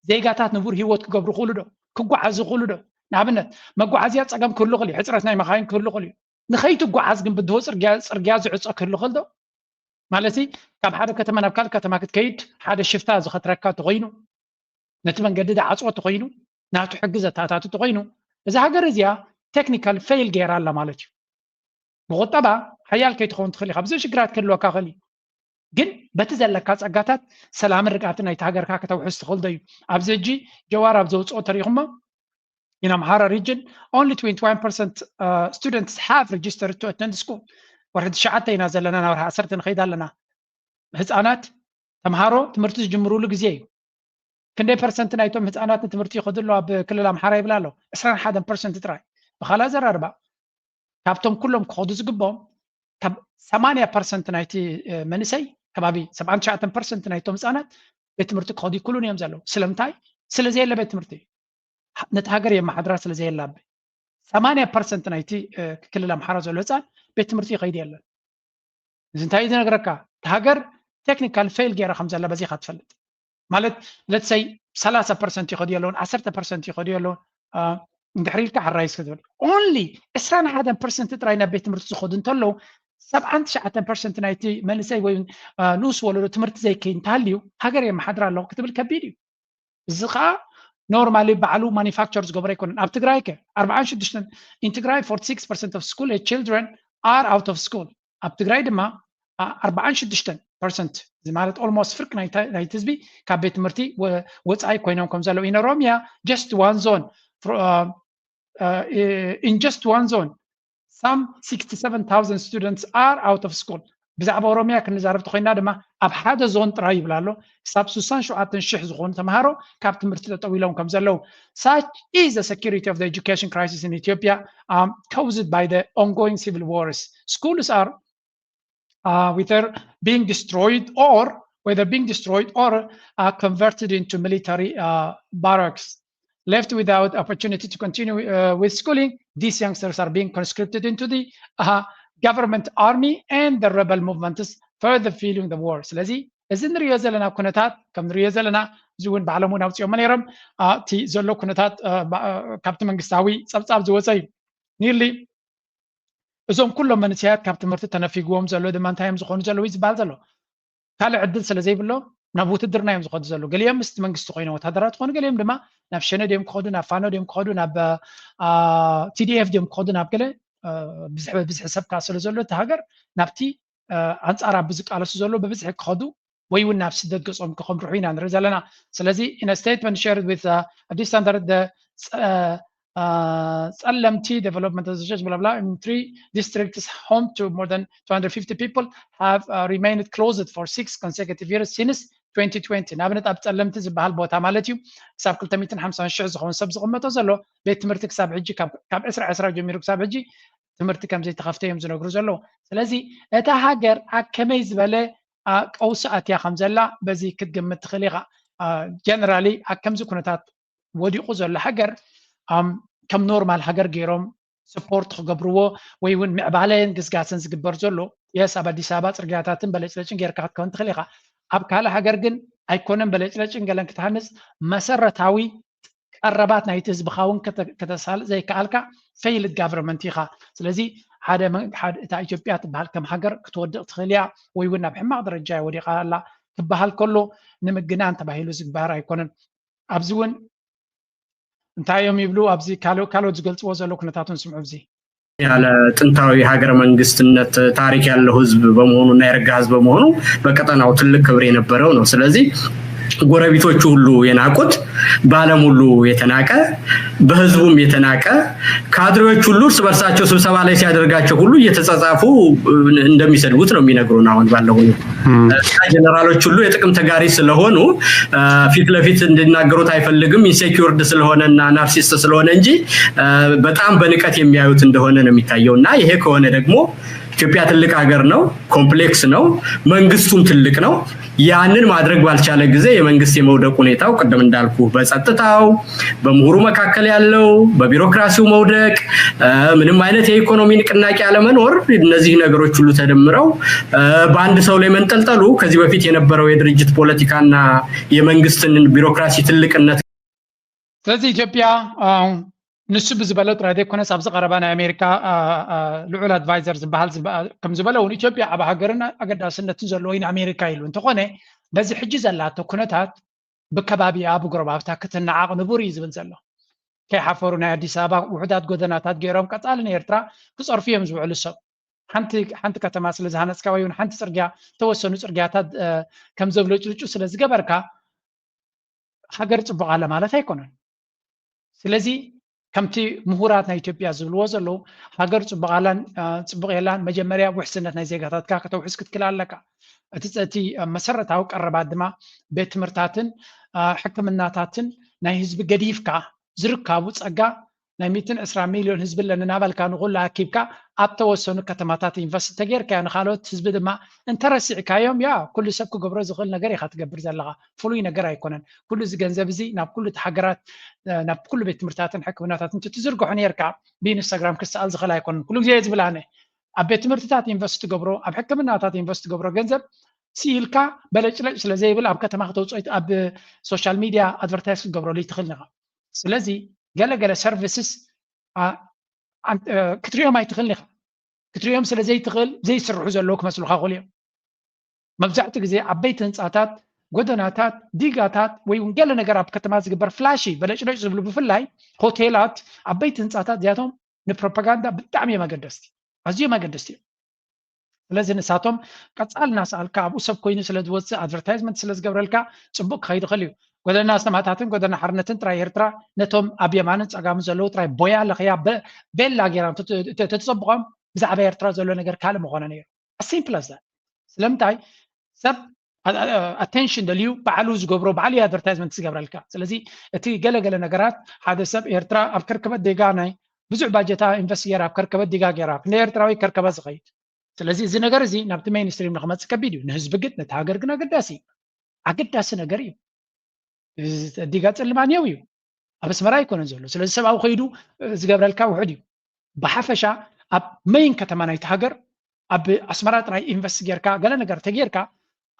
ዜጋታት ንቡር ህይወት ክገብሩ ክእሉ ዶ? ክጓዓዙ ክእሉ ዶ? ንኣብነት መጓዓዝያ ፀገም ክህሉ ክእል እዩ፣ ሕፅረት ናይ መኻይን ክህሉ ክእል እዩ። ንኸይትጓዓዝ ግን ብድሆ ፅርግያ ዝዕፆ ክህሉ ክእል ዶ? ማለት ካብ ሓደ ከተማ ናብ ካልእ ከተማ ክትከይድ ሓደ ሽፍታ ዝኸትረካ ተኮይኑ ነቲ መንገዲ ዝዓፅዎ ተኮይኑ ናቱ ሕጊ ዘተኣታቱ ተኮይኑ እዛ ሃገር እዚኣ ቴክኒካል ፌል ገይራ ኣላ ማለት እዩ። ብቁጠባ ሓያል ከይትኸውን ትኽእል ኢኻ፣ ብዙሕ ሽግራት ክህልወካ ክእል እዩ። ግን በቲ ዘለካ ፀጋታት ሰላምን ርግኣትን ናይቲ ሃገርካ ከተውሕስ ትኽእል ዶ እዩ? ኣብዚ ሕጂ ጀዋር ኣብ ዘውፅኦ ተሪኢኹሞ in Amhara region only twenty-one percent students have registered to attend school። ወርሒ ትሽዓተ ኢና ዘለና ናብ ወርሒ ዓሰርተ ንኸይድ ኣለና። ህፃናት ተምሃሮ ትምህርቲ ዝጅምሩሉ ግዜ እዩ። ክንደይ ፐርሰንት ናይቶም ህፃናት ንትምህርቲ ይኸዱ ኣለዉ ኣብ ክልል ኣምሓራ ይብል ኣሎ። ዕስራን ሓደን ፐርሰንት ጥራይ። ብካልእ ኣዘራርባ ካብቶም ኩሎም ክኸዱ ዝግብኦም ካብ ሰማንያ ፐርሰንት ናይቲ መንእሰይ ከባቢ ሰብዓን ትሽዓተን ፐርሰንት ናይቶም ህፃናት ቤት ትምህርቲ ክኸዱ ይክሉን እዮም ዘለዉ። ስለምንታይ? ስለዘየለ ቤት ትምህርቲ ነቲ ሃገር የመሓድራ ስለዘየላቢ 80 ፐርሰንት ናይቲ ክልል ኣምሓራ ዘሎ ህፃን ቤት ትምህርቲ ይኸይድ የለን። እዚ እንታይ እዩ ዝነግረካ? እቲ ሃገር ቴክኒካል ፌል ገይራ ከም ዘላ በዚኻ ትፈልጥ። ማለት ለትሰይ 30 ፐርሰንት ይኸዱ ኣለውን፣ 10 ፐርሰንት ይኸዱ ኣለውን። እንድሕሪ ኢልካ ሕራይስ ክትብል ኦንሊ 21 ፐርሰንት ጥራይ ናብ ቤት ትምህርቲ ዝኸዱ እንተለዉ፣ 79 ፐርሰንት ናይቲ መንእሰይ ወይ ንኡስ ወለዶ ትምህርቲ ዘይከይ እንተሃልዩ ሃገር የመሓድር ኣለኹ ክትብል ከቢድ እዩ። እዚ ከዓ ኖርማሊ ባዕሉ ማኒፋክቸር ዝገበረ ኣይኮነን። ኣብ ትግራይ ከ 46 in Tigray, 46 percent of school age children are out of school. ኣብ ትግራይ ድማ 46 ፐርሰንት ማለት ኦልሞስት ፍርቂ ናይቲ ህዝቢ ካብ ቤት ትምህርቲ ወፃኢ ኮይኖም ከም ዘለዉ። ኢን ኦሮሚያ just one zone, in just one zone, some 67,000 students are out of school. ብዛዕባ ኦሮሚያ ክንዛረብ ተኮይና ድማ ኣብ ሓደ ዞን ጥራይ ይብል ኣሎ ክሳብ 67 ሺሕ ዝኾኑ ተምሃሮ ካብ ትምህርቲ ጠጠው ኢሎም ከም ዘለዉ። Such is the security of the education crisis in Ethiopia, um, caused by the ongoing civil wars. Schools are uh, whether being destroyed or whether being destroyed or uh, converted into military uh, barracks. Left without opportunity to continue uh, with schooling, these youngsters are being conscripted into the uh, government army and the rebel movements, further fueling the war. ስለዚ እዚ ንሪኦ ዘለና ኩነታት ከም ንሪኦ ዘለና እዚ እውን ባዕሎም እውን ኣውፅኦሞ ነይሮም። እቲ ዘሎ ኩነታት ካብቲ መንግስታዊ ፀብፃብ ዝወፀ እዩ። ኒርሊ እዞም ኩሎም መንእሰያት ካብ ትምህርቲ ተነፊግዎም ዘሎ ድማ እንታይ እዮም ዝኾኑ ዘለዉ ዝበሃል ዘሎ ካልእ ዕድል ስለ ዘይብሎ ናብ ውትድርና እዮም ዝኸዱ ዘለዉ። ገሊኦም ምስቲ መንግስቲ ኮይኖም ወታደራት ዝኾኑ፣ ገሊኦም ድማ ናብ ሸነ ድዮም ክኸዱ፣ ናብ ፋኖ ድዮም ክኸዱ፣ ናብ ቲዲኤፍ ድዮም ክኸዱ፣ ናብ ገለ ብዝሒ ሰብ ከዓ ስለ ዘሎ እቲ ሃገር ናብቲ ኣንፃር ኣብ ዝቃለሱ ዘሎ ብብዝሒ ክኸዱ ወይ እውን ናብ ስደት ገጾም ክኸምርሑ ኢና ንርኢ ዘለና። ስለዚ in a statement shared with Addis Standard, the Tsalemti Development Association blah blah in three districts home to more than 250 people have uh, remained closed for six consecutive years since 2020. ንኣብነት ኣብ ጸለምቲ ዝበሃል ቦታ ማለት እዩ ክሳብ 250 ሺሕ ዝኾኑ ሰብ ዝቕመጦ ዘሎ ቤት ትምህርቲ ክሳብ ሕጂ ካብ ዕስራ ዕስራ ጀሚሩ ክሳብ ሕጂ ትምህርቲ ከም ዘይተኸፍተ እዮም ዝነግሩ ዘለዉ። ስለዚ እታ ሃገር ኣብ ከመይ ዝበለ ቀውሲ ኣትያ ከም ዘላ በዚ ክትግምት ትኽእል ኢኻ። ጀነራሊ ኣብ ከምዚ ኩነታት ወዲቑ ዘሎ ሃገር ከም ኖርማል ሃገር ገይሮም ስፖርት ክገብርዎ ወይ እውን ምዕባለን ግስጋሰን ዝግበር ዘሎ የስ ኣብ ኣዲስ ኣበባ ፅርግያታትን በለጭለጭን ጌርካ ክትከውን ትኽእል ኢኻ። ኣብ ካልእ ሃገር ግን ኣይኮነን በለጭለጭን ገለን ክትሃንፅ መሰረታዊ ቀረባት ናይቲ ህዝብኻ እውን ከተሳልጥ ዘይከኣልካ ፌይልድ ጋቨርንመንት ኢኻ። ስለዚ ሓደ እታ ኢትዮጵያ ትበሃል ከም ሃገር ክትወድቕ ትኽእል እያ ወይ እውን ናብ ሕማቕ ደረጃ ወዲቓ ኣላ ክበሃል ከሎ ንምግናን ተባሂሉ ዝግበር ኣይኮነን። ኣብዚ እውን እንታይ እዮም ይብሉ ኣብዚ ካልኦት ዝገልፅዎ ዘሎ ኩነታቱን ስምዑ። እዚ ያለ ጥንታዊ ሀገረ መንግስትነት ታሪክ ያለው ህዝብ በመሆኑ እና የረጋ ህዝብ በመሆኑ በቀጠናው ትልቅ ክብር የነበረው ነው። ስለዚህ ጎረቤቶቹ ሁሉ የናቁት፣ በዓለም ሁሉ የተናቀ፣ በህዝቡም የተናቀ፣ ካድሬዎች ሁሉ እርስ በርሳቸው ስብሰባ ላይ ሲያደርጋቸው ሁሉ እየተጻጻፉ እንደሚሰድቡት ነው የሚነግሩን አሁን ባለው ሁኔታ። ጀነራሎች ሁሉ የጥቅም ተጋሪ ስለሆኑ ፊት ለፊት እንዲናገሩት አይፈልግም። ኢንሴኪውርድ ስለሆነ እና ናርሲስት ስለሆነ እንጂ በጣም በንቀት የሚያዩት እንደሆነ ነው የሚታየው። እና ይሄ ከሆነ ደግሞ ኢትዮጵያ ትልቅ ሀገር ነው፣ ኮምፕሌክስ ነው፣ መንግስቱም ትልቅ ነው። ያንን ማድረግ ባልቻለ ጊዜ የመንግስት የመውደቅ ሁኔታው ቅድም እንዳልኩ በጸጥታው፣ በምሁሩ መካከል ያለው፣ በቢሮክራሲው መውደቅ፣ ምንም አይነት የኢኮኖሚ ንቅናቄ አለመኖር፣ እነዚህ ነገሮች ሁሉ ተደምረው በአንድ ሰው ላይ መንጠልጠሉ ከዚህ በፊት የነበረው የድርጅት ፖለቲካና የመንግስትን ቢሮክራሲ ትልቅነት ስለዚ ኢትዮጵያ ንሱ ብዝበሎ ጥራይ ዘይኮነስ ኣብዚ ቀረባ ናይ ኣሜሪካ ልዑል ኣድቫይዘር ዝበሃል ከም ዝበሎ እውን ኢትዮጵያ ኣብ ሃገርን ኣገዳስነትን ዘለዎ እዩ ንኣሜሪካ ኢሉ እንተኾነ በዚ ሕጂ ዘላቶ ኩነታት ብከባቢኣ ብጎረባብታ ክትነዓቕ ንቡር እዩ ዝብል ዘሎ። ከይሓፈሩ ናይ ኣዲስ ኣበባ ውሑዳት ጎደናታት ገይሮም ቀፃሊ ንኤርትራ ክፀርፉ እዮም ዝውዕሉ ሰብ ሓንቲ ከተማ ስለ ዝሃነፅካ ወይ ሓንቲ ፅርግያ ተወሰኑ ፅርግያታት ከም ዘብለጭልጩ ስለ ዝገበርካ ሃገር ፅቡቕ ኣለ ማለት ኣይኮነን። ስለዚ ከምቲ ምሁራት ናይ ኢትዮጵያ ዝብልዎ ዘለዉ ሃገር ፅቡቕ ኣላን ፅቡቕ የላን መጀመርያ ውሕስነት ናይ ዜጋታትካ ከተውሕስ ክትክል ኣለካ። እቲ እቲ መሰረታዊ ቀረባት ድማ ቤት ትምህርታትን ሕክምናታትን ናይ ህዝቢ ገዲፍካ ዝርካቡ ፀጋ ናይ ሚእትን ዕስራ ሚልዮን ህዝቢ ኣለኒ እናበልካ ንኹሉ ኣኪብካ ኣብ ተወሰኑ ከተማታት ኢንቨስት ተጌርካዮ፣ ንካልኦት ህዝቢ ድማ እንተረሲዕካዮም፣ ያ ኩሉ ሰብ ክገብሮ ዝኽእል ነገር ኢኻ ትገብር ዘለኻ። ፍሉይ ነገር ኣይኮነን። ኩሉ እዚ ገንዘብ እዚ ናብ ኩሉ እቲ ሃገራት፣ ናብ ኩሉ ቤት ትምህርትታትን ሕክምናታትን ትትዝርግሖ ነርካ፣ ብኢንስታግራም ክሰኣል ዝኽእል ኣይኮነን። ኩሉ ግዜ ዝብል ኣነ ኣብ ቤት ትምህርትታት ኢንቨስት ትገብሮ፣ ኣብ ሕክምናታት ኢንቨስት ትገብሮ ገንዘብ ስኢልካ በለጭለጭ ስለ ዘይብል ኣብ ከተማ ክተውፅኦ ይት-፣ ኣብ ሶሻል ሚድያ ኣድቨርታይዝ ክትገብረሉ ይትኽእል ኢኻ። ስለዚ ገለ ገለ ሰርቪስስ ክትሪኦም ኣይትኽእል ኢኻ። ክትሪኦም ስለ ዘይትኽእል ዘይስርሑ ዘለዉ ክመስሉኻ ይኽእሉ እዮም። መብዛሕትኡ ግዜ ዓበይቲ ህንፃታት፣ ጎደናታት፣ ዲጋታት ወይ እውን ገለ ነገር ኣብ ከተማ ዝግበር ፍላሺ በለጭለጭ ዝብሉ ብፍላይ ሆቴላት፣ ዓበይቲ ህንፃታት እዚኣቶም ንፕሮፓጋንዳ ብጣዕሚ እዮም ኣገደስቲ፣ ኣዝዮም ኣገደስቲ እዮም። ስለዚ ንሳቶም ቀፃል እናሰኣልካ ኣብኡ ሰብ ኮይኑ ስለ ዝወፅእ ኣድቨርታይዝመንት ስለ ዝገብረልካ ፅቡቅ ክኸይድ ይኽእል እዩ። ጎደና ኣስማታትን ጎደና ሓርነትን ጥራይ ኤርትራ ነቶም ኣብ የማንን ፀጋምን ዘለዉ ጥራይ ቦያ ለኸያ በ-፣ ቤላ ጌራ እንተ-፣ እንተ-፣ እንተተፀብቖም ብዛዕባ ኤርትራ ዘሎ ነገር ካልእ ምኾነ ነይሩ። As simple as that። ስለምንታይ ሰብ ኣቴንሽን ደልዩ ባዕሉ ዝገብሮ ባዕሉ ኣድቨርታይዝመንት ዝገብረልካ። ስለዚ እቲ ገለገለ ነገራት ሓደ ሰብ ኤርትራ ኣብ ከርከበት ዴጋ ናይ ብዙሕ ባጀታ ኢንቨስት ገይራ ኣብ ከርከበት ዲጋ ገይራ ክንደ ኤርትራዊ ከርከበት ዝኸይድ። ስለዚ እዚ ነገር እዚ ናብቲ ሜይንስትሪም ንክመፅእ ከቢድ እዩ። ንህዝቢ ግን ነቲ ሃገር ግን ኣገዳሲ እዩ። ኣገዳሲ ነገር እዩ። እዚ ዲጋ ጸልማንየው እዩ። ኣብ ኣስመራ ኣይኮነን ዘሎ። ስለዚ ሰብኣዊ ከይዱ ዝገብረልካ ውሑድ እዩ። ብሓፈሻ ኣብ መይን ከተማ ናይቲ ሃገር ኣብ ኣስመራ ጥራይ ኢንቨስት ጌርካ ገለ ነገር ተጌርካ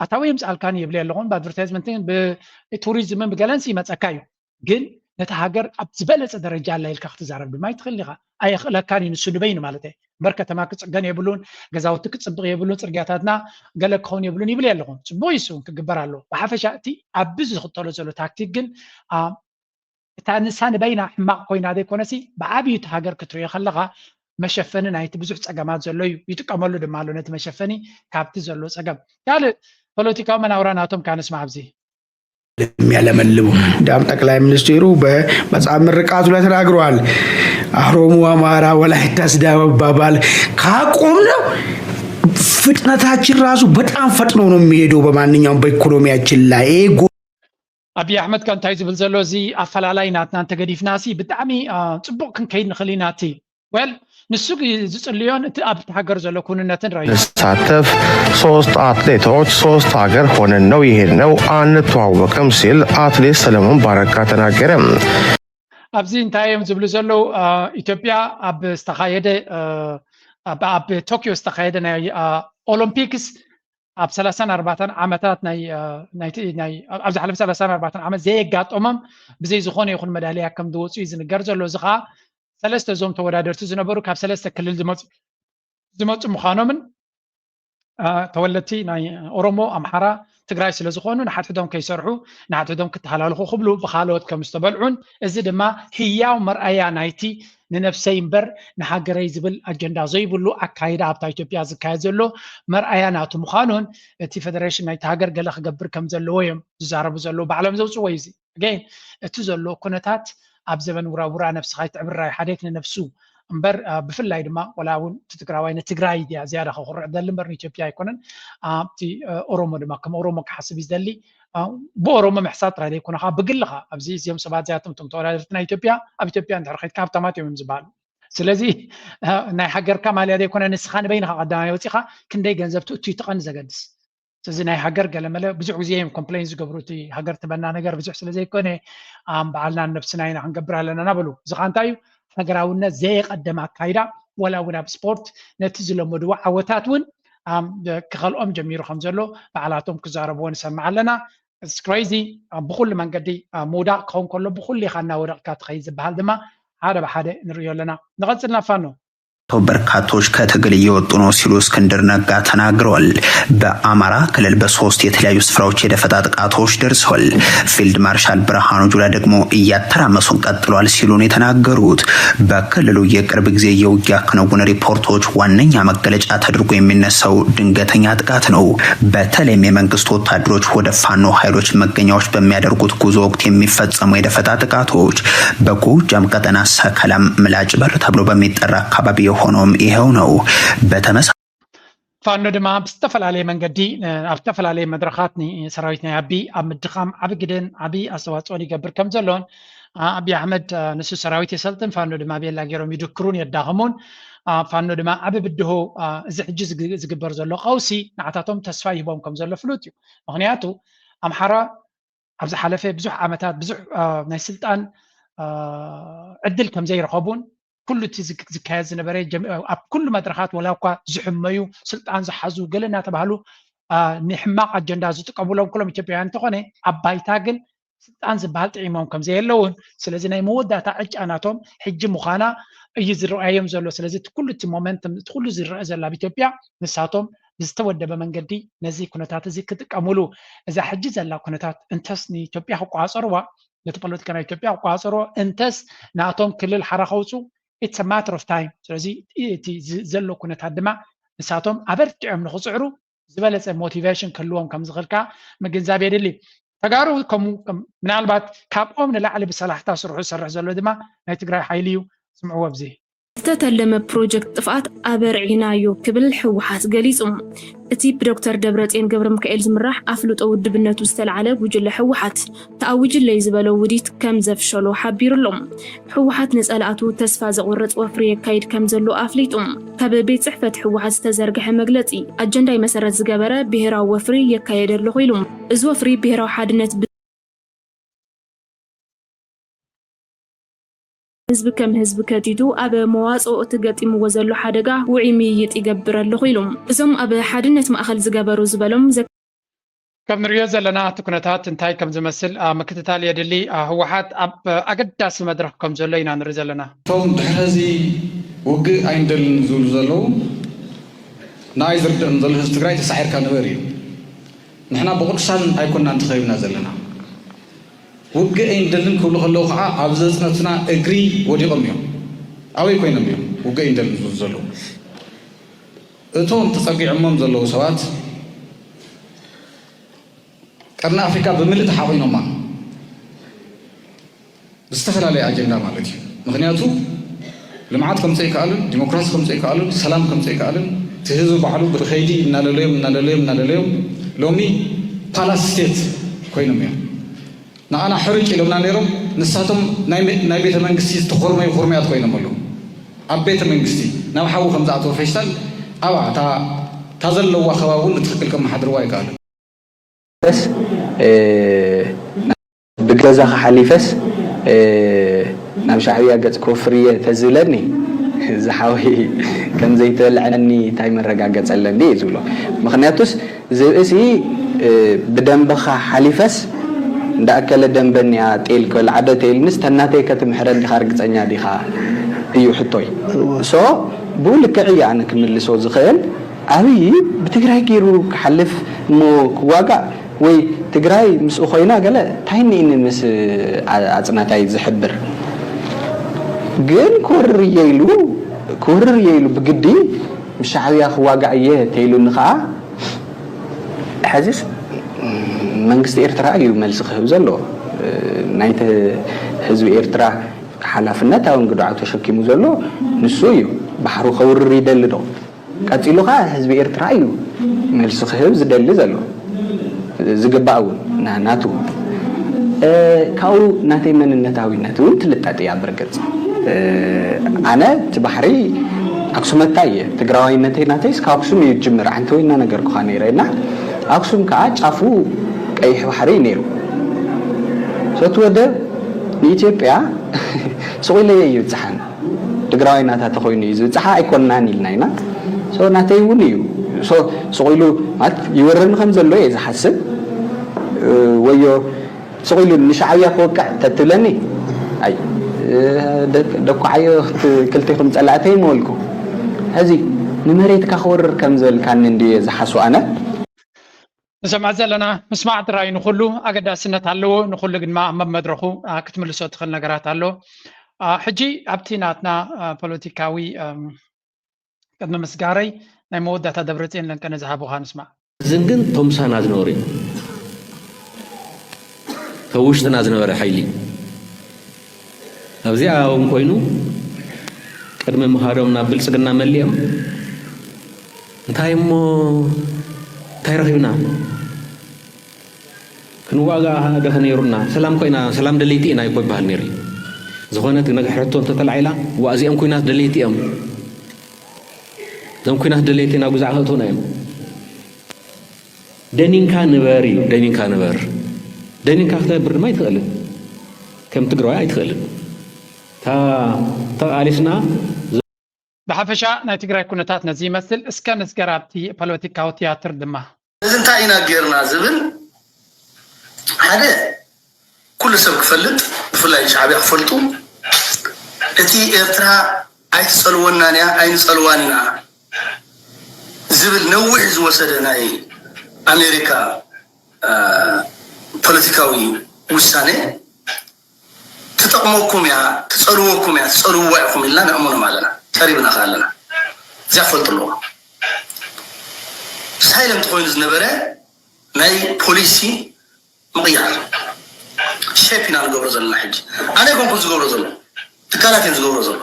ኣታዊ የምፅኣልካን የብለ ኣለኹን ብኣድቨርታይዝመንትን ብቱሪዝምን ብገለንስ ይመፀካ እዩ። ግን ነቲ ሃገር ኣብ ዝበለፀ ደረጃ ኣላ ኢልካ ክትዛረብ ድማ ኣይትኽእል ኢኻ። ኣየኽእለካን እዩ ንሱ ንበይኑ ማለት እየ። እምበር ከተማ ክፅገን የብሉን፣ ገዛውቲ ክፅብቕ የብሉን፣ ፅርግያታትና ገለ ክኸውን የብሉን ይብል ኣለኹ። ፅቡቅ እዩ፣ እሱ ክግበር ኣለዎ። ብሓፈሻ እቲ ኣብዚ ዝኽተሎ ዘሎ ታክቲክ ግን እታ ንሳ ንበይና ሕማቕ ኮይና ዘይኮነሲ ብዓብዩ እቲ ሃገር ክትሪኦ ከለኻ መሸፈኒ ናይቲ ብዙሕ ፀገማት ዘሎ እዩ። ይጥቀመሉ ድማ ኣሎ ነቲ መሸፈኒ ካብቲ ዘሎ ፀገም። ካልእ ፖለቲካዊ መናውራ ናቶም ካነስማ ኣብዚ የሚያለመልሙ። እንዳም ጠቅላይ ሚኒስቴሩ በመጽሐፍ ምርቃቱ ላይ ተናግረዋል። ኦሮሞ፣ አማራ፣ ወላይታ፣ ሲዳማ መባባል ካቆም ነው ፍጥነታችን ራሱ በጣም ፈጥኖ ነው የሚሄደው በማንኛውም በኢኮኖሚያችን ላይ። ይሄ ጎ- ኣብይ ኣሕመድ ከ እንታይ ዝብል ዘሎ? እዚ ኣፈላላይ ናትና እንተገዲፍና ሲ ብጣዕሚ፣ አ፣ ጽቡቅ ክንከይድ ንኽእል ኢና። እቲ ወል ንሱ ዝጽልዮን እቲ ኣብቲ ሃገር ዘሎ ኩንነትን ራዩ ንሳተፍ ሶስት አትሌቶች ሶስት ሀገር ሆነን ነው የሄድነው፣ አንተዋወቅም ሲል አትሌት ሰለሞን ባረጋ ተናገረ። ኣብዚ እንታይ እዮም ዝብሉ ዘለዉ? አ፣ ኢትዮጵያ ኣብ ዝተኻየደ፣ አ፣ ኣብ፣ ኣብ ቶኪዮ ዝተኻየደ ናይ፣ አ፣ ኦሎምፒክስ ኣብ ሰላሳን ኣርባዕተን ዓመታት ናይ፣ አ፣ ናይቲ፣ ናይ፣ ኣብ ዝሓለፈ ሰላሳን ኣርባዕተን ዓመት ዘየጋጠሞም ብዘይ ዝኾነ ይኹን መዳልያ ከም ዝወፁ እዩ ዝንገር ዘሎ። እዚ ከዓ ሰለስተ እዞም ተወዳደርቲ ዝነበሩ ካብ ሰለስተ ክልል ዝመፁ፣ ዝመፁ ምዃኖምን፣ አ፣ ተወለድቲ ናይ ኦሮሞ፣ ኣምሓራ፣ ትግራይ ስለ ዝኾኑ ንሓድሕዶም ከይሰርሑ፣ ንሓድሕዶም ክተሃላልኹ ክብሉ ብኻልኦት ከም ዝተበልዑን፣ እዚ ድማ ህያው መርኣያ ናይቲ ንነብሰይ እምበር ንሃገረይ ዝብል ኣጀንዳ ዘይብሉ ኣካይዳ ኣብታ ኢትዮጵያ ዝካየድ ዘሎ መርኣያ ናቱ ምዃኑን፣ እቲ ፌደሬሽን ናይቲ ሃገር ገለ ክገብር ከም ዘለዎ እዮም ዝዛረቡ ዘለዉ ባዕሎም ዘውፅዎ እዩ። እዚ ኣገይን እቲ ዘሎ ኩነታት ኣብ ዘበን ውራውራ ነብስኻ ይትዕብራይ ሓደክ ንነብሱ እምበር፣ አ፣ ብፍላይ ድማ ወላ እውን እቲ ትግራዋይ ንትግራይ ድያ ዝያዳ ከኹርዕ ደሊ እምበር ንኢትዮጵያ ኣይኮነን። አ፣ እቲ፣ አ፣ ኦሮሞ ድማ ከም ኦሮሞ ክሓስብ እዩ ዝደሊ። አ፣ ብኦሮሞ ምሕሳብ ጥራይ ዘይኮነ ከዓ ብግልኻ ኣብዚ እዚኦም ሰባት እዚኣቶም እቶም ተወዳደርቲ ናይ ኢትዮጵያ ኣብ ኢትዮጵያ እንድሕር ከይድካ ሃብታማት እዮም እዮም ዝበሃሉ። ስለዚ፣ አ፣ ናይ ሃገርካ ማልያ ዘይኮነ ንስኻ ንበይንኻ ቀዳማይ ወፂኻ ክንደይ ገንዘብ ትእቱ እዩ እቲ ቀንዲ ዘገድስ። እዚ ናይ ሃገር ገለመለ ብዙሕ ግዜ እዮም ኮምፕሌን ዝገብሩ፣ እቲ ሃገር ትበና ነገር ብዙሕ ስለ ዘይኮነ፣ ኣም፣ በዓልና ንነብስና ኢና ክንገብር ኣለና እናበሉ። እዚ ኸዓ እንታይ እዩ? ሃገራውነት ዘየቐደመ ኣካይዳ፣ ወላ እውን ኣብ ስፖርት ነቲ ዝለመድዎ ዓወታት እውን፣ ኣም፣ ክኸልኦም ጀሚሩ ከም ዘሎ ባዕላቶም ክዛረብዎ ንሰምዕ ኣለና። It's crazy። ኣም፣ ብኹሉ መንገዲ፣ ኣም፣ ምውዳቕ ክኸውን ከሎ ብኹሉ ኢኻ እናወደቕካ ትኸይድ ዝበሃል ድማ ሓደ ብሓደ ንርእዮ ኣለና። ንቐጽል ናብ ፋኖ። በርካቶች ከትግል እየወጡ ነው ሲሉ እስክንድር ነጋ ተናግረዋል። በአማራ ክልል በሶስት የተለያዩ ስፍራዎች የደፈጣ ጥቃቶች ደርሰዋል። ፊልድ ማርሻል ብርሃኑ ጁላ ደግሞ እያተራመሱን ቀጥለዋል ሲሉ ነው የተናገሩት። በክልሉ የቅርብ ጊዜ የውጊያ ክንውን ሪፖርቶች ዋነኛ መገለጫ ተደርጎ የሚነሳው ድንገተኛ ጥቃት ነው። በተለይም የመንግስት ወታደሮች ወደ ፋኖ ኃይሎች መገኛዎች በሚያደርጉት ጉዞ ወቅት የሚፈጸሙ የደፈጣ ጥቃቶች በጎጃም ቀጠና ሰከላም ምላጭ በር ተብሎ በሚጠራ አካባቢ የሆነውም ይኸው ነው። በተመሳ ፋኖ ድማ ብዝተፈላለየ መንገዲ፣ እ፣ ኣብ ዝተፈላለየ መድረኻት ንሰራዊት ናይ ኣቢ ኣብ ምድኻም ዓቢ ግደን ዓቢ ኣስተዋፅኦን ይገብር ከም ዘሎን፣ ኣ፣ ኣቢ ኣሕመድ፣ እ፣ ንሱ ሰራዊት የሰልጥን፣ ፋኖ ድማ ቤላ ገይሮም ይድክሩን የዳኽሙን። ፋኖ ድማ ዓቢ ብድሆ፣ እዚ ሕጂ ዝግበር ዘሎ ቀውሲ ንዓታቶም ተስፋ ይህቦም ከም ዘሎ ፍሉጥ እዩ። ምኽንያቱ ኣምሓራ ኣብ ዝሓለፈ ብዙሕ ዓመታት ብዙሕ ናይ ስልጣን ዕድል ከም ዘይረኸቡን ኩሉ እቲ ዝካየድ ዝነበረ ኣብ ኩሉ መድረኻት ወላ እኳ ዝሕመዩ ስልጣን ዝሓዙ ገለ እናተባህሉ ንሕማቕ ኣጀንዳ ዝጥቀሙሎም ኩሎም ኢትዮጵያውያን እንተኾነ ኣብ ባይታ ግን ስልጣን ዝበሃል ጥዒሞም ከም ዘየለውን ስለዚ ናይ መወዳእታ ዕጫ ናቶም ሕጂ ምዃና እዩ ዝረኣዮም ዘሎ። ስለዚ እቲ ኩሉ እቲ ሞመንትም እቲ ኩሉ ዝረአ ዘሎ ኣብ ኢትዮጵያ ንሳቶም ብዝተወደበ መንገዲ ነዚ ኩነታት እዚ ክጥቀሙሉ እዛ ሕጂ ዘላ ኩነታት እንተስ ንኢትዮጵያ ክቆፃፀርዋ ነቲ ፖለቲካ ናይ ኢትዮጵያ ክቆፃፀርዎ እንተስ ናቶም ክልል ሓራ ከውፁ it's a matter of time። ስለዚ እቲ ዘሎ ኩነታት ድማ ንሳቶም ኣበርቲዖም ንክፅዕሩ ዝበለፀ ሞቲቬሽን ክህልዎም ከም ዝኽእል ከዓ ምግንዛብ የድሊ። ተጋሩ ከምኡ ምናልባት ካብኦም ንላዕሊ ብሰላሕታ ስርሑ ዝሰርሕ ዘሎ ድማ ናይ ትግራይ ሓይሊ እዩ። ስምዕዎ ኣብዚ ዝተተለመ ፕሮጀክት ጥፍኣት ኣበርዒናዮ ክብል ህወሓት ገሊጹ። እቲ ብዶክተር ደብረጽዮን ገብረሚካኤል ዝምራሕ ኣፍልጦ ውድብነቱ ዝተልዓለ ጉጅለ ህወሓት ተኣዊጅለይ ዝበሎ ውዲት ከም ዘፍሸሎ ሓቢሩ ኣሎ። ህወሓት ንጸላእቱ ተስፋ ዘቑርጽ ወፍሪ የካይድ ከም ዘሎ ኣፍሊጡ። ካብ ቤት ጽሕፈት ህወሓት ዝተዘርግሐ መግለጺ ኣጀንዳይ መሰረት ዝገበረ ብሄራዊ ወፍሪ የካየደ ኣለኹ ኢሉ። እዚ ወፍሪ ብሄራዊ ሓድነት ህዝቢ ከም ህዝቢ ከቲቱ ኣብ መዋፅኦ እቲ ገጢምዎ ዘሎ ሓደጋ ውዑይ ምይይጥ ይገብር ኣለኹ ኢሉ። እዞም ኣብ ሓድነት ማእኸል ዝገበሩ ዝበሎም ዘ- ከም ንሪኦ ዘለና እቲ ኩነታት እንታይ ከም ዝመስል ምክትታል የድሊ። ህወሓት ኣብ ኣገዳሲ መድረኽ ከም ዘሎ ኢና ንርኢ ዘለና። እቶም ድሕሪ ሕዚ ውግእ ኣይንደልን ዝብሉ ዘለዉ ንኣይ ዝርድእን ዘሎ ህዝቢ ትግራይ ተሳዒርካ ንበር እዩ። ንሕና ብቕዱሳን ኣይኮናን ተኸቢብና ዘለና። ውግእ ኣይንደልን ክብሉ ከለዉ ከዓ ኣብ ዘፅነትና እግሪ ወዲቖም እዮም። ኣበይ ኮይኖም እዮም ውግእ ኣይንደልን ዝብሉ ዘለዉ? እቶም ተፀጊዖሞም ዘለዉ ሰባት ቀርኒ ኣፍሪካ ብምልእ ተሓቒኖማ ብዝተፈላለየ ኣጀንዳ ማለት እዩ። ምክንያቱ ልምዓት ከምፅእ ይከኣልን ዲሞክራሲ ከምፅእ ይከኣልን ሰላም ከምፅእ ይከኣልን እቲ ህዝቢ ባዕሉ ብከይዲ እናለለዮም እናለለዮም እናለለዮም ሎሚ ፓላስ ስቴት ኮይኖም እዮም። ንኣና ሕርጭ ኢሎምና ነይሮም። ንሳቶም ናይ ቤተ መንግስቲ ዝተኾርመዩ ኩርምያት ኮይኖም ኣለዉ። ኣብ ቤተ መንግስቲ ናብ ሓዊ ከም ዝኣተወ ፌስታል ኣብኣ እታ ዘለዋ ከባቢ እውን ብትኽክል ከመሓድርዋ ኣይከኣሉን። ብገዛኻ ሓሊፈስ ናብ ሻዕብያ ገፅ ክወፍር እየ ተዝብለኒ ዝሓወይ ከም ዘይትበልዐኒ እንታይ መረጋገፂ ኣለኒ እየ ዝብሎ። ምኽንያቱስ ዝብእሲ ብደንበኻ ሓሊፈስ እንዳኣከለ ደንበ እኒኣ ጤል ክበልዓ ዶ ተይልንስ ተናተይ ከትምሕረን ዲኻ ርግፀኛ ዲኻ እዩ ሕቶይ። ሶ ብኡ ልክዕ እየ ኣነ ክምልሶ ዝኽእል። ኣብይ ብትግራይ ገይሩ ክሓልፍ እሞ ክዋጋእ ወይ ትግራይ ምስኡ ኮይና ገለ ታይ እኒእኒ ምስ ኣፅናታይ ዝሕብር ግን ክወርር እየ ኢሉ ክወርር እየ ኢሉ ብግዲ ምስ ሻዕብያ ክዋጋእ እየ ተይሉኒ ከዓ ሕዚስ መንግስቲ ኤርትራ እዩ መልሲ ክህብ ዘሎ ናይቲ ህዝቢ ኤርትራ ሓላፍነት ኣብ እንግድዖ ተሸኪሙ ዘሎ ንሱ እዩ ባሕሩ ከውርር ይደሊ ዶ ቀፂሉ ከዓ ህዝቢ ኤርትራ እዩ መልሲ ክህብ ዝደሊ ዘሎ ዝግባእ እውን ናቱ ካብኡ ናተይ መንነታዊነት እውን ትልጠጥ እያ ብርግፅ ኣነ እቲ ባሕሪ ኣክሱመታይ እየ ትግራዋይነተይ ናተይስ ካብ ኣክሱም እዩ ጅምር ዓንተ ወይና ነገር ክኳ ነይረ እና ኣክሱም ከዓ ጫፉ ቀይሕ ባሕሪ እዩ ነይሩ ሰቲ ወደብ ንኢትዮጵያ ስቑኢለየ እዩ ዝፀሓን ትግራዋይ ናታ ተኮይኑ እዩ ዝብፅሓ ኣይኮንናን ኢልና ኢና ናተይ እውን እዩ ስቕ ኢሉ ማለት ይወረኒ ከም ዘሎ እየ ዝሓስብ ወዮ ስቕ ኢሉ ንሻዕብያ ክወቅዕ ተትብለኒ ኣይ ደኩዓዮ ክልቴኹም ፀላእተይ ምበልኩ ሕዚ ንመሬትካ ክወርር ከም ዝበልካኒ እንድየ ዝሓስብ ኣነ ንሰምዕ ዘለና ምስማዕ ጥራይ ንኩሉ ኣገዳስነት ኣለዎ ንኩሉ ግድማ ኣብ መድረኹ ክትምልሶ ትኽእል ነገራት ኣሎ ሕጂ ኣብቲ ናትና ፖለቲካዊ ቅድሚ ምስጋረይ ናይ መወዳእታ ደብረፅዮን ለንቀነ ዝሃቡኻ ንስማዕ ዝንግን ቶምሳና ዝነበሩ እዮም ካብ ውሽጥና ዝነበረ ሓይሊ ኣብዚኣ እውን ኮይኑ ቅድሚ ምኻዶም ናብ ብልፅግና መሊኦም እንታይ እሞ እንታይ ረኺብና ክንዋጋእ ደኸ ነይሩና ሰላም ኮይና ሰላም ደለይቲ ኢና ይኮ ይበሃል ነይሩ ዝኾነት ነገር ሕቶ እንተተላዒላ ዋ እዚኦም ኩናት ደለይቲ እዮም እዞም ኩናት ደለይቲ ናብ ግዛዕ ከእትውና እዮም። ደኒንካ ንበር እዩ፣ ደኒንካ ንበር። ደኒንካ ክትነብር ድማ ኣይትኽእልን። ከም ትግራዋይ ኣይትኽእልን። እታ ተቓሊስና ብሓፈሻ ናይ ትግራይ ኩነታት ነዚ ይመስል። እስከ ንዝገር ኣብቲ ፖለቲካዊ ትያትር ድማ። እዚ እንታይ ኢና ጌርና ዝብል ሓደ ኩሉ ሰብ ክፈልጥ፣ ብፍላይ ሻዕብያ ክፈልጡ፣ እቲ ኤርትራ ኣይትጸልወናን እያ ኣይንጸልዋን ኢና ዝብል ነዊሕ ዝወሰደ ናይ ኣሜሪካ ፖለቲካዊ ውሳነ ትጠቕመኩም እያ፣ ትጸልወኩም እያ፣ ትጸልውዋ ኢኹም ኢልና ነእምኖም ኣለና፣ ቀሪብና ከ ኣለና። እዚኣ ክፈልጡ ኣለዎ። ሳይለንት ኮይኑ ዝነበረ ናይ ፖሊሲ ምቕያር ሼፕ ኢና ንገብሮ ዘለና። ሕጂ ኣነ ኣይኮንኩን ዝገብሮ ዘሎ፣ ትካላት እየን ዝገብሮ ዘሎ።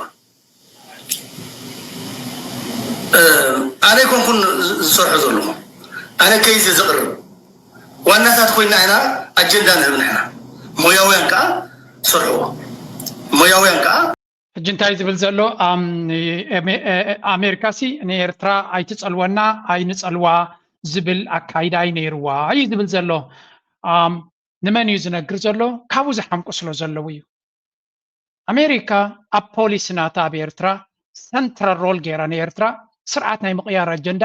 ኣነ ኣይኮንኩን ዝሰርሖ ዘለኹ፣ ኣነ ከይዘ ዘቕርብ ዋናታት ኮይና ኢና ኣጀንዳ ንህብ ንሕና። ሞያውያን ከዓ ሰርሕዎ፣ ሞያውያን ከዓ ሕጂ እንታይ ዝብል ዘሎ? ኣሜሪካ ሲ ንኤርትራ ኣይትጸልወና ኣይንጸልዋ ዝብል ኣካይዳ እዩ ነይርዋ እዩ ዝብል ዘሎ። ንመን እዩ ዝነግር ዘሎ? ካብኡ ዝሓምቁ ስለ ዘለዉ እዩ። ኣሜሪካ ኣብ ፖሊሲ ናታ ኣብ ኤርትራ ሰንትራል ሮል ገይራ ንኤርትራ ስርዓት ናይ ምቕያር ኣጀንዳ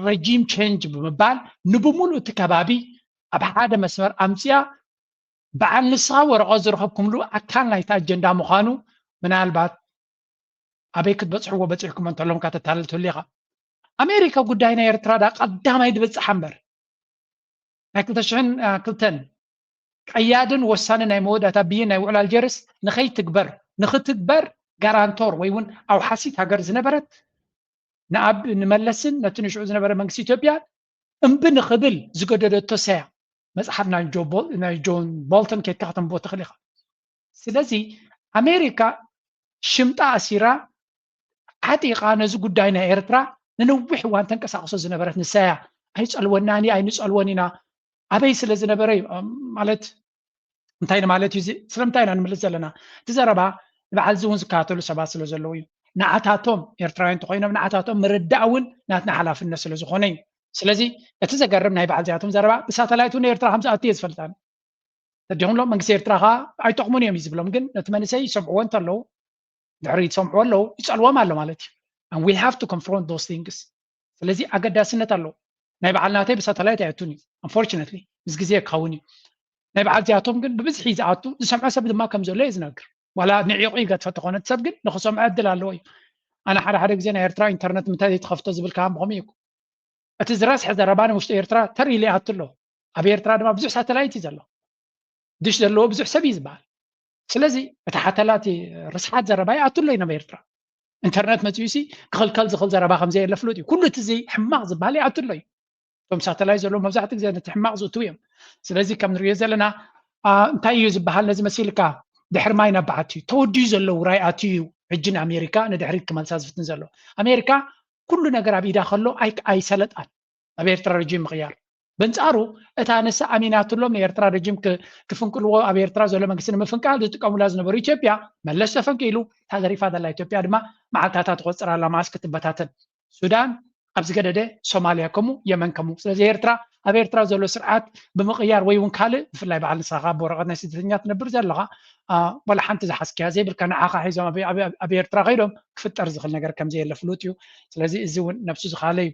ረጂም ቼንጅ ብምባል ንብሙሉእ እቲ ከባቢ ኣብ ሓደ መስመር ኣምፅያ በዓል ንስኻ ወረቐት ዝረኸብኩምሉ ኣካል ናይቲ ኣጀንዳ ምዃኑ ምናልባት ኣበይ ክትበፅሕዎ በፂሕኩም እንተሎምካ ተታልል ትህሉ ኢኻ። ኣሜሪካ ጉዳይ ናይ ኤርትራ ዳ ቀዳማይ ድበፅሓ እምበር ናይ ክልተ ሽሕን ክልተን ቀያድን ወሳኒ ናይ መወዳእታ ብይን ናይ ውዕል ኣልጀርስ ንኸይትግበር ንኽትግበር ጋራንቶር ወይ እውን ኣውሓሲት ሃገር ዝነበረት ንኣብ ንመለስን ነቲ ንሽዑ ዝነበረ መንግስቲ ኢትዮጵያ እምቢ ንኽብል ዝገደደቶ ሰያ መፅሓፍ ናይ ጆን ቦልተን ኬድካ ከተንብቦ ትኽእል ኢኻ። ስለዚ ኣሜሪካ ሽምጣ ኣሲራ ዓጢቓ ነዚ ጉዳይ ናይ ኤርትራ ንነዊሕ እዋን ተንቀሳቕሶ ዝነበረት ንሳያ ኣይጸልወናን እያ ኣይንጸልወን ኢና ኣበይ ስለ ዝነበረ እዩ ማለት እንታይ ንማለት እዩ ስለምንታይ ኢና ንምልስ ዘለና እቲ ዘረባ ንበዓል እዚ እውን ዝከታተሉ ሰባት ስለ ዘለዉ እዩ ንዓታቶም ኤርትራውያን እንተኮይኖም ንዓታቶም ምርዳእ እውን ናትና ሓላፍነት ስለ ዝኾነ እዩ ስለዚ እቲ ዘገርም ናይ በዓል እዚኣቶም ዘረባ ብሳተላይት እውን ኤርትራ ከም ዝኣቱ እየ ዝፈልጣን ተዲኹምሎም መንግስቲ ኤርትራ ከዓ ኣይጠቕሙን እዮም እዩ ዝብሎም ግን ነቲ መንእሰይ ይሰምዕዎ እንተለዉ ድሕሪ ይሰምዕዎ ኣለዉ ይፀልዎም ኣሎ ማለት እዩ and we have to confront those things ስለዚ ኣገዳስነት ኣለዎ ናይ በዓል ናተይ ብሳተላይት ኣየቱን እዩ unfortunately ምስ ግዜ ክኸውን እዩ ናይ በዓል እዚኣቶም ግን ብብዝሒ ዝኣቱ ዝሰምዖ ሰብ ድማ ከም ዘሎ እየ ዝነግር ዋላ ንዒቑ ይገድፈ ተኾነ ሰብ ግን ንክሰምዖ ዕድል ኣለዎ እዩ ኣነ ሓደ ሓደ ግዜ ናይ ኤርትራ ኢንተርነት ምንታይ ዘይትኸፍቶ ዝብል ከዓ ብኸምኡ እዩ እቲ ዝረስሐ ዘረባ ንውሽጢ ኤርትራ ተር ኢሉ ይኣቱ ኣሎ ኣብ ኤርትራ ድማ ብዙሕ ሳተላይት እዩ ዘሎ ድሽ ዘለዎ ብዙሕ ሰብ እዩ ዝበሃል ስለዚ እቲ ሓተላ እቲ ርስሓት ዘረባ ይኣቱ ኣሎ እዩ ናብ ኤርትራ ኢንተርነት መፅኡ ሲ ክኽልከል ዝኽእል ዘረባ ከምዘየለ ፍሉጥ እዩ ኩሉ እቲ እዚ ሕማቕ ዝበሃል ይኣቱ ኣሎ እዩ እቶም ሳተላይት ዘለዉ መብዛሕትኡ ግዜ ነቲ ሕማቕ ዝእትው እዮም ስለዚ ከም ንሪኦ ዘለና እንታይ እዩ ዝበሃል ነዚ መሲልካ ድሕሪ ማይ ናብ በዓቲ እዩ ተወዲኡ ዘሎ ውራይ ኣትዩ እዩ ሕጂ ንኣሜሪካ ንድሕሪት ክመልሳ ዝፍትን ዘሎ ኣሜሪካ ኩሉ ነገር ኣብ ኢዳ ከሎ ኣይሰለጣን ኣብ ኤርትራ ረጂም ምቕያር በንጻሩ እታ ንሳ ኣሚናትሎም ንኤርትራ ረጂም ክፍንቅልዎ ኣብ ኤርትራ ዘሎ መንግስቲ ንምፍንቃል ዝጥቀሙላ ዝነበሩ ኢትዮጵያ መለስ ተፈንቂሉ እታ ዘሪፋ ዘላ ኢትዮጵያ ድማ መዓልታታ ትቆፅር ኣላ መዓስ ክትበታተን ሱዳን ኣብ ዝገደደ ሶማልያ ከምኡ የመን ከምኡ ስለዚ ኤርትራ ኣብ ኤርትራ ዘሎ ስርዓት ብምቕያር ወይ እውን ካልእ ብፍላይ በዓል ንስኻ ካብ ወረቐት ናይ ስደተኛ ትነብር ዘለኻ ወላ ሓንቲ ዝሓዝክያ ዘይብልካ ንዓኻ ሒዞም ኣብ ኤርትራ ከይዶም ክፍጠር ዝኽእል ነገር ከም ዘየለ ፍሉጥ እዩ ስለዚ እዚ እውን ነብሱ ዝኻለ እዩ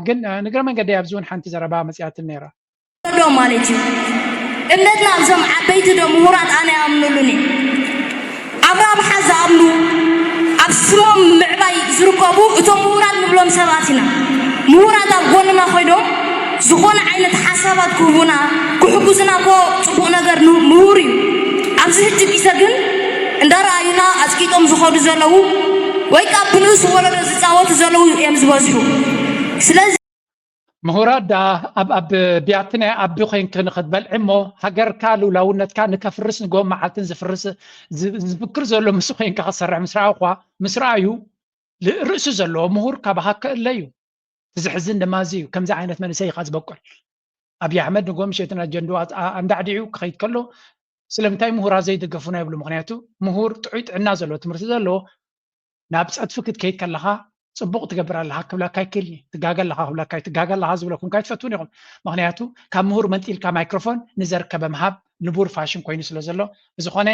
ግን ንግረ መንገዲ ኣብዚ እውን ሓንቲ ዘረባ መፅያትን ነይራ ዶ ማለት እዩ እምነትና እዞም ዓበይቲ ዶ ምሁራት ኣነ ኣምንሉን እዩ ኣብ ራብሓ ዝኣምኑ ኣብ ስሞም ምዕባይ ዝርከቡ እቶም ምሁራት ንብሎም ሰባት ኢና ምሁራት ኣብ ጎንና ኮይዶም ዝኾነ ዓይነት ሓሳባት ክህቡና ክሕጉዝና ኮ ፅቡቕ ነገር ምሁር እዩ ኣብዚ ሕጂ ግዜ ግን እንዳረኣዩና ኣፅቂጦም ዝኸዱ ዘለዉ ወይ ካብ ብንእሱ ወለዶ ዝፃወቱ ዘለዉ እዮም ዝበዝሑ ስለዚ ምሁራት ደኣ ኣብ ኣብ ቢያቲ ናይ ኣቢ ኮይንኪ ንኽትበልዒ እሞ ሃገርካ ልውላውነትካ ንከፍርስ ንጎም መዓልትን ዝፍርስ ዝፍክር ዘሎ ምስ ኮይንካ ክሰርሕ ምስ ረኣኹዋ ምስ ረኣዩ ርእሲ ዘለዎ ምሁር ካባኻ ክእለ እዩ። እቲ ዝሕዝን ድማ እዚ እዩ። ከምዚ ዓይነት መንእሰይ ኢኻ ዝበቁል። ኣብይ ኣሕመድ ንጎም ምሸትን ኣጀንድኡ ኣንዳዕዲዑ ክኸይድ ከሎ ስለምንታይ ምሁራት ዘይድገፉና ይብሉ። ምኽንያቱ ምሁር ጥዑይ ጥዕና ዘለዎ ትምህርቲ ዘለዎ ናብ ፀድፊ ክትከይድ ከለኻ ጽቡቕ ትገብር ኣለኻ ክብለካ ይክእል እዩ። ትጋገ ኣለኻ ክብለካ እዩ። ትጋገ ኣለኻ ዝብለኩም ከይትፈትዉን ኢኹም። ምኽንያቱ ካብ ምሁር መንጢልካ ማይክሮፎን ንዘርከበ ምሃብ ንቡር ፋሽን ኮይኑ ስለ ዘሎ፣ ብዝኾነ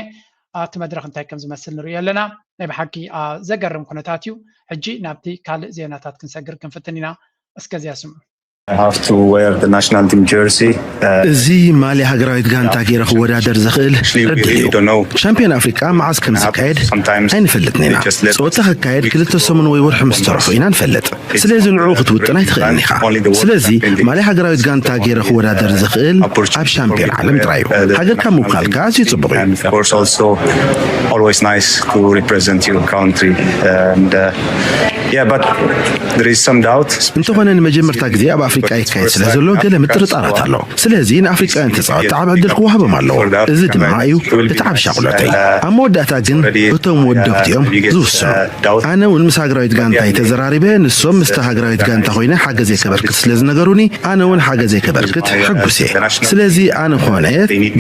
ኣብቲ መድረኽ እንታይ ከም ዝመስል ንርእዮ ኣለና። ናይ ብሓቂ ዘገርም ኩነታት እዩ። ሕጂ ናብቲ ካልእ ዜናታት ክንሰግር ክንፍትን ኢና። እስከዚኣ ስምዑ። I have to wear the national team jersey. እዚ ማልያ ሃገራዊት ጋንታ ገይረ ክወዳደር ዝኽእል ዕድል እዩ። ሻምፒዮን ኣፍሪቃ መዓስ ከም ዝካየድ ኣይንፈልጥን ኢና። ፀወታ ክካየድ ክልተ ሰሙን ወይ ወርሒ ምስ ተረፎ ኢና ንፈልጥ። ስለዚ ንዕኡ ክትውጥን ኣይትኽእልን ኢኻ። ስለዚ ማልያ ሃገራዊት ጋንታ ገይረ ክወዳደር ዝኽእል ኣብ ሻምፒዮን ዓለም ጥራይ እዩ። ሃገርካ ምውካልካ ኣዝዩ ፅቡቕ እዩ። Always nice to represent your country. And uh, yeah, but there is some doubt. እንተኾነ ንመጀመርታ ግዜ ኣብ ኣፍሪቃ ይካየድ ስለ ዘሎ ገለ ምጥርጣራት ኣሎ። ስለዚ ንኣፍሪቃውያን ተፃወትቲ ዓብ ዕድል ክወሃቦም ኣለዎ። እዚ ድማ እዩ እቲ ዓብ ሻቕሎተይ። ኣብ መወዳእታ ግን እቶም ወደብቲ እዮም ዝውስኑ። ኣነ እውን ምስ ሃገራዊት ጋንታይ ተዘራሪበ፣ ንሶም ምስታ ሃገራዊት ጋንታ ኮይነ ሓገዘይ ከበርክት ስለ ዝነገሩኒ ኣነ እውን ሓገዘይ ከበርክት ሕጉስ እየ። ስለዚ ኣነ ኾነ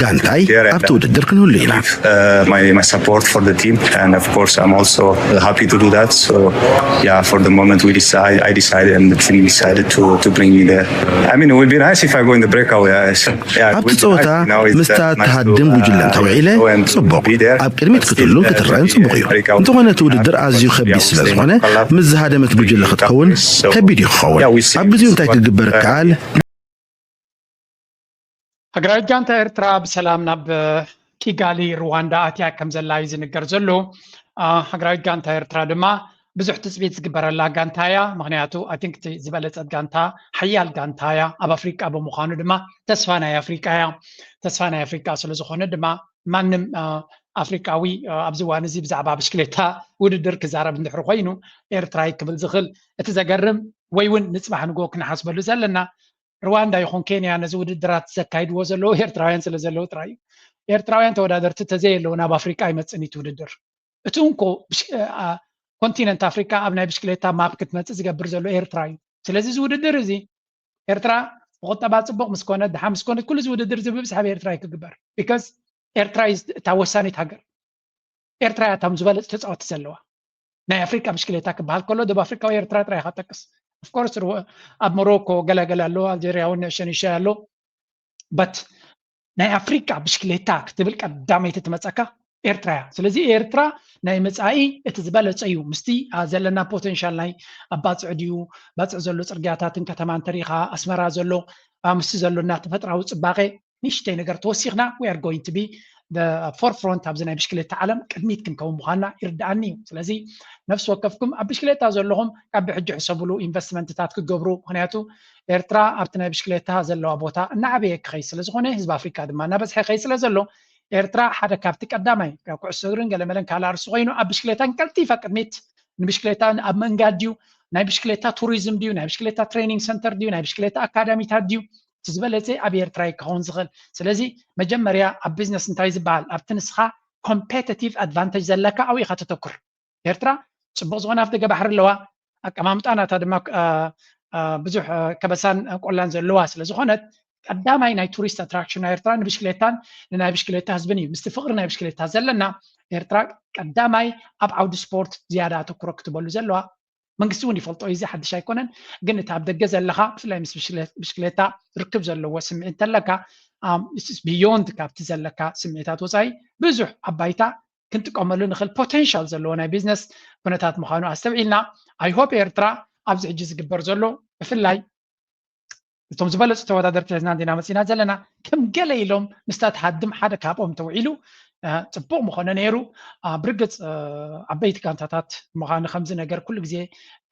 ጋንታይ ኣብቲ ውድድር ክንህሉ ኢና። Uh, my, my support for the team, and of course, I'm also happy to do that. So, yeah, for the moment, we decide, I decided, and the team decided to, to bring me there. I mean, it would be nice if I go in the breakaway. I, yeah, it ኣብቲ would be ፀወታ nice. Now it's ምስታ uh, nice to, ትሃድም uh, ጉጅለን ተውዒለ go and ፅቡቕ። be there. ኣብ ቅድሚት ክትህሉ ክትረአን ፅቡቕ እዩ። እንተኾነ እቲ ውድድር ኣዝዩ ከቢድ ስለ ዝኾነ ምስ ዝሃደመት ጉጅለ ክትከውን ከቢድ እዩ ክኸውን። ኣብ ግዜኡ እንታይ ክግበር ይከኣል? ሃገራዊት ጋንታ ኤርትራ ብሰላም ናብ ኪጋሊ ሩዋንዳ ኣትያ ከም ዘላ እዩ ዝንገር ዘሎ። ሃገራዊት ጋንታ ኤርትራ ድማ ብዙሕ ትፅቢት ዝግበረላ ጋንታ እያ። ምክንያቱ ኣይ ቲንክ እቲ ዝበለፀት ጋንታ፣ ሓያል ጋንታ እያ ኣብ ኣፍሪቃ። ብምዃኑ ድማ ተስፋ ናይ ኣፍሪቃ እያ። ተስፋ ናይ ኣፍሪቃ ስለዝኾነ ድማ ማንም ኣፍሪቃዊ ኣብዚ እዋን እዚ ብዛዕባ ብሽክሌታ ውድድር ክዛረብ እንድሕር ኮይኑ ኤርትራይ ክብል ዝኽእል። እቲ ዘገርም ወይ እውን ንፅባሕ ንጎ ክንሓስበሉ ዘለና ሩዋንዳ ይኹን ኬንያ ነዚ ውድድራት ዘካይድዎ ዘለዉ ኤርትራውያን ስለ ዘለዉ ጥራይ እዩ። ኤርትራውያን ተወዳደርቲ ተዘየለዉ ናብ ኣፍሪቃ ኣይመፅእን እዩ እቲ ውድድር። እቲ እንኮ ኮንቲነንት ኣፍሪቃ ኣብ ናይ ብሽክሌታ ማፕ ክትመፅእ ዝገብር ዘሎ ኤርትራ እዩ። ስለዚ እዚ ውድድር እዚ ኤርትራ ብቁጠባ ፅቡቕ ምስ ኮነት፣ ድሓ ምስ ኮነት፣ ኩሉ እዚ ውድድር እዚ ብብዝሒ ኣብ ኤርትራ እዩ ክግበር። ቢካዝ ኤርትራ እዩ እታ ወሳኒት ሃገር። ኤርትራ እያ እቶም ዝበለፁ ተፃወትቲ ዘለዋ። ናይ ኣፍሪቃ ብሽክሌታ ክበሃል ከሎ ደቡብ ኣፍሪቃ ወይ ኤርትራ ጥራይ ኢኻ ጠቅስ። ኦፍኮርስ ኣብ ሞሮኮ ገላገላ ኣሎ፣ ኣልጀርያ እውን ሸኒሻ ኣሎ። በት ናይ ኣፍሪቃ ብሽክሌታ ክትብል ቀዳመይቲ ትመፀካ ኤርትራ እያ። ስለዚ ኤርትራ ናይ መፃኢ እቲ ዝበለፀ እዩ። ምስቲ ዘለና ፖቴንሻል ናይ ኣብ ባፅዕ ድዩ፣ ባፅዕ ዘሎ ፅርግያታትን ከተማ እንተሪኢኻ ኣስመራ ዘሎ ምስቲ ዘሎ እና ተፈጥራዊ ፅባቐ ንእሽተይ ነገር ተወሲኽና we are going to be forefront ኣብዚ ናይ ብሽክሌታ ዓለም ቅድሚት ክንከውን ምዃንና ይርድኣኒ እዩ። ስለዚ ነፍሲ ወከፍኩም ኣብ ብሽክሌታ ዘለኹም ካብ ብሕጂ ሕሰብሉ ኢንቨስትመንትታት ክገብሩ። ምክንያቱ ኤርትራ ኣብቲ ናይ ብሽክሌታ ዘለዋ ቦታ እናዓበየ ክኸይ ስለ ዝኾነ ህዝቢ ኣፍሪካ ድማ እናበዝሐ ይኸይ ስለ ዘሎ ኤርትራ ሓደ ካብቲ ቀዳማይ ካብ ኩዕሶ እግርን ገለመለን ካልእ ኣርሱ ኮይኑ ኣብ ብሽክሌታን ቀልጢፋ ቅድሚት ንብሽክሌታ ኣብ መንጋድ ድዩ ናይ ብሽክሌታ ቱሪዝም ድዩ ናይ ብሽክሌታ ትሬኒንግ ሰንተር ድዩ ናይ ብሽክሌታ ኣካዳሚታት ድዩ እቲ ዝበለፀ ኣብ ኤርትራ እዩ ክኸውን ዝኽእል። ስለዚ መጀመርያ ኣብ ቢዝነስ እንታይ ዝበሃል ኣብቲ ንስኻ ኮምፔቲቲቭ ኣድቫንቴጅ ዘለካ ኣብኡ ኢኻ ተተኩር። ኤርትራ ፅቡቕ ዝኾነ ኣፍደገ ባሕሪ ኣለዋ። ኣቀማምጣ ናታ ድማ ብዙሕ ከበሳን ቆላን ዘለዋ ስለ ዝኾነት ቀዳማይ ናይ ቱሪስት ኣትራክሽን ናይ ኤርትራ ንብሽክሌታን ንናይ ብሽክሌታ ህዝብን እዩ። ምስቲ ፍቕሪ ናይ ብሽክሌታ ዘለና ኤርትራ ቀዳማይ ኣብ ዓውዲ ስፖርት ዝያዳ ኣተኩሮ ክትበሉ ዘለዋ መንግስቲ እውን ይፈልጦ እዚ ሓድሽ ኣይኮነን። ግን እቲ ኣብ ደገ ዘለኻ ብፍላይ ምስ ብሽክሌታ ርክብ ዘለዎ ስምዒት እንተለካ ብዮንድ ካብቲ ዘለካ ስምዒታት ወፃኢ ብዙሕ ኣብ ባይታ ክንጥቀመሉ ንኽእል ፖቴንሻል ዘለዎ ናይ ቢዝነስ ኩነታት ምዃኑ ኣስተብዒልና ኣይሆፕ ኤርትራ ኣብዚ ሕጂ ዝግበር ዘሎ ብፍላይ እቶም ዝበለፁ ተወዳደርቲ ሒዝና እንዲና መፂና ዘለና ከም ገለ ኢሎም ምስታ ትሃድም ሓደ ካብኦም ተውዒሉ ፅቡቕ ምኾነ ነይሩ። ብርግፅ ዓበይቲ ጋንታታት ምዃኑ ከምዚ ነገር ኩሉ ግዜ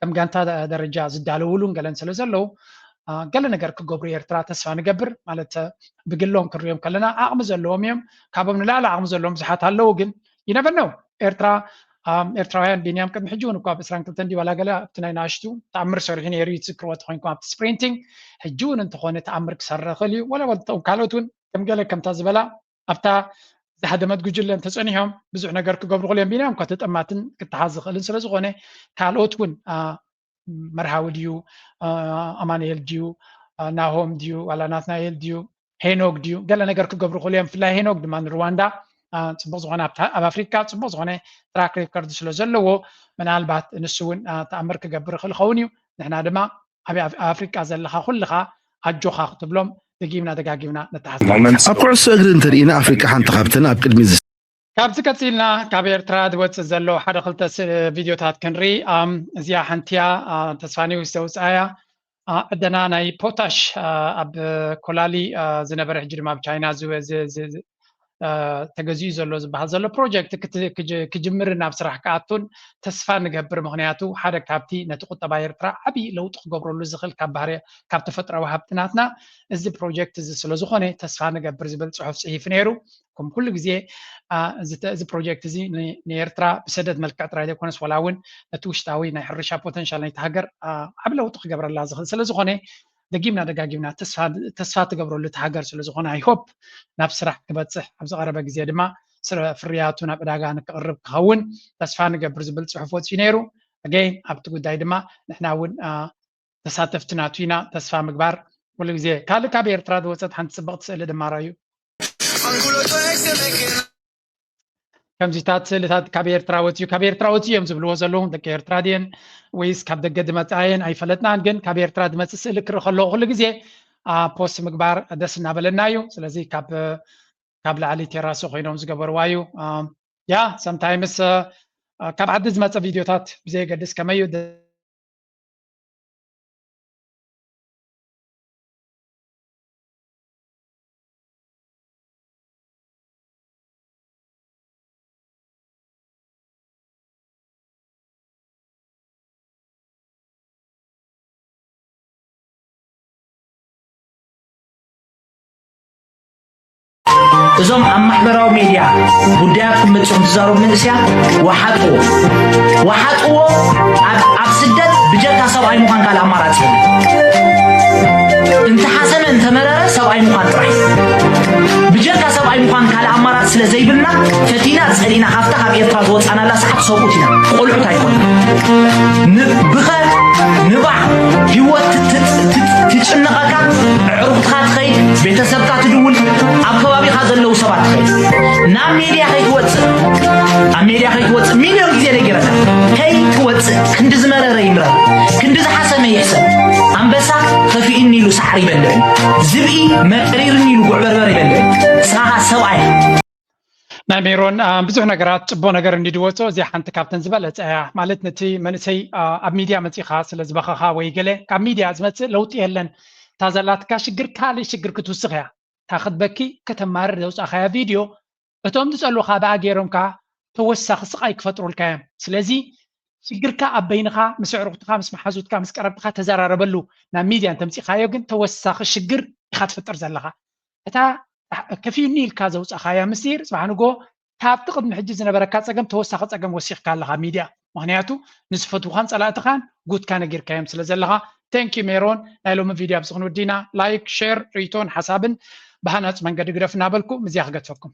ከም ጋንታ ደረጃ ዝዳለውሉን ገለን ስለ ዘለዉ ገለ ነገር ክገብሩ ኤርትራ ተስፋ ንገብር ማለት ብግሎም ክንሪኦም ከለና ዓቕሚ ዘለዎም እዮም። ካብኦም ንላዕሊ ዓቕሚ ዘለዎም ብዙሓት ኣለዉ ግን ይነበነው ኤርትራ ኤርትራውያን ቢንያም ቅድሚ ሕጂ እውን እኳ ብ ዕስራን ክልተን ድዩ ዋላ ገለ ኣብቲ ናይ ናሽቱ ተኣምር ሰሪሑ ነይሩ እዩ ትዝክርዎ ተኮይንኩም ኣብቲ ስፕሪንቲንግ ሕጂ እውን እንተኾነ ተኣምር ክሰርሕ ይኽእል እዩ ወላ ካልኦት እውን ከም ገለ ከምታ ዝበላ ኣብታ ዝሃደመት ጉጅለ እንተፀኒሖም ብዙሕ ነገር ክገብሩ ክእል እዮም ቢንያም እኳ ተጠማትን ክተሓዝ ዝኽእልን ስለዝኾነ ካልኦት እውን መርሃዊ ድዩ ኣማንኤል ድዩ ናሆም ድዩ ዋላ ናትናኤል ድዩ ሄኖግ ድዩ ገለ ነገር ክገብሩ ክእሉ እዮም ብፍላይ ሄኖግ ድማ ንሩዋንዳ አ፣ ጽቡቕ ዝኾነ ኣብታ-፣ ኣብ ኣፍሪቃ ጽቡቕ ዝኾነ ትራክ ሪከርድ ስለ ዘለዎ፣ ምናልባት ንሱ እውን፣ አ፣ ተኣምር ክገብር ይኽእል ይኸውን እዩ። ንሕና ድማ ኣብ ኣፍ-፣ ኣብ ኣፍሪቃ ዘለኻ ኩልኻ ኣጆኻ ክትብሎም ደጊምና ደጋጊምና ነተሓሳስብ። ኣብ ኩዕሶ እግሪ እንተርኢና ኣፍሪቃ ሓንቲ ካብተን ኣብ ቅድሚት ዝስ- ካብዚ ቀጺልና ካብ ኤርትራ ዝወጽእ ዘሎ ሓደ ክልተ ስ-፣ ቪድዮታት ክንርኢ። ኣም፣ እዚኣ ሓንቲያ፣ አ፣ ተስፋ ኒውስ ዘውጽኣያ፣ አ፣ ዕደና ናይ ፖታሽ፣ አ፣ ኣብ ኮላሊ፣ አ፣ ዝነበረ፣ ሕጂ ድማ ኣብ ቻይና ዝወ-፣ ዝ-፣ ዝ-፣ ዝ-፣ አ፣ ተገዚኡ ዘሎ ዝበሃል ዘሎ ፕሮጀክት ክት-፣ ክጅ-፣ ክጅምርን ናብ ስራሕ ክኣቱን ተስፋ ንገብር። ምኽንያቱ ሓደ ካብቲ ነቲ ቁጠባ ኤርትራ ዓቢ ለውጢ ክገብረሉ ዝኽእል ካብ ባህሪ፣ ካብ ተፈጥሮኣዊ ሃብትናትና እዚ ፕሮጀክት እዚ ስለ ዝኾነ ተስፋ ንገብር ዝብል ጽሑፍ ጽሒፉ ነይሩ። ከም ኩሉ ግዜ፣ አ፣ እዚ ተ-፣ እዚ ፕሮጀክት እዚ ን-፣ ንኤርትራ ብሰደድ መልክዕ ጥራይ ዘይኮነስ፣ ዋላ እውን ነቲ ውሽጣዊ ናይ ሕርሻ ፖተንሻል ናይቲ ሃገር፣ አ፣ ዓቢ ለውጢ ክገብረላ ዝኽእል ስለ ዝኾነ፣ ደጊምና ደጋጊምና ተስፋ፣ ተስፋ ትገብረሉ እቲ ሃገር ስለ ዝኾነ፣ I hope ናብ ስራሕ ክበጽሕ፣ ኣብ ዝቐረበ ግዜ ድማ ስረ-፣ ፍርያቱ ናብ ዕዳጋ ንክቕርብ ክኸውን ተስፋ ንገብር ዝብል ጽሑፍ ወጺኡ ነይሩ። ኣገይን ኣብቲ ጉዳይ ድማ ንሕና እውን፣ አ፣ ተሳተፍቲ ናቱ ኢና። ተስፋ ምግባር ኩሉ ግዜ። ካልእ ካብ ኤርትራ ዝወጸት ሓንቲ ጽብቕቲ ስእሊ ድማ ራዩ። ከምዚታት ስእልታት ካብ ኤርትራ ወጽዩ፣ ካብ ኤርትራ ወጽዩ እዮም ዝብልዎ ዘለዉ፣ ደቂ ኤርትራ ድየን ወይስ ካብ ደገ ዝመጻ እየን ኣይፈለጥናን። ግን ካብ ኤርትራ ዝመጽእ ስእሊ ክርኢ ከለኹ ኩሉ ግዜ፣ አ፣ ፖስት ምግባር ደስ እናበለና እዩ። ስለዚ ካብ፣ ካብ ላዕሊ ቴራሶ ኮይኖም ዝገበርዋ እዩ። አ፣ ያ፣ sometimes፣ አ፣ ካብ ዓዲ ዝመጸ ቪድዮታት ብዘየገድስ ከመይ እዩ ደ-፣ እዞም ኣብ ማሕበራዊ ሜድያ ጉዳያትኩም መጺኹም ትዛረቡ መንእሰያት ወሓጥዎ፣ ወሓጥዎ። ኣብ፣ ኣብ ስደት ብጀካ ሰብኣይ ምዃን ካልእ ኣማራጺ የለን። እንተሓሰመ እንተመረረ ሰብኣይ ምዃን ጥራሕ። ብጀካ ሰብኣይ ምዃን ካልእ ኣማራጺ ስለ ዘይብልና ፈቲና ጸሊእና ካብታ ካብ ኤርትራ ዝወጻናላ ሰዓት ሰብኡት ኢና። ቆልዑት ኣይኮና። ንብኸ ንባዕ ህይወት ት-፣ ት-፣ ት-፣ ትጭነቐካ፣ ኣዕሩኽትኻ ትኸይድ፣ ቤተሰብካ ትድውል፣ ኣብ ከባቢኻ ዘለዉ ሰባት ትኸይድ። ናብ ሜድያ ከይትወጽእ፣ ኣብ ሜድያ ከይትወጽእ ሚልዮን ግዜ ነጊረካ። ከይትወጽእ፣ ክንዲ ዝመረረ ይምረር፣ ክንዲ ዝሓሰመ ይሕሰም። ኣንበሳ ከፊእኒ ኢሉ ሳዕሪ ይበልዕ እዩ። ዝብኢ መሪርኒ ኢሉ ጉዕ በርበር ይበልዕ እዩ። ንስኻ ሰብኣይ ናይ ሜሮን፣ አ፣ ብዙሕ ነገራት ጽቡቕ ነገር እንዲ ድወጾ፣ እዚኣ ሓንቲ ካብተን ዝበለጸ እያ። ማለት ነቲ መንእሰይ፣ አ፣ ኣብ ሚድያ መጺኻ ስለ ዝበኸኻ ወይ ገለ፣ ካብ ሚድያ ዝመጽእ ለውጢ የለን። እታ ዘላትካ ሽግር ካልእ ሽግር ክትውስኽ እያ። እታ ክትበኪ ከተማርር ዘውጻእካያ ቪድዮ፣ እቶም ዝጸልኡኻ ብኣ ገይሮም ከኣ ተወሳኺ ስቓይ ክፈጥሩልካ እዮም። ስለዚ ሽግርካ ኣብ በይንኻ፣ ምስ ኣዕሩኽትኻ፣ ምስ መሓዙትካ፣ ምስ ቀረብትኻ ተዘራረበሉ። ናብ ሚድያ እንተምጺኻዮ ግን ተወሳኺ ሽግር ኢኻ ትፈጥር ዘለኻ። እታ ከፊኡኒ ኢልካ ዘውጻእካያ ምስጢር፣ ጽባሕ ንግሆ ካብቲ ቅድሚ ሕጂ ዝነበረካ ጸገም ተወሳኺ ጸገም ወሲኽካ ኣለኻ ሚድያ። ምኽንያቱ ንዝፈትውኻን ጸላእትኻን ጉድካ ነጊርካዮም ስለ ዘለኻ። Thank you ሜሮን። ናይ ሎሚ ቪድዮ ኣብዚ ክንውዲ ኢና። ላይክ፣ ሼር፣ ርእይቶን ሓሳብን ብሃናጽ መንገዲ ግደፉ እናበልኩ ምስዚኣ ክገድፈኩም።